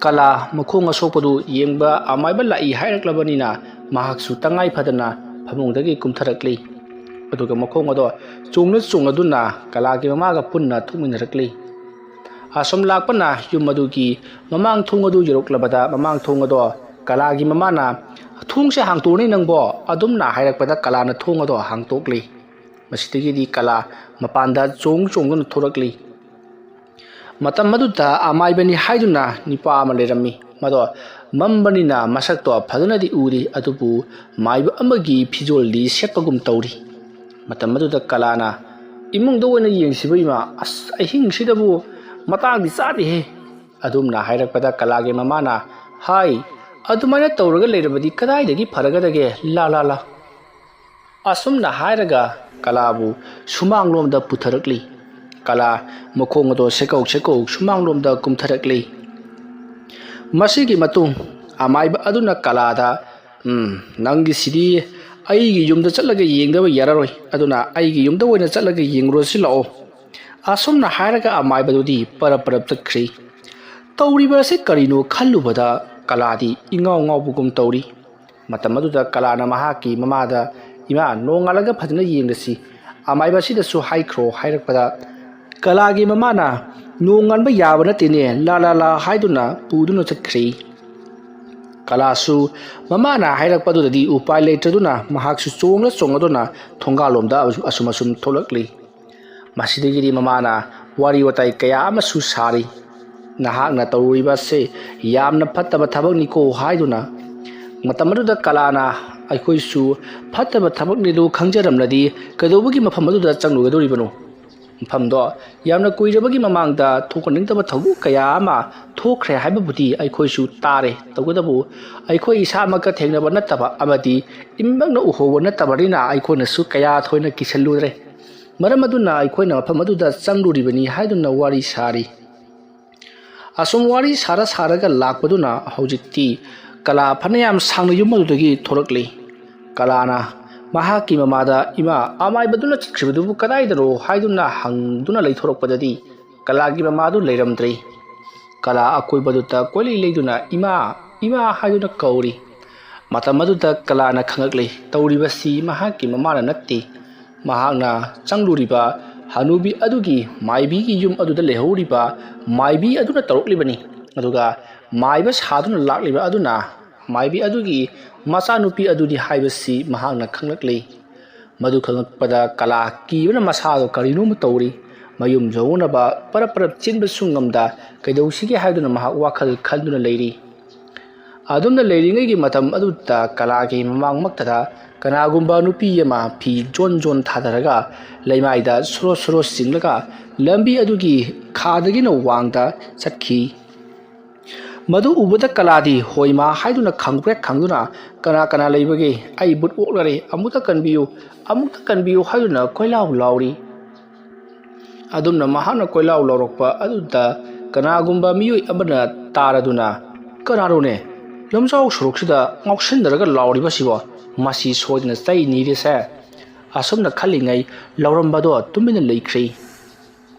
ꯀꯂꯥ ꯃꯈꯣꯡ ꯑꯁꯣꯛꯄꯗꯨ ꯌꯦꯡꯕ ꯑꯃꯥꯏꯕ ꯂꯥꯛꯏ ꯍꯥꯏꯔꯛꯂꯕꯅꯤꯅ ꯃꯍꯥꯛꯁꯨ ꯇꯉꯥꯏ ꯐꯗꯅ ꯐꯃꯨꯡꯗꯒꯤ ꯀꯨꯝꯊꯔꯛꯂꯤ꯫ ꯑꯗꯨꯒ ꯃꯈꯣꯡ ꯑꯗꯣ ꯆꯣꯡꯅ ꯆꯣꯡꯅꯗꯨꯅ ꯀꯂꯥꯒꯤ ꯃꯃꯥꯒ ꯄꯨꯟꯅ ꯊꯣꯛꯃꯤꯟꯅꯔꯛꯂꯤ꯫ ꯑꯁꯨꯝ ꯂꯥꯛꯄꯅ ꯌꯨꯝ ꯑꯗꯨꯒꯤ ꯃꯃꯥꯡ ꯊꯣꯡ ꯑꯗꯨ ꯌꯧꯔꯛꯂꯕꯗ ꯃꯃꯥꯡ ꯊꯣꯡ ꯑꯗꯣ ꯀꯂꯥꯒꯤ ꯃꯃꯥꯅ, "ꯊꯣꯡꯁꯦ ꯍꯥꯡꯇꯣꯛꯑꯅꯤ ꯅꯪꯕꯣ?" ꯑꯗꯨꯝꯅ ꯍꯥꯏꯔꯛꯄꯗ ꯀꯂꯥꯅ ꯊꯣꯡ ꯑꯗꯣ ꯍꯥꯡꯇꯣꯛꯂꯤ꯫ ꯃꯁꯤꯗꯒꯤꯗꯤ ꯀꯂꯥ ꯃꯄꯥꯟꯗ ꯆꯣꯡ ꯆꯣꯡꯗꯨꯅ ꯊꯣꯔꯛꯂꯤ꯫ ꯃꯇꯝ ꯑꯗꯨꯗ ꯑꯃꯥꯏꯕꯅꯤ ꯍꯥꯏꯗꯨꯅ ꯅꯨꯄꯥ ꯑꯃ ꯂꯩꯔꯝꯃꯤ꯫ ꯃꯗꯣ ꯃꯝꯕꯅꯤꯅ ꯃꯁꯛꯇꯣ ꯐꯖꯅꯗꯤ ꯎꯗꯦ, ꯑꯗꯨꯕꯨ ꯃꯥꯏꯕ ꯑꯃꯒꯤ ꯐꯤꯖꯣꯜꯗꯤ ꯁꯦꯠꯄꯒꯨꯝ ꯇꯧꯔꯤ꯫ ꯃꯇꯝ ꯑꯗꯨꯗ ꯀꯂꯥꯅ, "ꯏꯃꯨꯡꯗ ꯑꯣꯏꯅ ꯌꯦꯡꯁꯤꯕ ꯏꯃꯥ, ꯑꯁ, ꯑꯍꯤꯡꯁꯤꯗꯕꯨ ꯃꯇꯥꯡꯗꯤ ꯆꯥꯗꯦꯍꯦ," ꯑꯗꯨꯝꯅ ꯍꯥꯏꯔꯛꯄꯗ ꯀꯂꯥꯒꯤ ꯃꯃꯥꯅ, "ꯍꯥꯏ, ꯑꯗꯨꯃꯥꯏꯅ ꯇꯧꯔꯒ ꯂꯩꯔꯕꯗꯤ ꯀꯗꯥꯏꯗꯒꯤ ꯐꯔꯒꯗꯒꯦ? ꯂꯥ, ꯂꯥ, ꯂꯥ!" ꯑꯁꯨꯝꯅ ꯍꯥꯏꯔꯒ ꯀꯂꯥꯕꯨ ꯁꯨꯃꯥꯡꯂꯣꯝꯗ ꯄꯨꯊꯔꯛꯂꯤ꯫ ꯀꯂꯥ ꯃꯈꯣꯡ ꯑꯗꯣ ꯁꯦꯀꯧ ꯁꯦꯀꯧ ꯁꯨꯃꯥꯡꯂꯣꯝꯗ ꯀꯨꯝꯊꯔꯛꯂꯤ꯫ ꯃꯁꯤꯒꯤ ꯃꯇꯨꯡ ꯑꯃꯥꯏꯕ ꯑꯗꯨꯅ ꯀꯂꯥꯗ, "ꯎꯝ, ꯅꯪꯒꯤꯁꯤꯗꯤ ꯑꯩꯒꯤ ꯌꯨꯝꯗ ꯆꯠꯂꯒ ꯌꯦꯡꯗꯕ ꯌꯥꯔꯔꯣꯏ, ꯑꯗꯨꯅ ꯑꯩꯒꯤ ꯌꯨꯝꯗ ꯑꯣꯏꯅ ꯆꯠꯂꯒ ꯌꯦꯡꯉꯨꯔꯁꯤ ꯂꯥꯛꯑꯣ," ꯑꯁꯨꯝꯅ ꯍꯥꯏꯔꯒ ꯑꯃꯥꯏꯕꯗꯨꯗꯤ ꯄꯔꯞ ꯄꯔꯞ ꯆꯠꯈ꯭ꯔꯤ꯫ ꯇꯧꯔꯤꯕ ꯑꯁꯤ ꯀꯔꯤꯅꯣ ꯈꯜꯂꯨꯕꯗ ꯀꯂꯥꯗꯤ ꯏꯉꯥꯎ ꯉꯥꯎꯕꯒꯨꯝ ꯇꯧꯔꯤ꯫ ꯃꯇꯝ ꯑꯗꯨꯗ ꯀꯂꯥꯅ ꯃꯍꯥꯛꯀꯤ ꯃꯃꯥꯗ, "ꯏꯃꯥ, ꯅꯣꯡꯉꯥꯜꯂꯒ ꯐꯖꯅ ꯌꯦꯡꯂꯁꯤ, ꯑꯃꯥꯏꯕꯁꯤꯗꯁꯨ ꯍꯥꯏꯈ꯭ꯔꯣ" ꯍꯥꯏꯔꯛꯄꯗ, ꯀꯂꯥꯒꯤ ꯃꯃꯥꯅ, "ꯅꯣꯡꯉꯥꯟꯕ ꯌꯥꯕ ꯅꯠꯇꯦꯅꯦ, ꯂꯥ ꯂꯥ ꯂꯥ" ꯍꯥꯏꯗꯨꯅ ꯄꯨꯗꯨꯅ ꯆꯠꯈ꯭ꯔꯤ꯫ ꯀꯂꯥꯁꯨ ꯃꯃꯥꯅ ꯍꯥꯏꯔꯛꯄꯗꯨꯗꯗꯤ ꯎꯄꯥꯏ ꯂꯩꯇ꯭ꯔꯗꯨꯅ ꯃꯍꯥꯛꯁꯨ ꯆꯣꯡꯂ ꯆꯣꯡꯂꯗꯨꯅ ꯊꯣꯡꯒꯥꯜꯂꯣꯝꯗ ꯑꯁꯨꯝ ꯑꯁꯨꯝ ꯊꯣꯛꯂꯛꯂꯤ꯫ ꯃꯁꯤꯗꯒꯤꯗꯤ ꯃꯃꯥꯅ ꯋꯥꯔꯤ ꯋꯥꯇꯥꯏ ꯀꯌꯥ ꯑꯃꯁꯨ ꯁꯥꯔꯤ꯫ "ꯅꯍꯥꯛꯅ ꯇꯧꯔꯤꯕ ꯑꯁꯤ ꯌꯥꯝꯅ ꯐꯠꯇꯕ ꯊꯕꯛꯅꯤꯀꯣ" ꯍꯥꯏꯗꯨꯅ꯫ ꯃꯇꯝ ꯑꯗꯨꯗ ꯀꯂꯥꯅ, "ꯑꯩꯈꯣꯏꯁꯨ ꯐꯠꯇꯕ ꯊꯕꯛꯅꯤꯗꯨ ꯈꯪꯖꯔꯝꯂꯗꯤ ꯀꯩꯗꯧꯕꯒꯤ ꯃꯐꯝ ꯑꯗꯨꯗ ꯆꯪꯂꯨꯒꯗꯧꯔꯤꯕꯅꯣ? ꯃꯐꯝꯗꯣ ꯌꯥꯝꯅ ꯀꯨꯏꯔꯕꯒꯤ ꯃꯃꯥꯡꯗ ꯊꯣꯛꯍꯟꯅꯤꯡꯗꯕ ꯊꯧꯗꯣꯛ ꯀꯌꯥ ꯑꯃ ꯊꯣꯛꯈ꯭ꯔꯦ ꯍꯥꯏꯕꯕꯨꯗꯤ ꯑꯩꯈꯣꯏꯁꯨ ꯇꯥꯔꯦ꯫ ꯇꯧꯕꯇꯕꯨ ꯑꯩꯈꯣꯏ ꯏꯁꯥꯃꯛꯀ ꯊꯦꯡꯅꯕ ꯅꯠꯇꯕ ꯑꯃꯗꯤ ꯏꯃꯤꯠꯃꯛꯅ ꯎꯍꯧꯕ ꯅꯠꯇꯕꯅꯤꯅ ꯑꯩꯈꯣꯏꯅꯁꯨ ꯀꯌꯥ ꯊꯣꯏꯅ ꯀꯤꯁꯜꯂꯨꯗ꯭ꯔꯦ꯫ ꯃꯔꯝ ꯑꯗꯨꯅ ꯑꯩꯈꯣꯏꯅ ꯃꯐꯝ ꯑꯗꯨꯗ ꯆꯪꯂꯨꯔꯤꯕꯅꯤ" ꯍꯥꯏꯗꯨꯅ ꯋꯥꯔꯤ ꯁꯥꯔꯤ꯫ ꯑꯁꯨꯝ ꯋꯥꯔꯤ ꯁꯥꯔ ꯁꯥꯔꯒ ꯂꯥꯛꯄꯗꯨꯅ ꯍꯧꯖꯤꯛꯇꯤ ꯀꯂꯥ ꯐꯅꯌꯥꯝ ꯁꯥꯡꯅ ꯌꯨꯝ ꯑꯗꯨꯗꯒꯤ ꯊꯣꯔꯛꯂꯤ꯫ ꯀꯂꯥꯅ ꯃꯍꯥꯛꯀꯤ ꯃꯃꯥꯗ, "ꯏꯃꯥ, ꯑꯃꯥꯏꯕꯗꯨꯅ ꯆꯠꯈ꯭ꯔꯤꯕꯗꯨꯕꯨ ꯀꯗꯥꯏꯗꯅꯣ?" ꯍꯥꯏꯗꯨꯅ ꯍꯪꯗꯨꯅ ꯂꯩꯊꯣꯔꯛꯄꯗꯗꯤ ꯀꯂꯥꯒꯤ ꯃꯃꯥꯗꯨ ꯂꯩꯔꯝꯗ꯭ꯔꯦ꯫ ꯀꯂꯥ ꯑꯀꯣꯏꯕꯗꯨꯗ ꯀꯣꯏꯂꯩ ꯂꯩꯗꯨꯅ "ꯏꯃꯥ, ꯏꯃꯥ" ꯍꯥꯏꯗꯨꯅ ꯀꯧꯔꯤ꯫ ꯃꯇꯝ ꯑꯗꯨꯗ ꯀꯂꯥꯅ ꯈꯪꯂꯛꯂꯦ, ꯇꯧꯔꯤꯕꯁꯤ ꯃꯍꯥꯛꯀꯤ ꯃꯃꯥꯅ ꯅꯠꯇꯦ, ꯃꯍꯥꯛꯅ ꯆꯪꯂꯨꯔꯤꯕ ꯍꯅꯨꯕꯤ ꯑꯗꯨꯒꯤ ꯃꯥꯏꯕꯤꯒꯤ ꯌꯨꯝ ꯑꯗꯨꯗ ꯂꯩꯍꯧꯔꯤꯕ ꯃꯥꯏꯕꯤ ꯑꯗꯨꯅ ꯇꯧꯔꯛꯂꯤꯕꯅꯤ꯫ ꯑꯗꯨꯒ ꯃꯥꯏꯕ ꯁꯥꯗꯨꯅ ꯂꯥꯛꯂꯤꯕ ꯑꯗꯨꯅ ꯃꯥꯏꯕꯤ ꯑꯗꯨꯒꯤ ꯃꯆꯥꯅꯨꯄꯤ ꯑꯗꯨꯅꯤ ꯍꯥꯏꯕꯁꯤ ꯃꯍꯥꯛꯅ ꯈꯪꯂꯛꯂꯤ꯫ ꯃꯗꯨ ꯈꯪꯂꯛꯄꯗ ꯀꯂꯥ ꯀꯤꯕꯅ ꯃꯁꯥꯗꯣ ꯀꯔꯤꯅꯣꯝ ꯇꯧꯔꯤ꯫ ꯃꯌꯨꯝ ꯌꯧꯅꯕ ꯄꯔꯞ ꯄꯔꯞ ꯆꯦꯟꯕꯁꯨ ꯉꯝꯗ ꯀꯩꯗꯧꯁꯤꯒꯦ ꯍꯥꯏꯗꯨꯅ ꯃꯍꯥꯛ ꯋꯥꯈꯜ ꯈꯟꯗꯨꯅ ꯂꯩꯔꯤ꯫ ꯑꯗꯨꯝꯅ ꯂꯩꯔꯤꯉꯩꯒꯤ ꯃꯇꯝ ꯑꯗꯨꯗ ꯀꯂꯥꯒꯤ ꯃꯃꯥꯡꯃꯛꯇꯗ ꯀꯅꯥꯒꯨꯝꯕ ꯅꯨꯄꯤ ꯑꯃ ꯐꯤ ꯖꯣꯟ ꯖꯣꯟ ꯊꯥꯗꯔꯒ ꯂꯩꯃꯥꯏꯗ ꯁꯣꯔꯣ ꯁꯣꯔꯣ ꯆꯤꯡꯂꯒ ꯂꯝꯕꯤ ꯑꯗꯨꯒꯤ ꯈꯥꯗꯒꯤꯅ ꯋꯥꯡꯗ ꯆꯠꯈꯤ꯫ ꯃꯗꯨ ꯎꯕꯗ ꯀꯂꯥꯗꯤ ꯍꯣꯏꯃꯥ ꯍꯥꯏꯗꯨꯅ ꯈꯪꯄ꯭ꯔꯦꯛ ꯈꯪꯗꯨꯅ, "ꯀꯅꯥ ꯀꯅꯥ ꯂꯩꯕꯒꯦ? ꯑꯩ ꯕꯨꯠ ꯑꯣꯛꯂꯔꯦ, ꯑꯃꯨꯛꯇ ꯀꯟꯕꯤꯌꯨ, ꯑꯃꯨꯛꯇ ꯀꯟꯕꯤꯌꯨ" ꯍꯥꯏꯗꯨꯅ ꯀꯣꯏꯂꯥꯎ ꯂꯥꯎꯔꯤ꯫ ꯑꯗꯨꯝꯅ ꯃꯍꯥꯛꯅ ꯀꯣꯏꯂꯥꯎ ꯂꯥꯎꯔꯛꯄ ꯑꯗꯨꯗ ꯀꯅꯥꯒꯨꯝꯕ ꯃꯤꯑꯣꯏ ꯑꯃꯅ ꯇꯥꯔꯗꯨꯅ, "ꯀꯅꯥꯅꯣꯅꯦ ꯂꯝꯖꯥꯎ ꯁꯣꯔꯣꯛꯁꯤꯗ ꯉꯥꯎꯁꯤꯟꯅꯔꯒ ꯂꯥꯎꯔꯤꯕꯁꯤꯕꯣ? ꯃꯁꯤ ꯁꯣꯏꯗꯅ ꯆꯩ ꯅꯤꯔꯦꯁꯦ"? ꯑꯁꯨꯝꯅ ꯈꯜꯂꯤꯉꯩ ꯂꯥꯎꯔꯝꯕꯗꯣ ꯇꯨꯃꯤꯟꯅ ꯂꯩꯈ꯭ꯔꯦ꯫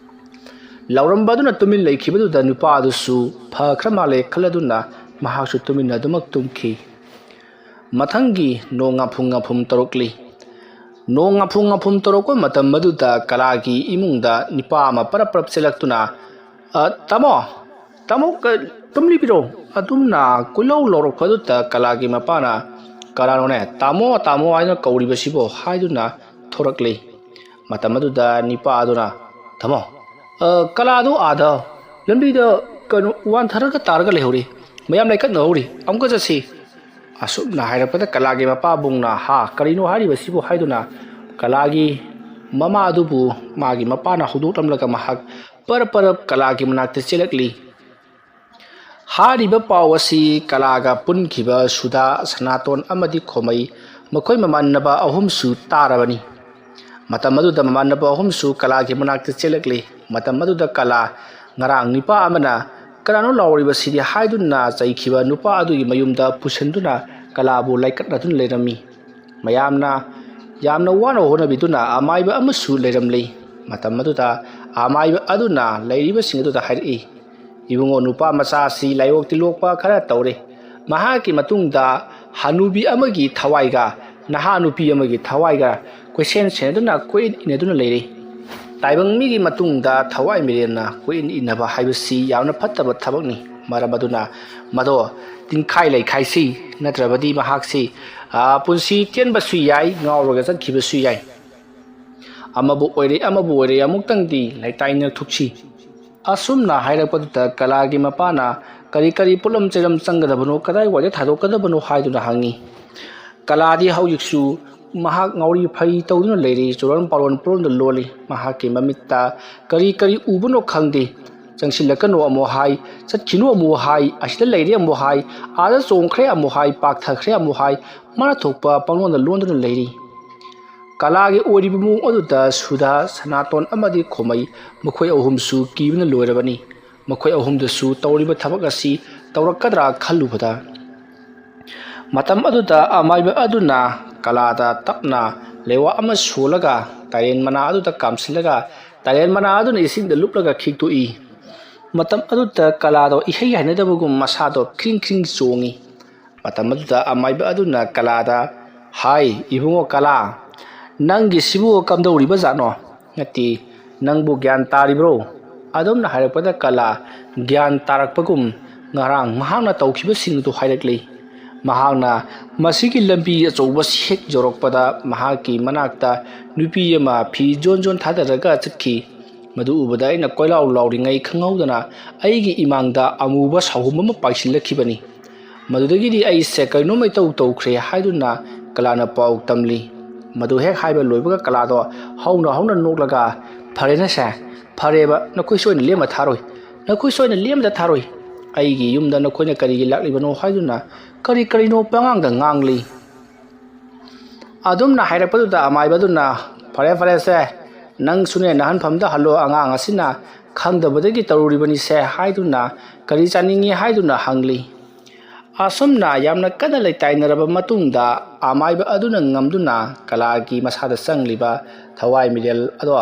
ꯂꯥꯎꯔꯝꯕ ꯑꯗꯨꯅ ꯇꯨꯃꯤꯟ ꯂꯩꯈꯤꯕꯗꯨꯗ ꯅꯨꯄꯥ ꯑꯗꯨꯁꯨ ꯐꯈ꯭ꯔ ꯃꯥꯜꯂꯦ ꯈꯜꯂꯗꯨꯅ ꯃꯍꯥꯛꯁꯨ ꯇꯨꯃꯤꯟꯅ ꯑꯗꯨꯃꯛ ꯇꯨꯝꯈꯤ꯫ ꯃꯊꯪꯒꯤ ꯅꯣꯡ ꯉꯥꯐꯨꯝ ꯉꯥꯐꯨꯝ ꯇꯧꯔꯛꯂꯤ꯫ ꯅꯣꯡ ꯉꯥꯐꯨꯝ ꯉꯥꯐꯨꯝ ꯇꯧꯔꯛꯄ ꯃꯇꯝ ꯑꯗꯨꯗ ꯀꯂꯥꯒꯤ ꯏꯃꯨꯡꯗ ꯅꯨꯄꯥ ꯑꯃ ꯄꯔꯞ ꯄꯔꯞ ꯆꯦꯜꯂꯛꯇꯨꯅ, "ꯑ, ꯇꯥꯃꯣ, ꯇꯥꯃꯣ, ꯀ-, ꯇꯨꯝꯂꯤꯕꯤꯔꯣ?" ꯑꯗꯨꯝꯅ ꯀꯣꯏꯂꯥꯎ ꯂꯥꯎꯔꯛꯄ ꯑꯗꯨꯗ ꯀꯂꯥꯒꯤ ꯃꯄꯥꯅ, "ꯀꯅꯥꯅꯣꯅꯦ ꯇꯥꯃꯣ, ꯇꯥꯃꯣ ꯍꯥꯏꯅ ꯀꯧꯔꯤꯕꯁꯤꯕꯣ?" ꯍꯥꯏꯗꯨꯅ ꯊꯣꯔꯛꯂꯤ꯫ ꯃꯇꯝ ꯑꯗꯨꯗ ꯅꯨꯄꯥ ꯑꯗꯨꯅ, "ꯇꯥꯃꯣ, ꯑ, ꯀꯂꯥꯗꯣ ꯑꯥꯗ ꯂꯝꯕꯤꯗ ꯀꯩꯅꯣ, ꯋꯥꯟꯊꯔꯒ ꯇꯥꯔꯒ ꯂꯩꯍꯧꯔꯤ꯫ ꯃꯌꯥꯝ ꯂꯥꯏꯀꯠꯅꯍꯧꯔꯤ꯫ ꯑꯃꯨꯛꯀ ꯆꯠꯁꯤ꯫ ꯑꯁꯨꯝꯅ ꯍꯥꯏꯔꯛꯄꯗ ꯀꯂꯥꯒꯤ ꯃꯄꯥꯕꯨꯡꯅ, "ꯍꯥ, ꯀꯔꯤꯅꯣ ꯍꯥꯏꯔꯤꯕꯁꯤꯕꯨ?" ꯍꯥꯏꯗꯨꯅ ꯀꯂꯥꯒꯤ ꯃꯃꯥ ꯑꯗꯨꯕꯨ ꯃꯥꯒꯤ ꯃꯄꯥꯅ ꯍꯧꯗꯣꯛꯂꯝꯂꯒ ꯃꯍꯥꯛ ꯄꯔꯞ ꯄꯔꯞ ꯀꯂꯥꯒꯤ ꯃꯅꯥꯛꯇ ꯆꯦꯜꯂꯛꯂꯤ꯫ ꯍꯥꯏꯔꯤꯕ ꯄꯥꯎ ꯑꯁꯤ ꯀꯂꯥꯒ ꯄꯨꯟꯈꯤꯕ ꯁꯨꯗꯥ, ꯁꯅꯥꯇꯣꯟ ꯑꯃꯗꯤ ꯈꯣꯃꯩ, ꯃꯈꯣꯏ ꯃꯃꯥꯟꯅꯕ ꯑꯍꯨꯝꯁꯨ ꯇꯥꯔꯕꯅꯤ꯫ ꯃꯇꯝ ꯑꯗꯨꯗ ꯃꯃꯥꯟꯅꯕ ꯑꯍꯨꯝꯁꯨ ꯀꯂꯥꯒꯤ ꯃꯅꯥꯛꯇ ꯆꯦꯜꯂꯛꯂꯤ꯫ ꯃꯇꯝ ꯑꯗꯨꯗ ꯀꯂꯥ, ꯉꯔꯥꯡ ꯅꯨꯄꯥ ꯑꯃꯅ "ꯀꯅꯥꯅꯣ ꯂꯥꯎꯔꯤꯕꯁꯤꯗꯤ?" ꯍꯥꯏꯗꯨꯅ ꯆꯩꯈꯤꯕ ꯅꯨꯄꯥ ꯑꯗꯨꯒꯤ ꯃꯌꯨꯝꯗ ꯄꯨꯁꯤꯟꯗꯨꯅ ꯀꯂꯥꯕꯨ ꯂꯥꯏꯀꯠꯅꯗꯨꯅ ꯂꯩꯔꯝꯃꯤ꯫ ꯃꯌꯥꯝꯅ ꯌꯥꯝꯅ ꯋꯥꯅ ꯍꯣꯠꯅꯕꯤꯗꯨꯅ ꯑꯃꯥꯏꯕ ꯑꯃꯁꯨ ꯂꯩꯔꯝꯂꯤ꯫ ꯃꯇꯝ ꯑꯗꯨꯗ ꯑꯃꯥꯏꯕ ꯑꯗꯨꯅ ꯂꯩꯔꯤꯕꯁꯤꯡ ꯑꯗꯨꯗ ꯍꯥꯏꯔꯛꯏ, "ꯏꯕꯨꯡꯉꯣ, ꯅꯨꯄꯥ ꯃꯆꯥ ꯑꯁꯤ ꯂꯥꯏꯑꯣꯛ ꯇꯤꯜꯂꯣꯛꯄ ꯈꯔ ꯇꯧꯔꯦ꯫ ꯃꯍꯥꯛꯀꯤ ꯃꯇꯨꯡꯗ ꯍꯅꯨꯕꯤ ꯑꯃꯒꯤ ꯊꯋꯥꯏꯒ ꯅꯍꯥ ꯅꯨꯄꯤ ꯑꯃꯒꯤ ꯊꯋꯥꯏꯒ ꯀꯣꯏꯁꯦꯟ ꯁꯦꯟꯅꯗꯨꯅ, ꯀꯣꯏꯏꯟ ꯏꯟꯅꯗꯨꯅ ꯂꯩꯔꯦ꯫ ꯇꯥꯏꯕꯪ ꯃꯤꯒꯤ ꯃꯇꯨꯡꯗ ꯊꯋꯥꯏ ꯃꯤꯔꯦꯟꯅ ꯀꯣꯏꯏꯟ ꯏꯟꯅꯕ ꯍꯥꯏꯕꯁꯤ ꯌꯥꯝꯅ ꯐꯠꯇꯕ ꯊꯕꯛꯅꯤ꯫ ꯃꯔꯝ ꯑꯗꯨꯅ ꯃꯗꯣ ꯇꯤꯡꯈꯥꯏ ꯂꯩꯈꯥꯏꯁꯤ, ꯅꯠꯇ꯭ꯔꯕꯗꯤ ꯃꯍꯥꯛꯁꯤ, ꯑ, ꯄꯨꯟꯁꯤ ꯇꯦꯟꯕꯁꯨ ꯌꯥꯏ, ꯉꯥꯎꯔꯒ ꯆꯠꯈꯤꯕꯁꯨ ꯌꯥꯏ꯫ ꯑꯃꯕꯨ ꯑꯣꯏꯔꯦ, ꯑꯃꯕꯨ ꯑꯣꯏꯔꯦ, ꯑꯃꯨꯛꯇꯪꯗꯤ ꯂꯩꯇꯥꯏꯅ ꯊꯨꯛꯁꯤ"꯫ ꯑꯁꯨꯝꯅ ꯍꯥꯏꯔꯛꯄꯗꯨꯗ ꯀꯂꯥꯒꯤ ꯃꯄꯥꯅ ꯀꯔꯤ ꯀꯔꯤ ꯄꯣꯠꯂꯝ ꯆꯩꯔꯝ ꯆꯪꯒꯗꯕꯅꯣ, ꯀꯗꯥꯏꯋꯥꯏꯗ ꯊꯥꯗꯣꯛꯀꯗꯕꯅꯣ ꯍꯥꯏꯗꯨꯅ ꯍꯪꯉꯤ꯫ ꯀꯂꯥꯗꯤ ꯍꯧꯖꯤꯛꯁꯨ ꯃꯍꯥꯛ ꯉꯥꯎꯔꯤ ꯐꯩ ꯇꯧꯗꯨꯅ ꯂꯩꯔꯤ, ꯆꯨꯔꯣꯟ ꯄꯥꯔꯣꯟ ꯄꯨꯔꯣꯟꯗ ꯂꯣꯜꯂꯤ꯫ ꯃꯍꯥꯛꯀꯤ ꯃꯃꯤꯠꯇ ꯀꯔꯤ ꯀꯔꯤ ꯎꯕꯅꯣ ꯈꯪꯗꯦ꯫ "ꯆꯪꯁꯤꯜꯂꯛꯀꯅꯨ" ꯑꯃꯨꯛ ꯍꯥꯏ, "ꯆꯠꯈꯤꯅꯨ" ꯑꯃꯨꯛ ꯍꯥꯏ, "ꯑꯁꯤꯗ ꯂꯩꯔꯦ" ꯑꯃꯨꯛ ꯍꯥꯏ, "ꯑꯥꯗ ꯆꯣꯡꯈ꯭ꯔꯦ" ꯑꯃꯨꯛ ꯍꯥꯏ, "ꯄꯥꯛꯊꯈ꯭ꯔꯦ" ꯑꯃꯨꯛ ꯍꯥꯏ, ꯃꯥꯅ ꯊꯣꯛꯄ ꯄꯪꯂꯣꯟꯗ ꯂꯣꯟꯗꯨꯅ ꯂꯩꯔꯤ꯫ ꯀꯂꯥꯒꯤ ꯑꯣꯏꯔꯤꯕ ꯃꯑꯣꯡ ꯑꯗꯨꯗ ꯁꯨꯗꯥ, ꯁꯅꯥꯇꯣꯟ ꯑꯃꯗꯤ ꯈꯣꯃꯩ, ꯃꯈꯣꯏ ꯑꯍꯨꯝꯁꯨ ꯀꯤꯕꯅ ꯂꯣꯏꯔꯕꯅꯤ꯫ ꯃꯈꯣꯏ ꯑꯍꯨꯝꯗꯁꯨ ꯇꯧꯔꯤꯕ ꯊꯕꯛ ꯑꯁꯤ ꯇꯧꯔꯛꯀꯗ꯭ꯔꯥ ꯈꯜꯂꯨꯕꯗ꯫ ꯃꯇꯝ ꯑꯗꯨꯗ ꯑꯃꯥꯏꯕ ꯑꯗꯨꯅ ꯀꯂꯥꯗ ꯇꯞꯅ ꯂꯩꯋꯥ ꯑꯃ ꯁꯣꯜꯂꯒ ꯇꯥꯏꯔꯦꯟ ꯃꯅꯥ ꯑꯗꯨꯗ ꯀꯥꯝꯁꯤꯜꯂꯒ, ꯇꯥꯏꯔꯦꯟ ꯃꯅꯥ ꯑꯗꯨꯅ ꯏꯁꯤꯡꯗ ꯂꯨꯞꯂꯒ ꯈꯤꯛꯇꯣꯛꯏ꯫ ꯃꯇꯝ ꯑꯗꯨꯗ ꯀꯂꯥꯗꯣ ꯏꯍꯩ ꯍꯩꯅꯗꯕꯒꯨꯝ ꯃꯁꯥꯗꯣ ꯈ꯭ꯔꯤꯡ ꯈ꯭ꯔꯤꯡ ꯆꯣꯡꯉꯤ꯫ ꯃꯇꯝ ꯑꯗꯨꯗ ꯑꯃꯥꯏꯕ ꯑꯗꯨꯅ ꯀꯂꯥꯗ, "ꯍꯥꯏ, ꯏꯕꯨꯡꯉꯣ ꯀꯂꯥ, ꯅꯪꯒꯤꯁꯤꯕꯨ ꯀꯝꯗꯧꯔꯤꯕ ꯖꯥꯠꯅꯣ? ꯅꯠꯇꯦ, ꯅꯪꯕꯨ ꯒ꯭ꯌꯥꯟ ꯇꯥꯔꯤꯕ꯭ꯔꯣ?" ꯑꯗꯨꯝꯅ ꯍꯥꯏꯔꯛꯄꯗ ꯀꯂꯥ ꯒ꯭ꯌꯥꯟ ꯇꯥꯔꯛꯄꯒꯨꯝ ꯉꯔꯥꯡ ꯃꯍꯥꯛꯅ ꯇꯧꯈꯤꯕꯁꯤꯡ ꯑꯗꯨ ꯍꯥꯏꯔꯛꯂꯤ꯫ ꯃꯍꯥꯛꯅ ꯃꯁꯤꯒꯤ ꯂꯝꯕꯤ ꯑꯆꯧꯕꯁꯤ ꯍꯦꯛ ꯌꯧꯔꯛꯄꯗ ꯃꯍꯥꯛꯀꯤ ꯃꯅꯥꯛꯇ ꯅꯨꯄꯤ ꯑꯃ ꯐꯤ ꯖꯣꯟ ꯖꯣꯟ ꯊꯥꯗꯔꯒ ꯆꯠꯈꯤ꯫ ꯃꯗꯨ ꯎꯕꯗ ꯑꯩꯅ ꯀꯣꯏꯂꯥꯎ ꯂꯥꯎꯔꯤꯉꯩ ꯈꯪꯍꯧꯗꯅ ꯑꯩꯒꯤ ꯏꯃꯥꯡꯗ ꯑꯃꯨꯕ ꯁꯥꯍꯨꯝ ꯑꯃ ꯄꯥꯏꯁꯤꯜꯂꯛꯈꯤꯕꯅꯤ꯫ ꯃꯗꯨꯗꯒꯤꯗꯤ ꯑꯩꯁꯦ ꯀꯔꯤꯅꯣꯝꯃ ꯏꯇꯧ ꯇꯧꯈ꯭ꯔꯦ ꯍꯥꯏꯗꯨꯅ ꯀꯂꯥꯅ ꯄꯥꯎ ꯇꯝꯂꯤ꯫ ꯃꯗꯨ ꯍꯦꯛ ꯍꯥꯏꯕ ꯂꯣꯏꯕꯒ ꯀꯂꯥꯗꯣ ꯍꯧꯅ ꯍꯧꯅ ꯅꯣꯛꯂꯒ, "ꯐꯔꯦꯅꯦꯁꯦ, ꯐꯔꯦꯕ, ꯅꯈꯣꯏꯁꯨ ꯑꯩꯅ ꯂꯦꯝꯅ ꯊꯥꯔꯣꯏ, ꯅꯈꯣꯏꯁꯨ ꯑꯩꯅ ꯂꯦꯝꯅ ꯊꯥꯔꯣꯏ꯫ ꯑꯩꯒꯤ ꯌꯨꯝꯗ ꯅꯈꯣꯏꯅ ꯀꯔꯤꯒꯤ ꯂꯥꯛꯂꯤꯕꯅꯣ?" ꯍꯥꯏꯗꯨꯅ ꯀꯔꯤ ꯀꯔꯤꯅꯣ ꯄꯉꯥꯡꯗ ꯉꯥꯡꯂꯤ꯫ ꯑꯗꯨꯝꯅ ꯍꯥꯏꯔꯛꯄꯗꯨꯗ ꯑꯃꯥꯏꯕ ꯑꯗꯨꯅ, "ꯐꯔꯦ ꯐꯔꯦꯁꯦ, ꯅꯪꯁꯨꯅꯦ ꯅꯍꯟꯐꯝꯗ ꯍꯜꯂꯣ, ꯑꯉꯥꯡ ꯑꯁꯤꯅ ꯈꯪꯗꯕꯗꯒꯤ ꯇꯧꯔꯨꯔꯤꯕꯅꯤꯁꯦ" ꯍꯥꯏꯗꯨꯅ ꯀꯔꯤ ꯆꯥꯅꯤꯡꯉꯤ ꯍꯥꯏꯗꯨꯅ ꯍꯪꯂꯤ꯫ ꯑꯁꯨꯝꯅ ꯌꯥꯝꯅ ꯀꯟꯅ ꯂꯩꯇꯥꯏꯅꯔꯕ ꯃꯇꯨꯡꯗ ꯑꯃꯥꯏꯕ ꯑꯗꯨꯅ ꯉꯝꯗꯨꯅ ꯀꯂꯥꯒꯤ ꯃꯁꯥꯗ ꯆꯪꯂꯤꯕ ꯊꯋꯥꯏ ꯃꯤꯔꯦꯜ ꯑꯗꯣ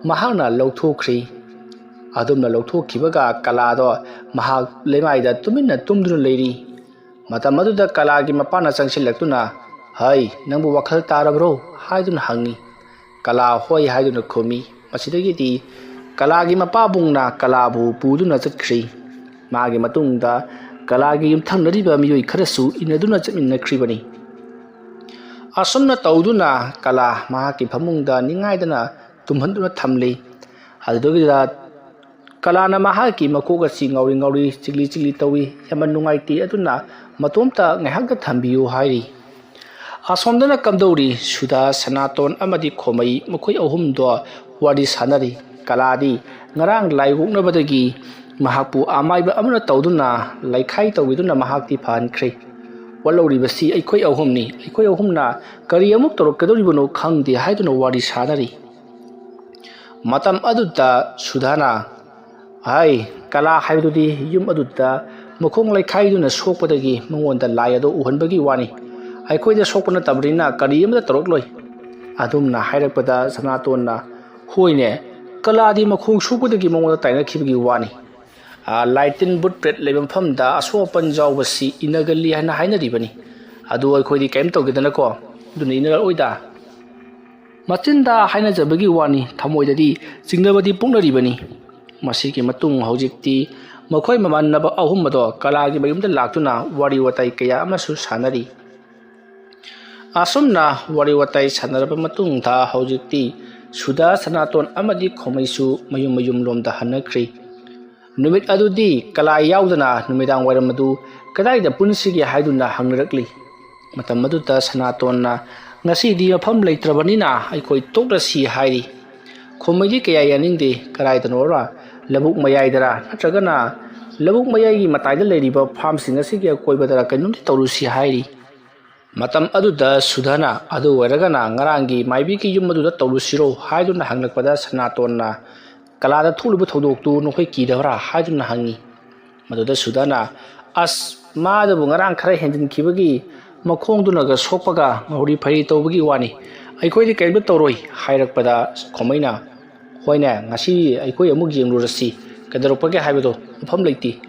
ꯃꯍꯥꯛꯅ ꯂꯧꯊꯣꯛꯈ꯭ꯔꯤ꯫ ꯑꯗꯨꯝꯅ ꯂꯧꯊꯣꯛꯈꯤꯕꯒ ꯀꯂꯥꯗꯣ ꯃꯍꯥꯛ ꯂꯩꯃꯥꯏꯗ ꯇꯨꯃꯤꯟꯅ ꯇꯨꯝꯗꯨꯅ ꯂꯩꯔꯤ꯫ ꯃꯇꯝ ꯑꯗꯨꯗ ꯀꯂꯥꯒꯤ ꯃꯄꯥꯅ ꯆꯪꯁꯤꯜꯂꯛꯇꯨꯅ, "ꯍꯩ, ꯅꯪꯕꯨ ꯋꯥꯈꯜ ꯇꯥꯔꯕ꯭ꯔꯣ?" ꯍꯥꯏꯗꯨꯅ ꯍꯪꯉꯤ꯫ ꯀꯂꯥ ꯍꯣꯏ ꯍꯥꯏꯗꯨꯅ ꯈꯨꯝꯃꯤ꯫ ꯃꯁꯤꯗꯒꯤꯗꯤ ꯀꯂꯥꯒꯤ ꯃꯄꯥꯕꯨꯡꯅ ꯀꯂꯥꯕꯨ ꯄꯨꯗꯨꯅ ꯆꯠꯈ꯭ꯔꯤ꯫ ꯃꯥꯒꯤ ꯃꯇꯨꯡꯗ ꯀꯂꯥꯒꯤ ꯌꯨꯝꯊꯪꯅꯔꯤꯕ ꯃꯤꯑꯣꯏ ꯈꯔꯁꯨ ꯏꯟꯅꯗꯨꯅ ꯆꯠꯃꯤꯟꯅꯈ꯭ꯔꯤꯕꯅꯤ꯫ ꯑꯁꯨꯝꯅ ꯇꯧꯗꯨꯅ ꯀꯂꯥ ꯃꯍꯥꯛꯀꯤ ꯐꯃꯨꯡꯗ ꯅꯤꯡꯉꯥꯏꯗꯅ ꯇꯨꯝꯍꯟꯗꯨꯅ ꯊꯝꯂꯤ꯫ ꯑꯗꯨꯗꯒꯤꯗ ꯀꯂꯥꯅ ꯃꯍꯥꯛꯀꯤ ꯃꯀꯣꯛ ꯑꯁꯤ ꯉꯥꯎꯔꯤ ꯉꯥꯎꯔꯤ, ꯆꯤꯛꯂꯤ ꯆꯤꯛꯂꯤ ꯇꯧꯏ꯫ "ꯌꯥꯝꯅ ꯅꯨꯡꯉꯥꯏꯇꯦ, ꯑꯗꯨꯅ ꯃꯇꯣꯝꯇ ꯉꯥꯏꯍꯥꯛꯇ ꯊꯝꯕꯤꯌꯨ" ꯍꯥꯏꯔꯤ꯫ ꯑꯁꯣꯝꯗꯅ ꯀꯝꯗꯧꯔꯤ? ꯁꯨꯙꯥ, ꯁꯅꯥꯇꯣꯟ ꯑꯃꯗꯤ ꯈꯣꯃꯩ, ꯃꯈꯣꯏ ꯑꯍꯨꯝꯗꯣ ꯋꯥꯔꯤ ꯁꯥꯟꯅꯔꯤ꯫ ꯀꯂꯥꯗꯤ ꯉꯔꯥꯡ ꯂꯥꯏ ꯑꯣꯛꯅꯕꯗꯒꯤ ꯃꯍꯥꯛꯄꯨ ꯑꯃꯥꯏꯕ ꯑꯃꯅ ꯇꯧꯗꯨꯅ ꯂꯩꯈꯥꯏ ꯇꯧꯕꯤꯗꯨꯅ ꯃꯍꯥꯛꯇꯤ ꯐꯍꯟꯈ꯭ꯔꯦ꯫ ꯋꯥꯠꯍꯧꯔꯤꯕꯁꯤ ꯑꯩꯈꯣꯏ ꯑꯍꯨꯝꯅꯤ꯫ ꯑꯩꯈꯣꯏ ꯑꯍꯨꯝꯅ ꯀꯔꯤ ꯑꯃꯨꯛ ꯇꯧꯔꯛꯀꯗꯧꯔꯤꯕꯅꯣ ꯈꯪꯗꯦ ꯍꯥꯏꯗꯨꯅ ꯋꯥꯔꯤ ꯁꯥꯟꯅꯔꯤ꯫ ꯃꯇꯝ ꯑꯗꯨꯗ ꯁꯨꯙꯥꯅ, "ꯍꯥꯏ, ꯀꯂꯥ ꯍꯥꯏꯕꯗꯨꯗꯤ ꯌꯨꯝ ꯑꯗꯨꯗ ꯃꯈꯣꯡ ꯂꯩꯈꯥꯏꯗꯨꯅ ꯁꯣꯛꯄꯗꯒꯤ ꯃꯉꯣꯟꯗ ꯂꯥꯏ ꯑꯗꯣ ꯎꯍꯟꯕꯒꯤ ꯋꯥꯅꯤ꯫ ꯑꯩꯈꯣꯏꯗ ꯁꯣꯛꯄ ꯅꯠꯇꯕꯅꯤꯅ ꯀꯔꯤ ꯑꯃꯠꯇ ꯇꯧꯔꯛꯂꯣꯏ"꯫ ꯑꯗꯨꯝꯅ ꯍꯥꯏꯔꯛꯄꯗ ꯁꯅꯥꯇꯣꯟꯅ, "ꯍꯣꯏꯅꯦ, ꯀꯂꯥꯗꯤ ꯃꯈꯣꯡ ꯁꯣꯛꯄꯗꯒꯤ ꯃꯉꯣꯟꯗ ꯇꯥꯏꯅꯈꯤꯕꯒꯤ ꯋꯥꯅꯤ꯫ ꯑꯥ, ꯂꯥꯏ ꯇꯤꯟ ꯕꯨꯠ ꯄ꯭ꯔꯦꯠ ꯂꯩꯕ ꯃꯐꯝꯗ ꯑꯁꯣꯛ ꯑꯄꯟ ꯌꯥꯎꯕꯁꯤ ꯏꯟꯅꯒꯜꯂꯤ ꯍꯥꯏꯅ ꯍꯥꯏꯅꯔꯤꯕꯅꯤ꯫ ꯑꯗꯨ ꯑꯩꯈꯣꯏꯗꯤ ꯀꯔꯤꯝ ꯇꯧꯗꯦꯗꯅꯀꯣ, ꯑꯗꯨꯅ ꯏꯟꯅꯔꯛꯑꯣꯏꯗ"꯫ ꯃꯆꯤꯟꯗ ꯍꯥꯏꯅꯖꯕꯒꯤ ꯋꯥꯅꯤ, ꯊꯃꯣꯏꯗꯗꯤ ꯆꯤꯡꯅꯕꯗꯤ ꯄꯣꯛꯅꯔꯤꯕꯅꯤ꯫ ꯃꯁꯤꯒꯤ ꯃꯇꯨꯡ ꯍꯧꯖꯤꯛꯇꯤ ꯃꯈꯣꯏ ꯃꯃꯥꯟꯅꯕ ꯑꯍꯨꯝ ꯑꯗꯣ ꯀꯂꯥꯒꯤ ꯃꯌꯨꯝꯗ ꯂꯥꯛꯇꯨꯅ ꯋꯥꯔꯤ ꯋꯥꯇꯥꯏ ꯀꯌꯥ ꯑꯃꯁꯨ ꯁꯥꯟꯅꯔꯤ꯫ ꯑꯁꯨꯝꯅ ꯋꯥꯔꯤ ꯋꯥꯇꯥꯏ ꯁꯥꯟꯅꯔꯕ ꯃꯇꯨꯡꯗ ꯍꯧꯖꯤꯛꯇꯤ ꯁꯨꯗꯥ, ꯁꯅꯥꯇꯣꯟ ꯑꯃꯗꯤ ꯈꯣꯃꯩꯁꯨ ꯃꯌꯨꯝ ꯃꯌꯨꯝꯂꯣꯝꯗ ꯍꯟꯅꯈ꯭ꯔꯤ꯫ ꯅꯨꯃꯤꯠ ꯑꯗꯨꯗꯤ ꯀꯂꯥ ꯌꯥꯎꯗꯅ ꯅꯨꯃꯤꯗꯥꯡ ꯋꯥꯏꯔꯝ ꯑꯗꯨ ꯀꯗꯥꯏꯗ ꯄꯨꯟꯁꯤꯒꯦ ꯍꯥꯏꯗꯨꯅ ꯍꯪꯅꯔꯛꯂꯤ꯫ ꯃꯇꯝ ꯑꯗꯨꯗ ꯁꯅꯥꯇꯣꯟꯅ, "ꯉꯁꯤꯗꯤ ꯃꯐꯝ ꯂꯩꯇ꯭ꯔꯕꯅꯤꯅ ꯑꯩꯈꯣꯏ ꯇꯣꯛꯂꯁꯤ" ꯍꯥꯏꯔꯤ꯫ ꯈꯣꯃꯩꯗꯤ ꯀꯌꯥ ꯌꯥꯅꯤꯡꯗꯦ꯫ "ꯀꯗꯥꯏꯗꯅꯣꯔ? ꯂꯧꯕꯨꯛ ꯃꯌꯥꯏꯗꯔ? ꯅꯠꯇ꯭ꯔꯒꯅ ꯂꯧꯕꯨꯛ ꯃꯌꯥꯏꯒꯤ ꯃꯇꯥꯏꯗ ꯂꯩꯔꯤꯕ ꯐꯥꯝꯁꯤꯡ ꯑꯁꯤꯒꯤ ꯑꯀꯣꯏꯕꯗꯔ ꯀꯩꯅꯣꯝꯗꯤ ꯇꯧꯔꯨꯁꯤ" ꯍꯥꯏꯔꯤ꯫ ꯃꯇꯝ ꯑꯗꯨꯗ ꯁꯨꯗꯥꯅ, "ꯑꯗꯨ ꯑꯣꯏꯔꯒꯅ ꯉꯔꯥꯡꯒꯤ ꯃꯥꯏꯕꯤꯒꯤ ꯌꯨꯝ ꯑꯗꯨꯗ ꯇꯧꯔꯨꯁꯤꯔꯣ?" ꯍꯥꯏꯗꯨꯅ ꯍꯪꯂꯛꯄꯗ ꯁꯅꯥꯇꯣꯟꯅ, "ꯀꯂꯥꯗ ꯊꯣꯛꯂꯤꯕ ꯊꯧꯗꯣꯛꯇꯨ ꯅꯈꯣꯏ ꯀꯤꯗꯕ꯭ꯔꯥ?" ꯍꯥꯏꯗꯨꯅ ꯍꯪꯉꯤ꯫ ꯃꯗꯨꯗ ꯁꯨꯗꯥꯅ, "ꯑꯁ, ꯃꯥꯗꯨꯕꯨ ꯉꯔꯥꯡ ꯈꯔ ꯍꯦꯟꯖꯤꯟꯈꯤꯕꯒꯤ ꯃꯈꯣꯡꯗꯨꯅꯒ ꯁꯣꯛꯄꯒ ꯉꯧꯔꯤ ꯐꯩꯔꯤ ꯇꯧꯕꯒꯤ ꯋꯥꯅꯤ, ꯑꯩꯈꯣꯏꯗꯤ ꯀꯔꯤꯝꯇ ꯇꯧꯔꯣꯏ" ꯍꯥꯏꯔꯛꯄꯗ ꯈꯣꯃꯩꯅ, "ꯍꯣꯏꯅꯦ, ꯉꯁꯤ ꯑꯩꯈꯣꯏ ꯑꯃꯨꯛ ꯌꯦꯡꯂꯨꯔꯁꯤ, ꯀꯩꯗꯧꯔꯛꯄꯒꯦ ꯍꯥꯏꯕꯗꯣ, ꯃꯐꯝ ꯂꯩꯇꯦ"꯫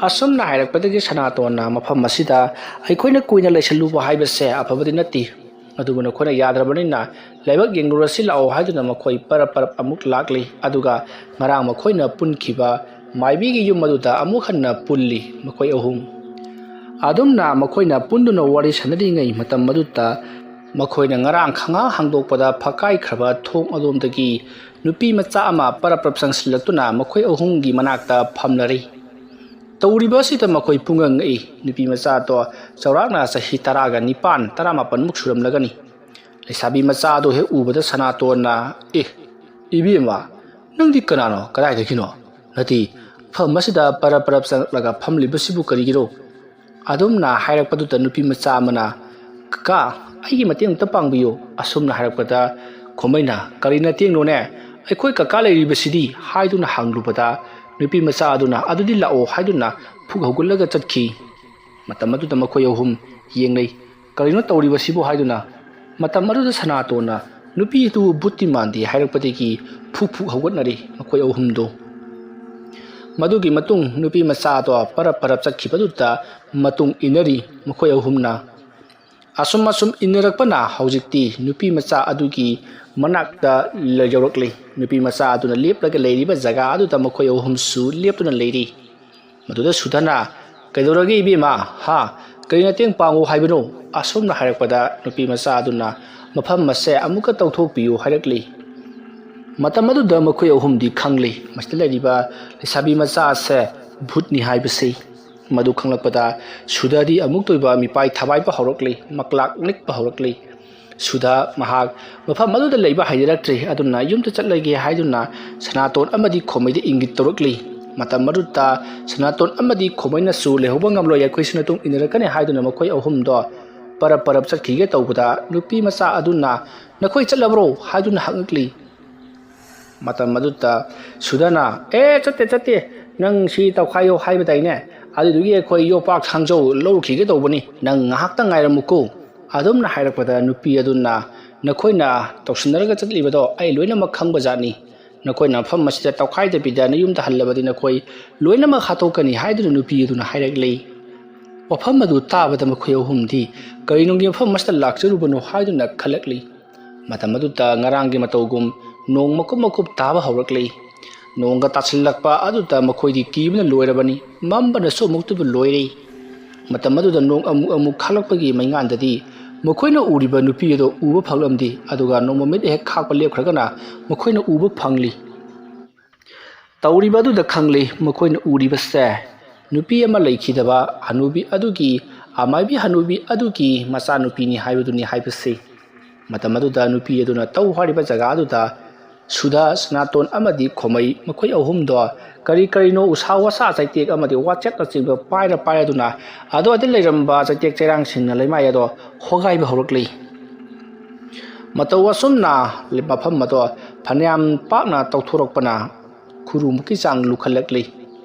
ꯑꯁꯨꯝꯅ ꯍꯥꯏꯔꯛꯄꯗꯒꯤ ꯁꯅꯥꯇꯣꯟꯅ, "ꯃꯐꯝ ꯑꯁꯤꯗ ꯑꯩꯈꯣꯏꯅ ꯀꯨꯏꯅ ꯂꯩꯁꯜꯂꯨꯕ ꯍꯥꯏꯕꯁꯦ ꯑꯐꯕꯗꯤ ꯅꯠꯇꯦ, ꯑꯗꯨꯕꯨ ꯅꯈꯣꯏꯅ ꯌꯥꯗ꯭ꯔꯕꯅꯤꯅ ꯂꯥꯏꯕꯛ ꯌꯦꯡꯂꯨꯔꯁꯤ ꯂꯥꯛꯑꯣ" ꯍꯥꯏꯗꯨꯅ ꯃꯈꯣꯏ ꯄꯔꯞ ꯄꯔꯞ ꯑꯃꯨꯛ ꯂꯥꯛꯂꯤ꯫ ꯑꯗꯨꯒ ꯉꯔꯥꯡ ꯃꯈꯣꯏꯅ ꯄꯨꯟꯈꯤꯕ ꯃꯥꯏꯕꯤꯒꯤ ꯌꯨꯝ ꯑꯗꯨꯗ ꯑꯃꯨꯛ ꯍꯟꯅ ꯄꯨꯜꯂꯤ ꯃꯈꯣꯏ ꯑꯍꯨꯝ꯫ ꯑꯗꯨꯝꯅ ꯃꯈꯣꯏꯅ ꯄꯨꯟꯗꯨꯅ ꯋꯥꯔꯤ ꯁꯥꯟꯅꯔꯤꯉꯩ ꯃꯇꯝ ꯑꯗꯨꯗ ꯃꯈꯣꯏꯅ ꯉꯔꯥꯡ ꯈꯪꯍꯥꯡ ꯍꯥꯡꯗꯣꯛꯄꯗ ꯐꯛꯀꯥꯏꯈ꯭ꯔꯕ ꯊꯣꯡ ꯑꯗꯣꯝꯗꯒꯤ ꯅꯨꯄꯤ ꯃꯆꯥ ꯑꯃ ꯄꯔꯞ ꯄꯔꯞ ꯆꯪꯁꯤꯜꯂꯛꯇꯨꯅ ꯃꯈꯣꯏ ꯑꯍꯨꯝꯒꯤ ꯃꯅꯥꯛꯇ ꯐꯝꯂꯔꯤ꯫ ꯇꯧꯔꯤꯕ ꯑꯁꯤꯗ ꯃꯈꯣꯏ ꯄꯨꯡꯉꯛ ꯉꯛꯏ꯫ ꯅꯨꯄꯤ ꯃꯆꯥꯗꯣ ꯆꯥꯎꯔꯥꯛꯅ ꯆꯍꯤ ꯇꯔꯥꯒ ꯅꯤꯄꯥꯟ, ꯇꯔꯥꯃꯥꯄꯟꯃꯨꯛ ꯁꯨꯔꯝꯂꯒꯅꯤ꯫ ꯂꯩꯁꯥꯕꯤ ꯃꯆꯥꯗꯣ ꯍꯦꯛ ꯎꯕꯗ ꯁꯅꯥꯇꯣꯟꯅ, "ꯑꯦ, ꯏꯕꯦꯝꯃ, ꯅꯪꯗꯤ ꯀꯅꯥꯅꯣ? ꯀꯗꯥꯏꯗꯒꯤꯅꯣ? ꯅꯠꯇꯦ, ꯐꯝ ꯑꯁꯤꯗ ꯄꯔꯞ ꯄꯔꯞ ꯆꯪꯂꯛꯂꯒ ꯐꯝꯂꯤꯕꯁꯤꯕꯨ ꯀꯔꯤꯒꯤꯅꯣ?" ꯑꯗꯨꯝꯅ ꯍꯥꯏꯔꯛꯄꯗꯨꯗ ꯅꯨꯄꯤ ꯃꯆꯥ ꯑꯃꯅ, "ꯀꯀꯥ, ꯑꯩꯒꯤ ꯃꯇꯦꯡ ꯑꯝꯇ ꯄꯥꯡꯕꯤꯌꯨ"꯫ ꯑꯁꯨꯝꯅ ꯍꯥꯏꯔꯛꯄꯗ ꯈꯣꯃꯩꯅ, "ꯀꯔꯤ ꯃꯇꯦꯡꯅꯣꯅꯦ? ꯑꯩꯈꯣꯏ ꯀꯀꯥ ꯂꯩꯔꯤꯕꯁꯤꯗꯤ" ꯍꯥꯏꯗꯨꯅ ꯍꯪꯂꯨꯕꯗ ꯅꯨꯄꯤ ꯃꯆꯥ ꯑꯗꯨꯅ, "ꯑꯗꯨꯗꯤ ꯂꯥꯛꯑꯣ" ꯍꯥꯏꯗꯨꯅ ꯐꯨꯛ ꯍꯧꯒꯠꯂꯒ ꯆꯠꯈꯤ꯫ ꯃꯇꯝ ꯑꯗꯨꯗ ꯃꯈꯣꯏ ꯑꯍꯨꯝ ꯌꯦꯡꯅꯩ꯫ "ꯀꯔꯤꯅꯣ ꯇꯧꯔꯤꯕꯁꯤꯕꯨ?" ꯍꯥꯏꯗꯨꯅ꯫ ꯃꯇꯝ ꯑꯗꯨꯗ ꯁꯅꯥꯇꯣꯟꯅ, "ꯅꯨꯄꯤ ꯑꯗꯨ ꯚꯨꯠꯇꯤ ꯃꯥꯟꯗꯦ" ꯍꯥꯏꯔꯛꯄꯗꯒꯤ ꯐꯨꯛ ꯐꯨꯛ ꯍꯧꯒꯠꯅꯔꯤ ꯃꯈꯣꯏ ꯑꯍꯨꯝꯗꯣ꯫ ꯃꯗꯨꯒꯤ ꯃꯇꯨꯡ ꯅꯨꯄꯤ ꯃꯆꯥꯗꯣ ꯄꯔꯞ ꯄꯔꯞ ꯆꯠꯈꯤꯕꯗꯨꯗ ꯃꯇꯨꯡ ꯏꯟꯅꯔꯤ ꯃꯈꯣꯏ ꯑꯍꯨꯝꯅ꯫ ꯑꯁꯨꯝ ꯑꯁꯨꯝ ꯏꯟꯅꯔꯛꯄꯅ ꯍꯧꯖꯤꯛꯇꯤ ꯅꯨꯄꯤ ꯃꯆꯥ ꯑꯗꯨꯒꯤ ꯃꯅꯥꯛꯇ ꯂ-, ꯌꯧꯔꯛꯂꯤ꯫ ꯅꯨꯄꯤ ꯃꯆꯥ ꯑꯗꯨꯅ ꯂꯦꯞꯂꯒ ꯂꯩꯔꯤꯕ ꯖꯒꯥ ꯑꯗꯨꯗ ꯃꯈꯣꯏ ꯑꯍꯨꯝꯁꯨ ꯂꯦꯞꯇꯨꯅ ꯂꯩꯔꯤ꯫ ꯃꯗꯨꯗ ꯁꯨꯗꯥꯅ, "ꯀꯩꯗꯧꯔꯒꯦ ꯏꯕꯦꯝꯃ? ꯍꯥ? "ꯀꯔꯤ ꯃꯇꯦꯡ ꯄꯥꯡꯉꯨ ꯍꯥꯏꯕꯅꯣ?" ꯑꯁꯨꯝꯅ ꯍꯥꯏꯔꯛꯄꯗ, ꯅꯨꯄꯤ ꯃꯆꯥ ꯑꯗꯨꯅ ꯃꯐꯝ ꯑꯁꯦ ꯑꯃꯨꯛꯀ ꯇꯧꯊꯣꯛꯄꯤꯌꯨ ꯍꯥꯏꯔꯛꯂꯤ꯫ ꯃꯇꯝ ꯑꯗꯨꯗ ꯃꯈꯣꯏ ꯑꯍꯨꯝꯗꯤ ꯈꯪꯂꯤ, ꯃꯁꯤꯗ ꯂꯩꯔꯤꯕ ꯂꯩꯁꯥꯕꯤ ꯃꯆꯥ ꯑꯁꯦ ꯚꯨꯠꯅꯤ ꯍꯥꯏꯕꯁꯤ꯫ ꯃꯗꯨ ꯈꯪꯂꯛꯄꯗ ꯁꯨꯗꯥꯗꯤ ꯑꯃꯨꯛꯇ ꯑꯣꯏꯕ ꯃꯤꯄꯥꯏ ꯊꯕꯥꯏꯕ ꯍꯧꯔꯛꯂꯤ, ꯃꯀ꯭ꯂꯥꯛ ꯅꯤꯛꯄ ꯍꯧꯔꯛꯂꯤ꯫ ꯁꯨꯗꯥ ꯃꯍꯥꯛ ꯃꯐꯝ ꯑꯗꯨꯗ ꯂꯩꯕ ꯍꯩꯅꯔꯛꯇ꯭ꯔꯦ, ꯑꯗꯨꯅ ꯌꯨꯝꯗ ꯆꯠꯂꯒꯦ ꯍꯥꯏꯗꯨꯅ ꯁꯅꯥꯇꯣꯟ ꯑꯃꯗꯤ ꯈꯣꯃꯩꯗ ꯏꯪꯒꯤꯠ ꯇꯧꯔꯛꯂꯤ꯫ ꯃꯇꯝ ꯑꯗꯨꯗ ꯁꯅꯥꯇꯣꯟ ꯑꯃꯗꯤ ꯈꯣꯃꯩꯅꯁꯨ ꯂꯩꯍꯧꯕ ꯉꯝꯂꯣꯏ, ꯑꯩꯈꯣꯏꯁꯨ ꯅꯇꯨꯡ ꯏꯟꯅꯔꯛꯀꯅꯤ ꯍꯥꯏꯗꯨꯅ ꯃꯈꯣꯏ ꯑꯍꯨꯝꯗꯣ ꯄꯔꯞ ꯄꯔꯞ ꯆꯠꯈꯤꯒꯦ ꯇꯧꯕꯗ, ꯅꯨꯄꯤ ꯃꯆꯥ ꯑꯗꯨꯅ "ꯅꯈꯣꯏ ꯆꯠꯂꯕ꯭ꯔꯣ?" ꯍꯥꯏꯗꯨꯅ ꯍꯪꯉꯛꯂꯤ꯫ ꯃꯇꯝ ꯑꯗꯨꯗ ꯁꯨꯗꯥꯅ, "ꯑꯦ, ꯆꯠꯇꯦ, ꯆꯠꯇꯦ, ꯅꯪ ꯁꯤ ꯇꯧꯈꯥꯏꯌꯣ ꯍꯥꯏꯕꯗꯥꯏꯅꯦ? ꯑꯗꯨꯗꯨꯒꯤ ꯑꯩꯈꯣꯏ ꯌꯣꯄꯥꯛ ꯊꯥꯡꯖꯧ ꯂꯧꯔꯨꯈꯤꯒꯦ ꯇꯧꯕꯅꯤ, ꯅꯪ ꯉꯥꯏꯍꯥꯛꯇꯪ ꯉꯥꯏꯔꯝꯃꯨꯀꯣ"꯫ ꯑꯗꯨꯝꯅ ꯍꯥꯏꯔꯛꯄꯗ ꯅꯨꯄꯤ ꯑꯗꯨꯅ, "ꯅꯈꯣꯏꯅ ꯇꯧꯁꯤꯟꯅꯔꯒ ꯆꯠꯂꯤꯕꯗꯣ ꯑꯩ ꯂꯣꯏꯅꯃꯛ ꯈꯪꯕꯖꯥꯠꯅꯤ꯫ ꯅꯈꯣꯏꯅ ꯃꯐꯝ ꯑꯁꯤꯗ ꯇꯧꯈꯥꯏꯗꯕꯤꯗ ꯅꯌꯨꯝꯗ ꯍꯜꯂꯕꯗꯤ ꯅꯈꯣꯏ ꯂꯣꯏꯅꯃꯛ ꯍꯥꯠꯇꯣꯛꯀꯅꯤ" ꯍꯥꯏꯗꯨꯅ ꯅꯨꯄꯤ ꯑꯗꯨꯅ ꯍꯥꯏꯔꯛꯂꯤ꯫ ꯋꯥꯐꯝ ꯑꯗꯨ ꯇꯥꯕꯗ ꯃꯈꯣꯏ ꯑꯍꯨꯝꯗꯤ ꯀꯔꯤꯅꯨꯡꯒꯤ ꯃꯐꯝ ꯑꯁꯤꯗ ꯂꯥꯛꯆꯔꯨꯕꯅꯣ ꯍꯥꯏꯗꯨꯅ ꯈꯜꯂꯛꯂꯤ꯫ ꯃꯇꯝ ꯑꯗꯨꯗ ꯉꯔꯥꯡꯒꯤ ꯃꯇꯧꯒꯨꯝ ꯅꯣꯡ ꯃꯀꯨꯞ ꯃꯀꯨꯞ ꯇꯥꯕ ꯍꯧꯔꯛꯂꯤ꯫ ꯅꯣꯡꯒ ꯇꯥꯁꯤꯜꯂꯛꯄ ꯑꯗꯨꯗ ꯃꯈꯣꯏꯗꯤ ꯀꯤꯕꯅ ꯂꯣꯏꯔꯕꯅꯤ꯫ ꯃꯝꯕꯅꯁꯨ ꯑꯃꯨꯛꯇꯕꯨ ꯂꯣꯏꯔꯦ꯫ ꯃꯇꯝ ꯑꯗꯨꯗ ꯅꯣꯡ ꯑꯃꯨꯛ ꯑꯃꯨꯛ ꯈꯥꯛꯂꯛꯄꯒꯤ ꯃꯩꯉꯥꯟꯗꯗꯤ ꯃꯈꯣꯏꯅ ꯎꯔꯤꯕ ꯅꯨꯄꯤ ꯑꯗꯨ ꯎꯕ ꯐꯪꯂꯝꯗꯦ꯫ ꯑꯗꯨꯒ ꯅꯣꯡ ꯃꯃꯤꯠ ꯍꯦꯛ ꯈꯥꯛꯄ ꯂꯦꯞꯈ꯭ꯔꯒꯅ ꯃꯈꯣꯏꯅ ꯎꯕ ꯐꯪꯂꯤ꯫ ꯇꯧꯔꯤꯕ ꯑꯗꯨꯗ ꯈꯪꯂꯤ, ꯃꯈꯣꯏꯅ ꯎꯔꯤꯕꯁꯦ ꯅꯨꯄꯤ ꯑꯃ ꯂꯩꯈꯤꯗꯕ ꯍꯅꯨꯕꯤ ꯑꯗꯨꯒꯤ, ꯑꯃꯥꯏꯕꯤ ꯍꯅꯨꯕꯤ ꯑꯗꯨꯒꯤ ꯃꯆꯥꯅꯨꯄꯤꯅꯤ ꯍꯥꯏꯕꯗꯨꯅꯤ ꯍꯥꯏꯕꯁꯤ꯫ ꯃꯇꯝ ꯑꯗꯨꯗ ꯅꯨꯄꯤ ꯑꯗꯨꯅ ꯇꯧ ꯍꯥꯏꯔꯤꯕ ꯖꯒꯥ ꯑꯗꯨꯗ ꯁꯨꯗꯥ, ꯁꯅꯥꯇꯣꯟ ꯑꯃꯗꯤ ꯈꯣꯃꯩ, ꯃꯈꯣꯏ ꯑꯍꯨꯝꯗꯣ ꯀꯔꯤ ꯀꯔꯤꯅꯣ, ꯎꯁꯥ ꯋꯥꯁꯥ, ꯆꯩꯇꯦꯛ ꯑꯃꯗꯤ ꯋꯥꯆꯦꯠꯅꯆꯤꯡꯕ ꯄꯥꯏꯔ ꯄꯥꯏꯔꯗꯨꯅ ꯑꯗꯨ ꯑꯗꯨ ꯂꯩꯔꯝꯕ ꯆꯩꯇꯦꯛ ꯆꯩꯔꯥꯡꯁꯤꯡꯅ ꯂꯩꯃꯥꯏ ꯑꯗꯣ ꯍꯣꯒꯥꯏꯕ ꯍꯧꯔꯛꯂꯤ꯫ ꯃꯇꯧ ꯑꯁꯨꯝꯅ ꯃꯐꯝ ꯑꯗꯣ ꯐꯅꯌꯥꯝ ꯄꯥꯛꯅ ꯇꯧꯊꯣꯔꯛꯄꯅ ꯈꯨꯔꯨꯃꯨꯛꯀꯤ ꯆꯥꯡ ꯂꯨꯈꯠꯂꯛꯂꯤ꯫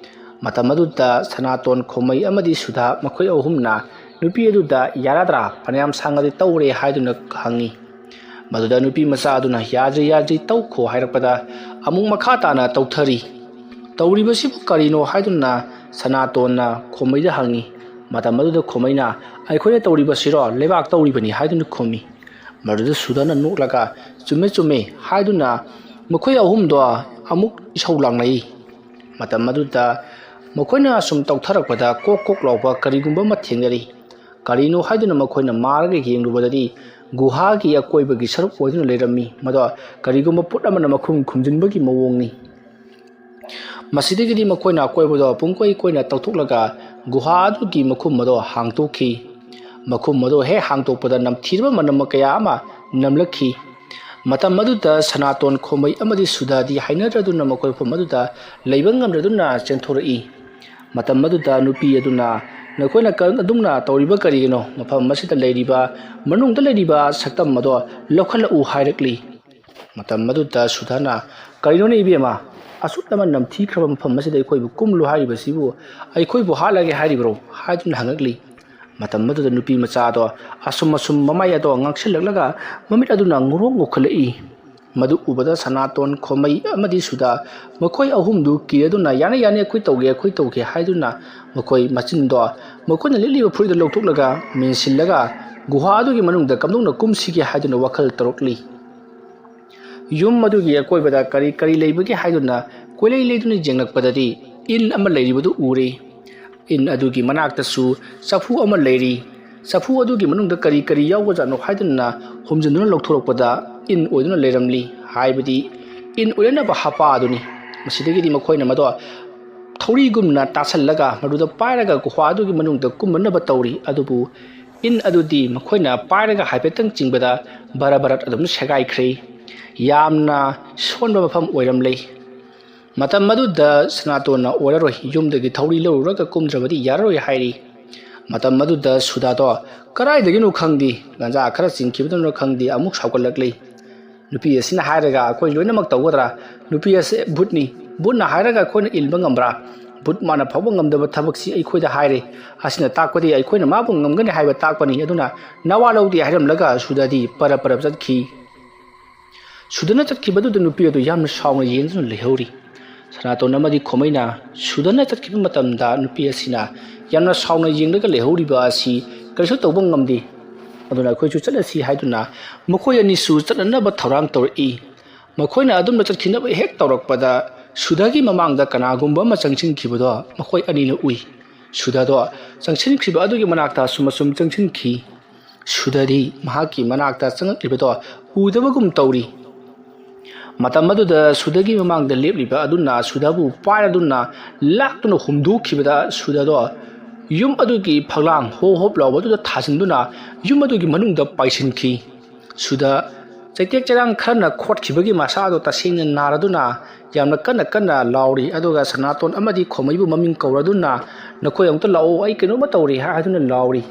ꯃꯇꯝ ꯑꯗꯨꯗ ꯁꯅꯥꯇꯣꯟ, ꯈꯣꯃꯩ ꯑꯃꯗꯤ ꯁꯨꯗꯥ, ꯃꯈꯣꯏ ꯑꯍꯨꯝꯅ ꯅꯨꯄꯤ ꯑꯗꯨꯗ "ꯌꯥꯔꯗ꯭ꯔꯥ? ꯐꯅꯌꯥꯝ ꯁꯥꯡꯉꯗꯤ ꯇꯧꯔꯦ" ꯍꯥꯏꯗꯨꯅ ꯍꯪꯉꯤ꯫ ꯃꯗꯨꯗ ꯅꯨꯄꯤ ꯃꯆꯥ ꯑꯗꯨꯅ "ꯌꯥꯗ꯭ꯔꯤ, ꯌꯥꯗ꯭ꯔꯤ, ꯇꯧꯈꯣ" ꯍꯥꯏꯔꯛꯄꯗ ꯑꯃꯨꯛ ꯃꯈꯥ ꯇꯥꯅ ꯇꯧꯊꯔꯤ꯫ "ꯇꯧꯔꯤꯕꯁꯤꯕꯨ ꯀꯔꯤꯅꯣ?" ꯍꯥꯏꯗꯨꯅ ꯁꯅꯥꯇꯣꯟꯅ ꯈꯣꯃꯩꯗ ꯍꯪꯉꯤ꯫ ꯃꯇꯝ ꯑꯗꯨꯗ ꯈꯣꯃꯩꯅ "ꯑꯩꯈꯣꯏꯅ ꯇꯧꯔꯤꯕꯁꯤꯔꯣ? ꯂꯩꯕꯥꯛ ꯇꯧꯔꯤꯕꯅꯤ" ꯍꯥꯏꯗꯨꯅ ꯈꯨꯝꯃꯤ꯫ ꯃꯗꯨꯗ ꯁꯨꯗꯥꯅ ꯅꯣꯛꯂꯒ "ꯆꯨꯝꯃꯦ, ꯆꯨꯝꯃꯦ" ꯍꯥꯏꯗꯨꯅ ꯃꯈꯣꯏ ꯑꯍꯨꯝꯗꯣ ꯑꯃꯨꯛ ꯏꯁꯧ ꯂꯥꯡꯅꯩ꯫ ꯃꯇꯝ ꯑꯗꯨꯗ ꯃꯈꯣꯏꯅ ꯑꯁꯨꯝ ꯇꯧꯊꯔꯛꯄꯗ ꯀꯣꯛ ꯀꯣꯛ ꯂꯥꯎꯕ ꯀꯔꯤꯒꯨꯝꯕ ꯑꯃ ꯊꯦꯡꯅꯔꯤ꯫ ꯀꯔꯤꯅꯣ ꯍꯥꯏꯗꯨꯅ ꯃꯈꯣꯏꯅ ꯃꯥꯔꯒ ꯌꯦꯡꯂꯨꯕꯗꯗꯤ ꯒꯨꯍꯥꯒꯤ ꯑꯀꯣꯏꯕꯒꯤ ꯁꯔꯨꯛ ꯑꯣꯏꯗꯨꯅ ꯂꯩꯔꯝꯃꯤ꯫ ꯃꯗꯣ ꯀꯔꯤꯒꯨꯝꯕ ꯄꯣꯠ ꯑꯃꯅ ꯃꯈꯨꯝ ꯈꯨꯝꯖꯤꯟꯕꯒꯤ ꯃꯑꯣꯡꯅꯤ꯫ ꯃꯁꯤꯗꯒꯤꯗꯤ ꯃꯈꯣꯏꯅ ꯑꯀꯣꯏꯕꯗꯣ ꯄꯨꯡꯀꯣꯏ ꯀꯣꯏꯅ ꯇꯧꯊꯣꯛꯂꯒ ꯒꯨꯍꯥ ꯑꯗꯨꯒꯤ ꯃꯈꯨꯝ ꯑꯗꯣ ꯍꯥꯡꯗꯣꯛꯈꯤ꯫ ꯃꯈꯨꯝ ꯑꯗꯣ ꯍꯦꯛ ꯍꯥꯡꯗꯣꯛꯄꯗ ꯅꯝꯊꯤꯔꯕ ꯃꯅꯝ ꯀꯌꯥ ꯑꯃ ꯅꯝꯂꯛꯈꯤ꯫ ꯃꯇꯝ ꯑꯗꯨꯗ ꯁꯅꯥꯇꯣꯟ ꯈꯣꯃꯩ ꯑꯃꯗꯤ ꯁꯨꯗꯥꯗꯤ ꯍꯥꯏꯅꯗ꯭ꯔꯗꯨꯅ ꯃꯈꯣꯏ ꯃꯐꯝ ꯑꯗꯨꯗ ꯂꯩꯕ ꯉꯝꯗ꯭ꯔꯗꯨꯅ ꯆꯦꯟꯊꯣꯔꯛꯏ꯫ ꯃꯇꯝ ꯑꯗꯨꯗ ꯅꯨꯄꯤ ꯑꯗꯨꯅ, "ꯅꯈꯣꯏꯅ ꯀ-, ꯑꯗꯨꯝꯅ ꯇꯧꯔꯤꯕ ꯀꯔꯤꯒꯤꯅꯣ? ꯃꯐꯝ ꯑꯁꯤꯗ ꯂꯩꯔꯤꯕ, ꯃꯅꯨꯡꯗ ꯂꯩꯔꯤꯕ ꯁꯛꯇꯝ ꯑꯗꯣ ꯂꯧꯈꯠꯂꯛꯎ" ꯍꯥꯏꯔꯛꯂꯤ꯫ ꯃꯇꯝ ꯑꯗꯨꯗ ꯁꯨꯗꯥꯅ, "ꯀꯔꯤꯅꯣꯅꯦ ꯏꯕꯦꯝꯃ? ꯑꯁꯨꯛ ꯌꯥꯝꯅ ꯅꯝꯊꯤꯈ꯭ꯔꯕ ꯃꯐꯝ ꯑꯁꯤꯗ ꯑꯩꯈꯣꯏꯕꯨ ꯀꯨꯝꯂꯨ ꯍꯥꯏꯔꯤꯕꯁꯤꯕꯨ ꯑꯩꯈꯣꯏꯕꯨ ꯍꯥꯠꯂꯒꯦ ꯍꯥꯏꯔꯤꯕ꯭ꯔꯣ?" ꯍꯥꯏꯗꯨꯅ ꯍꯪꯉꯛꯂꯤ꯫ ꯃꯇꯝ ꯑꯗꯨꯗ ꯅꯨꯄꯤ ꯃꯆꯥ ꯑꯗꯣ ꯑꯁꯨꯝ ꯑꯁꯨꯝ ꯃꯃꯥꯏ ꯑꯗꯣ ꯉꯥꯡꯁꯤꯜꯂꯛꯂꯒ ꯃꯃꯤꯠ ꯑꯗꯨꯅ ꯉꯣꯔꯣꯛ ꯉꯧꯈꯠꯂꯛꯏ꯫ ꯃꯗꯨ ꯎꯕꯗ ꯁꯅꯥꯇꯣꯟ, ꯈꯣꯃꯩ ꯑꯃꯗꯤ ꯁꯨꯗꯥ ꯃꯈꯣꯏ ꯑꯍꯨꯝꯗꯨ ꯀꯤꯔꯗꯨꯅ, "ꯌꯥꯅꯤ, ꯌꯥꯅꯤ, ꯑꯩꯈꯣꯏ ꯇꯧꯒꯦ, ꯑꯩꯈꯣꯏ ꯇꯧꯒꯦ" ꯍꯥꯏꯗꯨꯅ ꯃꯈꯣꯏ ꯃꯆꯤꯟꯗꯣ ꯃꯈꯣꯏꯅ ꯂꯤꯠꯂꯤꯕ ꯐꯨꯔꯤꯠꯇ ꯂꯧꯊꯣꯛꯂꯒ ꯃꯦꯟꯁꯤꯜꯂꯒ ꯒꯨꯍꯥ ꯑꯗꯨꯒꯤ ꯃꯅꯨꯡꯗ ꯀꯝꯗꯧꯅ ꯀꯨꯝꯁꯤꯒꯦ ꯍꯥꯏꯗꯨꯅ ꯋꯥꯈꯜ ꯇꯧꯔꯛꯂꯤ꯫ ꯌꯨꯝ ꯑꯗꯨꯒꯤ ꯑꯀꯣꯏꯕꯗ ꯀꯔꯤ ꯀꯔꯤ ꯂꯩꯕꯒꯦ ꯍꯥꯏꯗꯨꯅ ꯀꯣꯏꯂꯩ ꯂꯩꯗꯨꯅ ꯌꯦꯡꯂꯛꯄꯗꯗꯤ ꯏꯟ ꯑꯃ ꯂꯩꯔꯤꯕꯗꯨ ꯎꯔꯦ꯫ ꯏꯟ ꯑꯗꯨꯒꯤ ꯃꯅꯥꯛꯇꯁꯨ ꯆꯐꯨ ꯑꯃ ꯂꯩꯔꯤ꯫ ꯆꯐꯨ ꯑꯗꯨꯒꯤ ꯃꯅꯨꯡꯗ ꯀꯔꯤ ꯀꯔꯤ ꯌꯥꯎꯕꯖꯥꯠꯅꯣ ꯍꯥꯏꯗꯨꯅ ꯍꯨꯝꯖꯤꯟꯗꯨꯅ ꯂꯧꯊꯣꯔꯛꯄꯗ ꯏꯟ ꯑꯣꯏꯗꯨꯅ ꯂꯩꯔꯝꯂꯤ꯫ ꯍꯥꯏꯕꯗꯤ ꯏꯟ ꯑꯣꯏꯅꯅꯕ ꯍꯥꯄꯥ ꯑꯗꯨꯅꯤ꯫ ꯃꯁꯤꯗꯒꯤꯗꯤ ꯃꯈꯣꯏꯅ ꯃꯗꯣ ꯊꯧꯔꯤꯒꯨꯝꯅ ꯇꯥꯁꯜꯂꯒ ꯃꯗꯨꯗ ꯄꯥꯏꯔꯒ ꯒꯨꯍꯥ ꯑꯗꯨꯒꯤ ꯃꯅꯨꯡꯗ ꯀꯨꯝꯅꯅꯕ ꯇꯧꯔꯤ꯫ ꯑꯗꯨꯕꯨ ꯏꯟ ꯑꯗꯨꯗꯤ ꯃꯈꯣꯏꯅ ꯄꯥꯏꯔꯒ ꯍꯥꯏꯐꯦꯠꯇꯪ ꯆꯤꯡꯕꯗ ꯕꯔ ꯕꯔꯠ ꯑꯗꯨꯝ ꯁꯦꯒꯥꯏꯈ꯭ꯔꯦ꯫ ꯌꯥꯝꯅ ꯁꯣꯟꯕ ꯃꯐꯝ ꯑꯣꯏꯔꯝꯂꯦ꯫ ꯃꯇꯝ ꯑꯗꯨꯗ ꯁꯅꯥꯇꯣꯟꯅ, "ꯑꯣꯏꯔꯔꯣꯏ, ꯌꯨꯝꯗꯒꯤ ꯊꯧꯔꯤ ꯂꯧꯔꯨꯔꯒ ꯀꯨꯝꯗ꯭ꯔꯕꯗꯤ ꯌꯥꯔꯔꯣꯏ" ꯍꯥꯏꯔꯤ꯫ ꯃꯇꯝ ꯑꯗꯨꯗ ꯁꯨꯗꯥꯗꯣ ꯀꯗꯥꯏꯗꯒꯤꯅꯣ ꯈꯪꯗꯦ, ꯒꯟꯖꯥ ꯈꯔ ꯆꯤꯡꯈꯤꯕꯗꯨꯅ ꯈꯪꯗꯦ, ꯑꯃꯨꯛ ꯁꯥꯎꯒꯠꯂꯛꯂꯤ꯫ "ꯅꯨꯄꯤ ꯑꯁꯤꯅ ꯍꯥꯏꯔꯒ ꯑꯩꯈꯣꯏ ꯂꯣꯏꯅꯃꯛ ꯇꯧꯒꯗ꯭ꯔꯥ? ꯅꯨꯄꯤ ꯑꯁꯤ ꯚꯨꯠꯅꯤ꯫ ꯚꯨꯠꯅ ꯍꯥꯏꯔꯒ ꯑꯩꯈꯣꯏꯅ ꯏꯟꯕ ꯉꯝꯕ꯭ꯔꯥ? ꯚꯨꯠ ꯃꯥꯅ ꯐꯥꯎꯕ ꯉꯝꯗꯕ ꯊꯕꯛꯁꯤ ꯑꯩꯈꯣꯏꯗ ꯍꯥꯏꯔꯦ꯫ ꯑꯁꯤꯅ ꯇꯥꯛꯄꯗꯤ ꯑꯩꯈꯣꯏꯅ ꯃꯥꯕꯨ ꯉꯝꯒꯅꯤ ꯍꯥꯏꯕ ꯇꯥꯛꯄꯅꯤ꯫ ꯑꯗꯨꯅ ꯅꯋꯥ ꯂꯧꯗꯦ" ꯍꯥꯏꯔꯝꯂꯒ ꯁꯨꯗꯥꯗꯤ ꯄꯔꯞ ꯄꯔꯞ ꯆꯠꯈꯤ꯫ ꯁꯨꯗꯥꯅ ꯆꯠꯈꯤꯕꯗꯨꯗ ꯅꯨꯄꯤ ꯑꯗꯨ ꯌꯥꯝꯅ ꯁꯥꯎꯅ ꯌꯦꯡꯗꯨꯅ ꯂꯩꯍꯧꯔꯤ꯫ ꯁꯅꯥꯇꯣꯟ ꯑꯃꯗꯤ ꯈꯣꯃꯩꯅ ꯁꯨꯗꯥꯅ ꯆꯠꯈꯤꯕ ꯃꯇꯝꯗ ꯅꯨꯄꯤ ꯑꯁꯤꯅ ꯌꯥꯝꯅ ꯁꯥꯎꯅ ꯌꯦꯡꯂꯒ ꯂꯩꯍꯧꯔꯤꯕ ꯑꯁꯤ ꯀꯔꯤꯁꯨ ꯇꯧꯕ ꯉꯝꯗꯦ꯫ ꯑꯗꯨꯅ ꯑꯩꯈꯣꯏꯁꯨ ꯆꯠꯂꯁꯤ ꯍꯥꯏꯗꯨꯅ ꯃꯈꯣꯏ ꯑꯅꯤꯁꯨ ꯆꯠꯅꯅꯕ ꯊꯧꯔꯥꯡ ꯇꯧꯔꯛꯏ꯫ ꯃꯈꯣꯏꯅ ꯑꯗꯨꯝꯅ ꯆꯠꯈꯤꯅꯕ ꯍꯦꯛ ꯇꯧꯔꯛꯄꯗ ꯁꯨꯗꯥꯒꯤ ꯃꯃꯥꯡꯗ ꯀꯅꯥꯒꯨꯝꯕ ꯑꯃ ꯆꯪꯁꯤꯟꯈꯤꯕꯗꯣ ꯃꯈꯣꯏ ꯑꯅꯤꯅ ꯎꯏ꯫ ꯁꯨꯗꯥꯗꯣ ꯆꯪꯁꯤꯟꯈ꯭ꯔꯤꯕ ꯑꯗꯨꯒꯤ ꯃꯅꯥꯛꯇ ꯑꯁꯨꯝ ꯑꯁꯨꯝ ꯆꯪꯁꯤꯟꯈꯤ꯫ ꯁꯨꯗꯥꯗꯤ ꯃꯍꯥꯛꯀꯤ ꯃꯅꯥꯛꯇ ꯆꯪꯉꯛꯂꯤꯕꯗꯣ ꯎꯗꯕꯒꯨꯝ ꯇꯧꯔꯤ꯫ ꯃꯇꯝ ꯑꯗꯨꯗ ꯁꯨꯗꯥꯒꯤ ꯃꯃꯥꯡꯗ ꯂꯦꯞꯂꯤꯕ ꯑꯗꯨꯅ ꯁꯨꯗꯥꯕꯨ ꯄꯥꯏꯔꯗꯨꯅ ꯂꯥꯛꯇꯨꯅ ꯍꯨꯝꯗꯣꯛꯈꯤꯕꯗ ꯁꯨꯗꯥꯗꯣ ꯌꯨꯝ ꯑꯗꯨꯒꯤ ꯐꯛꯂꯥꯡ ꯍꯣꯞ ꯍꯣꯞ ꯂꯥꯎꯕꯗꯨꯗ ꯊꯥꯖꯤꯟꯗꯨꯅ ꯌꯨꯝ ꯑꯗꯨꯒꯤ ꯃꯅꯨꯡꯗ ꯄꯥꯏꯁꯤꯟꯈꯤ꯫ ꯁꯨꯗꯥ ꯆꯩꯇꯦꯛ ꯆꯔꯥꯡ ꯈꯔꯅ ꯈꯣꯠꯈꯤꯕꯒꯤ ꯃꯁꯥꯗꯣ ꯇꯁꯦꯡꯅ ꯅꯥꯔꯗꯨꯅ ꯌꯥꯝꯅ ꯀꯟꯅ ꯀꯟꯅ ꯂꯥꯎꯔꯤ, ꯑꯗꯨꯒ ꯁꯅꯥꯇꯣꯟ ꯑꯃꯗꯤ ꯈꯣꯃꯩꯕꯨ ꯃꯃꯤꯡ ꯀꯧꯔꯗꯨꯅ "ꯅꯈꯣꯏ ꯑꯃꯨꯛꯇ ꯂꯥꯛꯑꯣ, ꯑꯩ ꯀꯩꯅꯣꯝꯃ ꯇꯧꯔꯦ" ꯍꯥꯏꯗꯨꯅ ꯂꯥꯎꯔꯤ꯫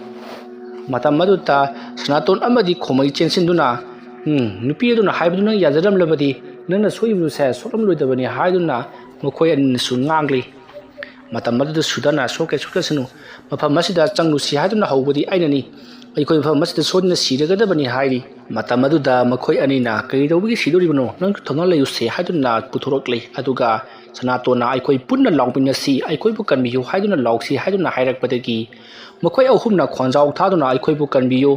ꯃꯇꯝ ꯑꯗꯨꯗ ꯁꯅꯥꯇꯣꯟ ꯑꯃꯗꯤ ꯈꯣꯃꯩ ꯆꯦꯟꯁꯤꯟꯗꯨꯅ, "ꯎꯝ, ꯅꯨꯄꯤ ꯑꯗꯨꯅ ꯍꯥꯏꯕꯗꯨ ꯅꯪ ꯌꯥꯖꯔꯝꯂꯕꯗꯤ ꯅꯪꯅ ꯁꯣꯏꯕꯗꯨꯁꯦ ꯁꯣꯛꯂꯝꯂꯣꯏꯗꯕꯅꯤ" ꯍꯥꯏꯗꯨꯅ ꯃꯈꯣꯏ ꯑꯅꯤꯅꯁꯨ ꯉꯥꯡꯂꯤ꯫ ꯃꯇꯝ ꯑꯗꯨꯗ ꯁꯨꯗꯥꯅ "ꯁꯣꯛꯀꯦ ꯁꯣꯛꯆꯁꯅꯨ, ꯃꯐꯝ ꯑꯁꯤꯗ ꯆꯪꯂꯨꯁꯤ ꯍꯥꯏꯗꯨꯅ ꯍꯧꯕꯗꯤ ꯑꯩꯅꯅꯤ꯫ ꯑꯩꯈꯣꯏ ꯃꯐꯝ ꯑꯁꯤꯗ ꯁꯣꯏꯗꯅ ꯁꯤꯔꯒꯗꯕꯅꯤ" ꯍꯥꯏꯔꯤ꯫ ꯃꯇꯝ ꯑꯗꯨꯗ ꯃꯈꯣꯏ ꯑꯅꯤꯅ "ꯀꯔꯤ ꯇꯧꯕꯒꯤ ꯁꯤꯗꯣꯔꯤꯕꯅꯣ? ꯅꯪꯁꯨ ꯊꯧꯅꯥ ꯂꯩꯌꯨꯁꯦ" ꯍꯥꯏꯗꯨꯅ ꯄꯨꯊꯣꯔꯛꯂꯤ꯫ ꯑꯗꯨꯒ ꯁꯅꯥꯇꯣꯟꯅ "ꯑꯩꯈꯣꯏ ꯄꯨꯟꯅ ꯂꯥꯎꯃꯤꯟꯅꯁꯤ, ꯑꯩꯈꯣꯏꯕꯨ ꯀꯟꯕꯤꯌꯨ" ꯍꯥꯏꯗꯨꯅ ꯂꯥꯎꯁꯤ ꯍꯥꯏꯗꯨꯅ ꯍꯥꯏꯔꯛꯄꯗꯒꯤ ꯃꯈꯣꯏ ꯑꯍꯨꯝꯅ ꯈꯣꯟꯖꯥꯎ ꯊꯥꯗꯨꯅ "ꯑꯩꯈꯣꯏꯕꯨ ꯀꯟꯕꯤꯌꯨ,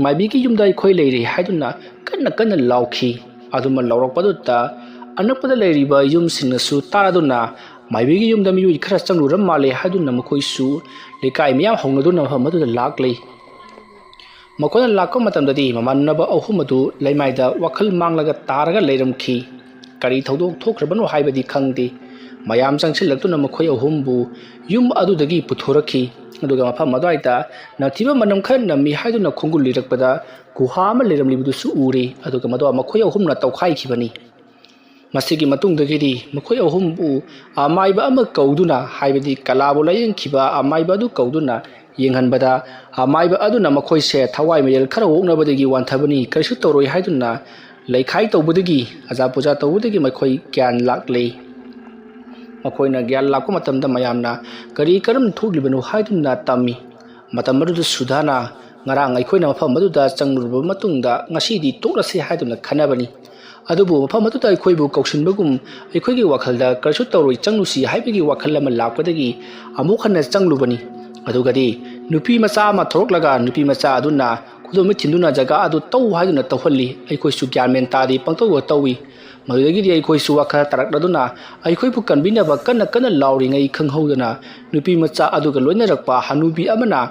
ꯃꯥꯏꯕꯤꯒꯤ ꯌꯨꯝꯗ ꯑꯩꯈꯣꯏ ꯂꯩꯔꯦ" ꯍꯥꯏꯗꯨꯅ ꯀꯟꯅ ꯀꯟꯅ ꯂꯥꯎꯈꯤ꯫ ꯑꯗꯨꯃ ꯂꯥꯎꯔꯛꯄꯗꯨꯗ ꯑꯅꯛꯄꯗ ꯂꯩꯔꯤꯕ ꯌꯨꯝꯁꯤꯡꯅꯁꯨ ꯇꯥꯔꯗꯨꯅ ꯃꯥꯏꯕꯤꯒꯤ ꯌꯨꯝꯗ ꯃꯤꯑꯣꯏ ꯈꯔ ꯆꯪꯂꯨꯔ ꯃꯥꯜꯂꯦ ꯍꯥꯏꯗꯨꯅ ꯃꯈꯣꯏꯁꯨ ꯂꯩꯀꯥꯏ ꯃꯤꯌꯥꯝ ꯍꯧꯅꯗꯨꯅ ꯃꯐꯝ ꯑꯗꯨꯗ ꯂꯥꯛꯂꯤ꯫ ꯃꯈꯣꯏꯅ ꯂꯥꯛꯄ ꯃꯇꯝꯗꯗꯤ ꯃꯃꯥꯟꯅꯕ ꯑꯍꯨꯝ ꯑꯗꯨ ꯂꯩꯃꯥꯏꯗ ꯋꯥꯈꯜ ꯃꯥꯡꯂꯒ ꯇꯥꯔꯒ ꯂꯩꯔꯝꯈꯤ꯫ ꯀꯔꯤ ꯊꯧꯗꯣꯛ ꯊꯣꯛꯈ꯭ꯔꯕꯅꯣ ꯍꯥꯏꯕꯗꯤ ꯈꯪꯗꯦ꯫ ꯃꯌꯥꯝ ꯆꯪꯁꯤꯜꯂꯛꯇꯨꯅ ꯃꯈꯣꯏ ꯑꯍꯨꯝꯕꯨ ꯌꯨꯝ ꯑꯗꯨꯗꯒꯤ ꯄꯨꯊꯣꯔꯛꯈꯤ꯫ ꯑꯗꯨꯒ ꯃꯐꯝ ꯑꯗꯨꯋꯥꯏꯗ ꯅꯝꯊꯤꯕ ꯃꯅꯝ ꯈꯔ ꯅꯝꯃꯤ ꯍꯥꯏꯗꯨꯅ ꯈꯣꯡꯒꯨꯜ ꯂꯤꯔꯛꯄꯗ ꯒꯨꯍꯥ ꯑꯃ ꯂꯩꯔꯝꯂꯤꯕꯗꯨꯁꯨ ꯎꯔꯦ꯫ ꯑꯗꯨꯒ ꯃꯗꯨ ꯃꯈꯣꯏ ꯑꯍꯨꯝꯅ ꯇꯧꯈꯥꯏꯈꯤꯕꯅꯤ꯫ ꯃꯁꯤꯒꯤ ꯃꯇꯨꯡꯗꯒꯤꯗꯤ ꯃꯈꯣꯏ ꯑꯍꯨꯝꯕꯨ ꯑꯃꯥꯏꯕ ꯑꯃ ꯀꯧꯗꯨꯅ, ꯍꯥꯏꯕꯗꯤ ꯀꯂꯥꯕꯨ ꯂꯥꯌꯦꯡꯈꯤꯕ ꯑꯃꯥꯏꯕ ꯑꯗꯨ ꯀꯧꯗꯨꯅ ꯌꯦꯡꯍꯟꯕꯗ, ꯑꯃꯥꯏꯕ ꯑꯗꯨꯅ ꯃꯈꯣꯏꯁꯦ ꯊꯋꯥꯏ ꯃꯤꯔꯦꯜ ꯈꯔ ꯑꯣꯛꯅꯕꯗꯒꯤ ꯋꯥꯟꯊꯕꯅꯤ, ꯀꯔꯤꯁꯨ ꯇꯧꯔꯣꯏ ꯍꯥꯏꯗꯨꯅ ꯂꯩꯈꯥꯏ ꯇꯧꯕꯗꯒꯤ, ꯑꯖꯥ ꯄꯨꯖꯥ ꯇꯧꯕꯗꯒꯤ ꯃꯈꯣꯏ ꯒ꯭ꯌꯥꯟ ꯂꯥꯛꯂꯦ꯫ ꯃꯈꯣꯏꯅ ꯒ꯭ꯌꯥꯟ ꯂꯥꯛꯄ ꯃꯇꯝꯗ ꯃꯌꯥꯝꯅ "ꯀꯔꯤ ꯀꯔꯝ ꯊꯣꯛꯂꯤꯕꯅꯣ?" ꯍꯥꯏꯗꯨꯅ ꯇꯝꯃꯤ꯫ ꯃꯇꯝ ꯑꯗꯨꯗ ꯁꯨꯗꯥꯅ, "ꯉꯔꯥꯡ ꯑꯩꯈꯣꯏꯅ ꯃꯐꯝ ꯑꯗꯨꯗ ꯆꯪꯂꯨꯔꯕ ꯃꯇꯨꯡꯗ ꯉꯁꯤꯗꯤ ꯇꯣꯛꯂꯁꯤ" ꯍꯥꯏꯗꯨꯅ ꯈꯟꯅꯕꯅꯤ꯫ ꯑꯗꯨꯕꯨ ꯃꯐꯝ ꯑꯗꯨꯗ ꯑꯩꯈꯣꯏꯕꯨ ꯀꯧꯁꯤꯟꯕꯒꯨꯝ ꯑꯩꯈꯣꯏꯒꯤ ꯋꯥꯈꯜꯗ "ꯀꯔꯤꯁꯨ ꯇꯧꯔꯣꯏ, ꯆꯪꯂꯨꯁꯤ" ꯍꯥꯏꯕꯒꯤ ꯋꯥꯈꯜ ꯑꯃ ꯂꯥꯛꯄꯗꯒꯤ ꯑꯃꯨꯛ ꯍꯟꯅ ꯆꯪꯂꯨꯕꯅꯤ꯫ ꯑꯗꯨꯒꯗꯤ ꯅꯨꯄꯤ ꯃꯆꯥ ꯑꯃ ꯊꯣꯔꯛꯂꯒ ꯅꯨꯄꯤ ꯃꯆꯥ ꯑꯗꯨꯅ ꯈꯨꯗꯣꯝꯕꯤ ꯊꯤꯟꯗꯨꯅ ꯖꯒꯥ ꯑꯗꯨ ꯇꯧ ꯍꯥꯏꯗꯨꯅ ꯇꯧꯍꯜꯂꯤ꯫ ꯑꯩꯈꯣꯏꯁꯨ ꯒ꯭ꯌꯥꯟ ꯃꯦꯟ ꯇꯥꯗꯦ, ꯄꯪꯇꯧꯗ ꯇꯧꯏ꯫ ꯃꯗꯨꯗꯒꯤꯗꯤ ꯑꯩꯈꯣꯏꯁꯨ ꯋꯥꯈꯜ ꯇꯥꯔꯛꯂꯗꯨꯅ ꯑꯩꯈꯣꯏꯕꯨ ꯀꯟꯕꯤꯅꯕ ꯀꯟꯅ ꯀꯟꯅ ꯂꯥꯎꯔꯤꯉꯩ ꯈꯪꯍꯧꯗꯅ ꯅꯨꯄꯤ ꯃꯆꯥ ꯑꯗꯨꯒ ꯂꯣꯏꯅꯔꯛꯄ ꯍꯅꯨꯕꯤ ꯑꯃꯅ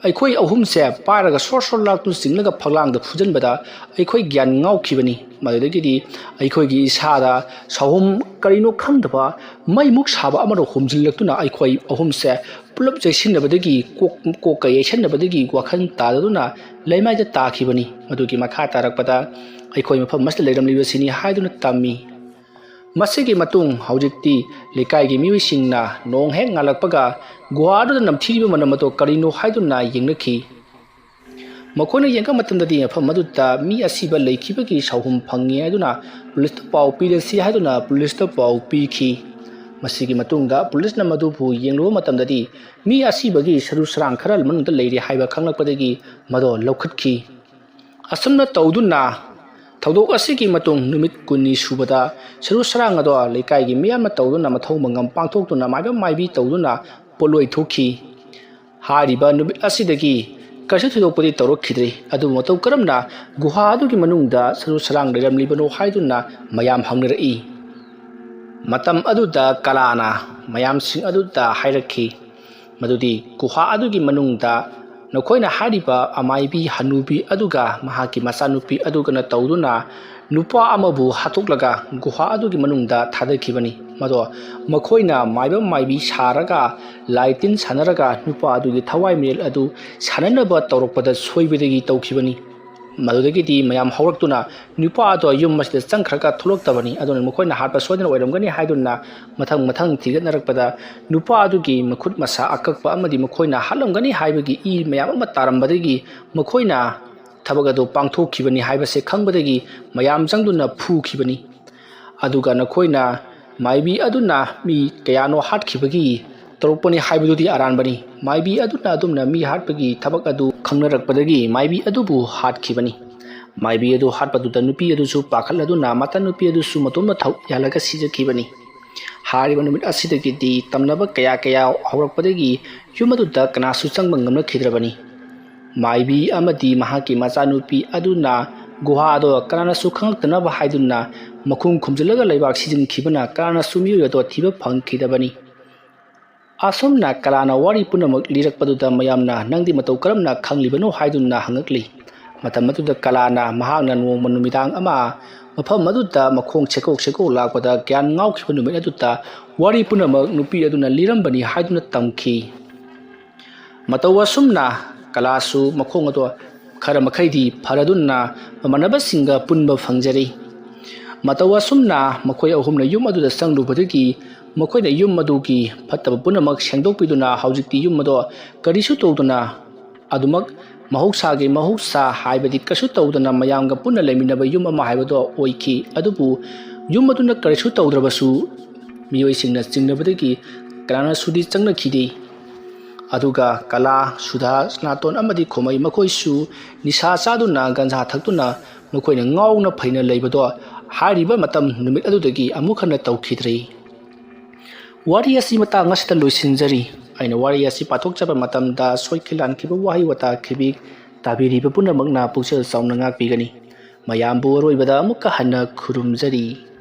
ꯑꯩꯈꯣꯏ ꯑꯍꯨꯝꯁꯦ ꯄꯥꯏꯔꯒ ꯁꯣꯔ ꯁꯣꯔ ꯂꯥꯛꯇꯨꯅ ꯆꯤꯡꯂꯒ ꯐꯛꯂꯥꯡꯗ ꯐꯨꯖꯟꯕꯗ ꯑꯩꯈꯣꯏ ꯒ꯭ꯌꯥꯟ ꯉꯥꯎꯈꯤꯕꯅꯤ꯫ ꯃꯗꯨꯗꯒꯤꯗꯤ ꯑꯩꯈꯣꯏꯒꯤ ꯏꯁꯥꯗ ꯁꯥꯍꯨꯝ ꯀꯔꯤꯅꯣ ꯈꯪꯗꯕ ꯃꯩꯃꯨꯛ ꯁꯥꯕ ꯑꯃꯅ ꯍꯨꯝꯖꯤꯜꯂꯛꯇꯨꯅ ꯑꯩꯈꯣꯏ ꯑꯍꯨꯝꯁꯦ ꯄꯨꯂꯞ ꯆꯩꯁꯤꯟꯅꯕꯗꯒꯤ ꯀꯣꯛ ꯀꯣꯛꯀ ꯌꯩꯁꯟꯅꯕꯗꯒꯤ ꯋꯥꯈꯜ ꯇꯥꯗꯗꯨꯅ ꯂꯩꯃꯥꯏꯗ ꯇꯥꯈꯤꯕꯅꯤ꯫ ꯃꯗꯨꯒꯤ ꯃꯈꯥ ꯇꯥꯔꯛꯄꯗ ꯑꯩꯈꯣꯏ ꯃꯐꯝ ꯑꯁꯤꯗ ꯂꯩꯔꯝꯂꯤꯕꯁꯤꯅꯤ ꯍꯥꯏꯗꯨꯅ ꯇꯝꯃꯤ꯫ ꯃꯁꯤꯒꯤ ꯃꯇꯨꯡ ꯍꯧꯖꯤꯛꯇꯤ ꯂꯩꯀꯥꯏꯒꯤ ꯃꯤꯑꯣꯏꯁꯤꯡꯅ ꯅꯣꯡ ꯍꯦꯛ ꯉꯥꯜꯂꯛꯄꯒ ꯒꯨꯍꯥ ꯑꯗꯨꯗ ꯅꯝꯊꯤꯔꯤꯕ ꯃꯅꯝ ꯑꯗꯨ ꯀꯔꯤꯅꯣ ꯍꯥꯏꯗꯨꯅ ꯌꯦꯡꯅꯈꯤ꯫ ꯃꯈꯣꯏꯅ ꯌꯦꯡꯕ ꯃꯇꯝꯗꯗꯤ ꯃꯐꯝ ꯑꯗꯨꯗ ꯃꯤ ꯑꯁꯤꯕ ꯂꯩꯈꯤꯕꯒꯤ ꯁꯥꯎꯍꯨꯝ ꯐꯪꯉꯤ ꯍꯥꯏꯗꯨꯅ ꯄꯨꯂꯤꯁꯇ ꯄꯥꯎ ꯄꯤꯔꯁꯤ ꯍꯥꯏꯗꯨꯅ ꯄꯨꯂꯤꯁꯇ ꯄꯥꯎ ꯄꯤꯈꯤ꯫ ꯃꯁꯤꯒꯤ ꯃꯇꯨꯡꯗ ꯄꯨꯂꯤꯁꯅ ꯃꯗꯨꯕꯨ ꯌꯦꯡꯂꯨꯕ ꯃꯇꯝꯗꯗꯤ ꯃꯤ ꯑꯁꯤꯕꯒꯤ ꯁꯔꯨ ꯁꯔꯥꯡ ꯈꯔ ꯃꯅꯨꯡꯗ ꯂꯩꯔꯤ ꯍꯥꯏꯕ ꯈꯪꯂꯛꯄꯗꯒꯤ ꯃꯗꯨ ꯂꯧꯈꯠꯈꯤ꯫ ꯑꯁꯨꯝꯅ ꯇꯧꯗꯨꯅ ꯊꯧꯗꯣꯛ ꯑꯁꯤꯒꯤ ꯃꯇꯨꯡ ꯅꯨꯃꯤꯠ ꯀꯨꯟꯅꯤ ꯁꯨꯕꯗ ꯁꯔꯨ ꯁꯔꯥꯡ ꯑꯗꯣ ꯂꯩꯀꯥꯏꯒꯤ ꯃꯤꯌꯥꯝꯅ ꯇꯧꯗꯨꯅ ꯃꯊꯧ ꯃꯉꯝ ꯄꯥꯡꯊꯣꯛꯇꯨꯅ ꯃꯥꯏꯕ ꯃꯥꯏꯕꯤ ꯇꯧꯗꯨꯅ ꯄꯣꯠꯂꯣꯏ ꯊꯣꯛꯈꯤ꯫ ꯍꯥꯏꯔꯤꯕ ꯅꯨꯃꯤꯠ ꯑꯁꯤꯗꯒꯤ ꯀꯩꯁꯨ ꯊꯣꯏꯗꯣꯛꯄꯗꯤ ꯇꯧꯔꯛꯈꯤꯗ꯭ꯔꯦ꯫ ꯑꯗꯨꯕꯨ ꯃꯇꯧ ꯀꯔꯝꯅ ꯒꯨꯍꯥ ꯑꯗꯨꯒꯤ ꯃꯅꯨꯡꯗ ꯁꯔꯨ ꯁꯔꯥꯡ ꯂꯩꯔꯝꯂꯤꯕꯅꯣ ꯍꯥꯏꯗꯨꯅ ꯃꯌꯥꯝ ꯍꯪꯅꯔꯛꯏ꯫ ꯃꯇꯝ ꯑꯗꯨꯗ ꯀꯂꯥꯅ ꯃꯌꯥꯝꯁꯤꯡ ꯑꯗꯨꯗ ꯍꯥꯏꯔꯛꯈꯤ ꯃꯗꯨꯗꯤ ꯒꯨꯍꯥ ꯑꯗꯨꯒꯤ ꯃꯅꯨꯡꯗ ꯅꯈꯣꯏꯅ ꯍꯥꯏꯔꯤꯕ ꯑꯃꯥꯏꯕꯤ ꯍꯅꯨꯕꯤ ꯑꯗꯨꯒ ꯃꯍꯥꯛꯀꯤ ꯃꯆꯥꯅꯨꯄꯤ ꯑꯗꯨꯒꯅ ꯇꯧꯗꯨꯅ ꯅꯨꯄꯥ ꯑꯃꯕꯨ ꯍꯥꯠꯇꯣꯛꯂꯒ ꯒꯨꯍꯥ ꯑꯗꯨꯒꯤ ꯃꯅꯨꯡꯗ ꯊꯥꯗꯈꯤꯕꯅꯤ꯫ ꯃꯗꯣ ꯃꯈꯣꯏꯅ ꯃꯥꯏꯕ ꯃꯥꯏꯕꯤ ꯁꯥꯔꯒ ꯂꯥꯏ ꯇꯤꯟ ꯁꯥꯟꯅꯔꯒ ꯅꯨꯄꯥ ꯑꯗꯨꯒꯤ ꯊꯋꯥꯏ ꯃꯤꯔꯦꯜ ꯑꯗꯨ ꯁꯥꯟꯅꯅꯕ ꯇꯧꯔꯛꯄꯗ ꯁꯣꯏꯕꯗꯒꯤ ꯇꯧꯈꯤꯕꯅꯤ꯫ ꯃꯗꯨꯗꯒꯤꯗꯤ ꯃꯌꯥꯝ ꯍꯧꯔꯛꯇꯨꯅ ꯅꯨꯄꯥ ꯑꯗꯣ ꯌꯨꯝ ꯑꯁꯤꯗ ꯆꯪꯈ꯭ꯔꯒ ꯊꯣꯛꯂꯛꯇꯕꯅꯤ꯫ ꯑꯗꯨꯅ ꯃꯈꯣꯏꯅ ꯍꯥꯠꯄ ꯁꯣꯏꯗꯅ ꯑꯣꯏꯔꯝꯒꯅꯤ ꯍꯥꯏꯗꯨꯅ ꯃꯊꯪ ꯃꯊꯪ ꯊꯤꯒꯠꯅꯔꯛꯄꯗ ꯅꯨꯄꯥ ꯑꯗꯨꯒꯤ ꯃꯈꯨꯠ ꯃꯁꯥ ꯑꯀꯛꯄ ꯑꯃꯗꯤ ꯃꯈꯣꯏꯅ ꯍꯥꯠꯂꯝꯒꯅꯤ ꯍꯥꯏꯕꯒꯤ ꯏ ꯃꯌꯥꯝ ꯑꯃ ꯇꯥꯔꯝꯕꯗꯒꯤ ꯃꯈꯣꯏꯅ ꯊꯕꯛ ꯑꯗꯨ ꯄꯥꯡꯊꯣꯛꯈꯤꯕꯅꯤ ꯍꯥꯏꯕꯁꯦ ꯈꯪꯕꯗꯒꯤ ꯃꯌꯥꯝ ꯆꯪꯗꯨꯅ ꯐꯨꯈꯤꯕꯅꯤ꯫ ꯑꯗꯨꯒ ꯅꯈꯣꯏꯅ ꯃꯥꯏꯕꯤ ꯑꯗꯨꯅ ꯃꯤ ꯀꯌꯥꯅꯣ ꯍꯥꯠꯈꯤꯕꯒꯤ ꯇꯧꯔꯛꯄꯅꯤ ꯍꯥꯏꯕꯗꯨꯗꯤ ꯑꯔꯥꯟꯕꯅꯤ꯫ ꯃꯥꯏꯕꯤ ꯑꯗꯨꯅ ꯑꯗꯨꯝꯅ ꯃꯤ ꯍꯥꯠꯄꯒꯤ ꯊꯕꯛ ꯑꯗꯨ ꯈꯪꯅꯔꯛꯄꯗꯒꯤ ꯃꯥꯏꯕꯤ ꯑꯗꯨꯕꯨ ꯍꯥꯠꯈꯤꯕꯅꯤ꯫ ꯃꯥꯏꯕꯤ ꯑꯗꯨ ꯍꯥꯠꯄꯗꯨꯗ ꯅꯨꯄꯤ ꯑꯗꯨꯁꯨ ꯄꯥꯈꯠꯂꯗꯨꯅ ꯃꯇꯝ ꯅꯨꯄꯤ ꯑꯗꯨꯁꯨ ꯃꯇꯣꯝꯇ ꯊꯧ ꯌꯥꯜꯂꯒ ꯁꯤꯖꯈꯤꯕꯅꯤ꯫ ꯍꯥꯏꯔꯤꯕ ꯅꯨꯃꯤꯠ ꯑꯁꯤꯗꯒꯤꯗꯤ ꯇꯝꯅꯕ ꯀꯌꯥ ꯀꯌꯥ ꯍꯧꯔꯛꯄꯗꯒꯤ ꯌꯨꯝ ꯑꯗꯨꯗ ꯀꯅꯥꯁꯨ ꯆꯪꯕ ꯉꯝꯂꯛꯈꯤꯗ꯭ꯔꯕꯅꯤ꯫ ꯃꯥꯏꯕꯤ ꯑꯃꯗꯤ ꯃꯍꯥꯛꯀꯤ ꯃꯆꯥꯅꯨꯄꯤ ꯑꯗꯨꯅ ꯒꯨꯍꯥꯗꯣ ꯀꯅꯥꯅꯁꯨ ꯈꯪꯂꯛꯇꯅꯕ ꯍꯥꯏꯗꯨꯅ ꯃꯈꯣꯡ ꯈꯨꯝꯖꯤꯜꯂꯒ ꯂꯩꯕꯥꯛ ꯁꯤꯖꯤꯟꯈꯤꯕꯅ ꯀꯅꯥꯅꯁꯨ ꯃꯤꯑꯣꯏ ꯑꯗꯣ ꯊꯤꯕ ꯐꯪꯈꯤꯗꯕꯅꯤ꯫ ꯑꯁꯨꯝꯅ ꯀꯂꯥꯅ ꯋꯥꯔꯤ ꯄꯨꯝꯅꯃꯛ ꯂꯤꯔꯛꯄꯗꯨꯗ ꯃꯌꯥꯝꯅ "ꯅꯪꯗꯤ ꯃꯇꯧ ꯀꯔꯝꯅ ꯈꯪꯂꯤꯕꯅꯣ?" ꯍꯥꯏꯗꯨꯅ ꯍꯪꯉꯛꯂꯤ꯫ ꯃꯇꯝ ꯑꯗꯨꯗ ꯀꯂꯥꯅ ꯃꯍꯥꯛꯅ ꯅꯣꯡꯃ ꯅꯨꯃꯤꯗꯥꯡ ꯑꯃ ꯃꯐꯝ ꯑꯗꯨꯗ ꯃꯈꯣꯡ ꯁꯦꯀꯣꯛ ꯁꯦꯀꯣꯛ ꯂꯥꯛꯄꯗ ꯒ꯭ꯌꯥꯟ ꯉꯥꯎꯈꯤꯕ ꯅꯨꯃꯤꯠ ꯑꯗꯨꯗ ꯋꯥꯔꯤ ꯄꯨꯝꯅꯃꯛ ꯅꯨꯄꯤ ꯑꯗꯨꯅ ꯂꯤꯔꯝꯕꯅꯤ ꯍꯥꯏꯗꯨꯅ ꯇꯝꯈꯤ꯫ ꯃꯇꯧ ꯑꯁꯨꯝꯅ ꯀꯂꯥꯁꯨ ꯃꯈꯣꯡ ꯑꯗꯣ ꯈꯔ ꯃꯈꯩꯗꯤ ꯐꯔꯗꯨꯅ ꯃꯃꯥꯟꯅꯕꯁꯤꯡꯒ ꯄꯨꯟꯕ ꯐꯪꯖꯔꯤ꯫ ꯃꯇꯧ ꯑꯁꯨꯝꯅ ꯃꯈꯣꯏ ꯑꯍꯨꯝꯅ ꯌꯨꯝ ꯑꯗꯨꯗ ꯆꯪꯂꯨꯕꯗꯒꯤ ꯃꯈꯣꯏꯅ ꯌꯨꯝ ꯑꯗꯨꯒꯤ ꯐꯠꯇꯕ ꯄꯨꯝꯅꯃꯛ ꯁꯦꯡꯗꯣꯛꯄꯤꯗꯨꯅ ꯍꯧꯖꯤꯛꯇꯤ ꯌꯨꯝ ꯑꯗꯣ ꯀꯔꯤꯁꯨ ꯇꯧꯗꯅ ꯑꯗꯨꯃꯛ ꯃꯍꯧꯁꯥꯒꯤ ꯃꯍꯧꯁꯥ ꯍꯥꯏꯕꯗꯤ ꯀꯩꯁꯨ ꯇꯧꯗꯅ ꯃꯌꯥꯝꯒ ꯄꯨꯟꯅ ꯂꯩꯃꯤꯟꯅꯕ ꯌꯨꯝ ꯑꯃ ꯍꯥꯏꯕꯗꯣ ꯑꯣꯏꯈꯤ꯫ ꯑꯗꯨꯕꯨ ꯌꯨꯝ ꯑꯗꯨꯅ ꯀꯔꯤꯁꯨ ꯇꯧꯗ꯭ꯔꯕꯁꯨ ꯃꯤꯑꯣꯏꯁꯤꯡꯅ ꯆꯤꯡꯅꯕꯗꯒꯤ ꯀꯅꯥꯅꯁꯨꯗꯤ ꯆꯪꯅꯈꯤꯗꯦ꯫ ꯑꯗꯨꯒ ꯀꯂꯥ, ꯁꯨꯙꯥ, ꯁꯅꯥꯇꯣꯟ ꯑꯃꯗꯤ ꯈꯣꯃꯩ ꯃꯈꯣꯏꯁꯨ ꯅꯤꯁꯥ ꯆꯥꯗꯨꯅ ꯒꯟꯖꯥ ꯊꯛꯇꯨꯅ ꯃꯈꯣꯏꯅ ꯉꯥꯎꯅ ꯐꯩꯅ ꯂꯩꯕꯗꯣ ꯍꯥꯏꯔꯤꯕ ꯃꯇꯝ ꯅꯨꯃꯤꯠ ꯑꯗꯨꯗꯒꯤ ꯑꯃꯨꯛ ꯍꯟꯅ ꯇꯧꯈꯤꯗ꯭ꯔꯤ꯫ ꯋꯥꯔꯤ ꯑꯁꯤ ꯃꯇꯥꯡ ꯑꯁꯤꯗ ꯂꯣꯏꯁꯤꯟꯖꯔꯤ꯫ ꯑꯩꯅ ꯋꯥꯔꯤ ꯑꯁꯤ ꯄꯥꯊꯣꯛꯆꯕ ꯃꯇꯝꯗ ꯁꯣꯏꯈꯤ ꯂꯥꯟꯈꯤꯕ ꯋꯥꯍꯩ ꯋꯥꯇꯥ ꯈꯤꯕꯤꯛ ꯇꯥꯕꯤꯔꯤꯕ ꯄꯨꯝꯅꯃꯛꯅ ꯄꯨꯛꯆꯦꯜ ꯆꯥꯎꯅ ꯉꯥꯛꯄꯤꯒꯅꯤ꯫ ꯃꯌꯥꯝꯕꯨ ꯑꯔꯣꯏꯕꯗ ꯑꯃꯨꯛꯀ ꯍꯟꯅ ꯈꯨꯔꯨꯝꯖꯔꯤ꯫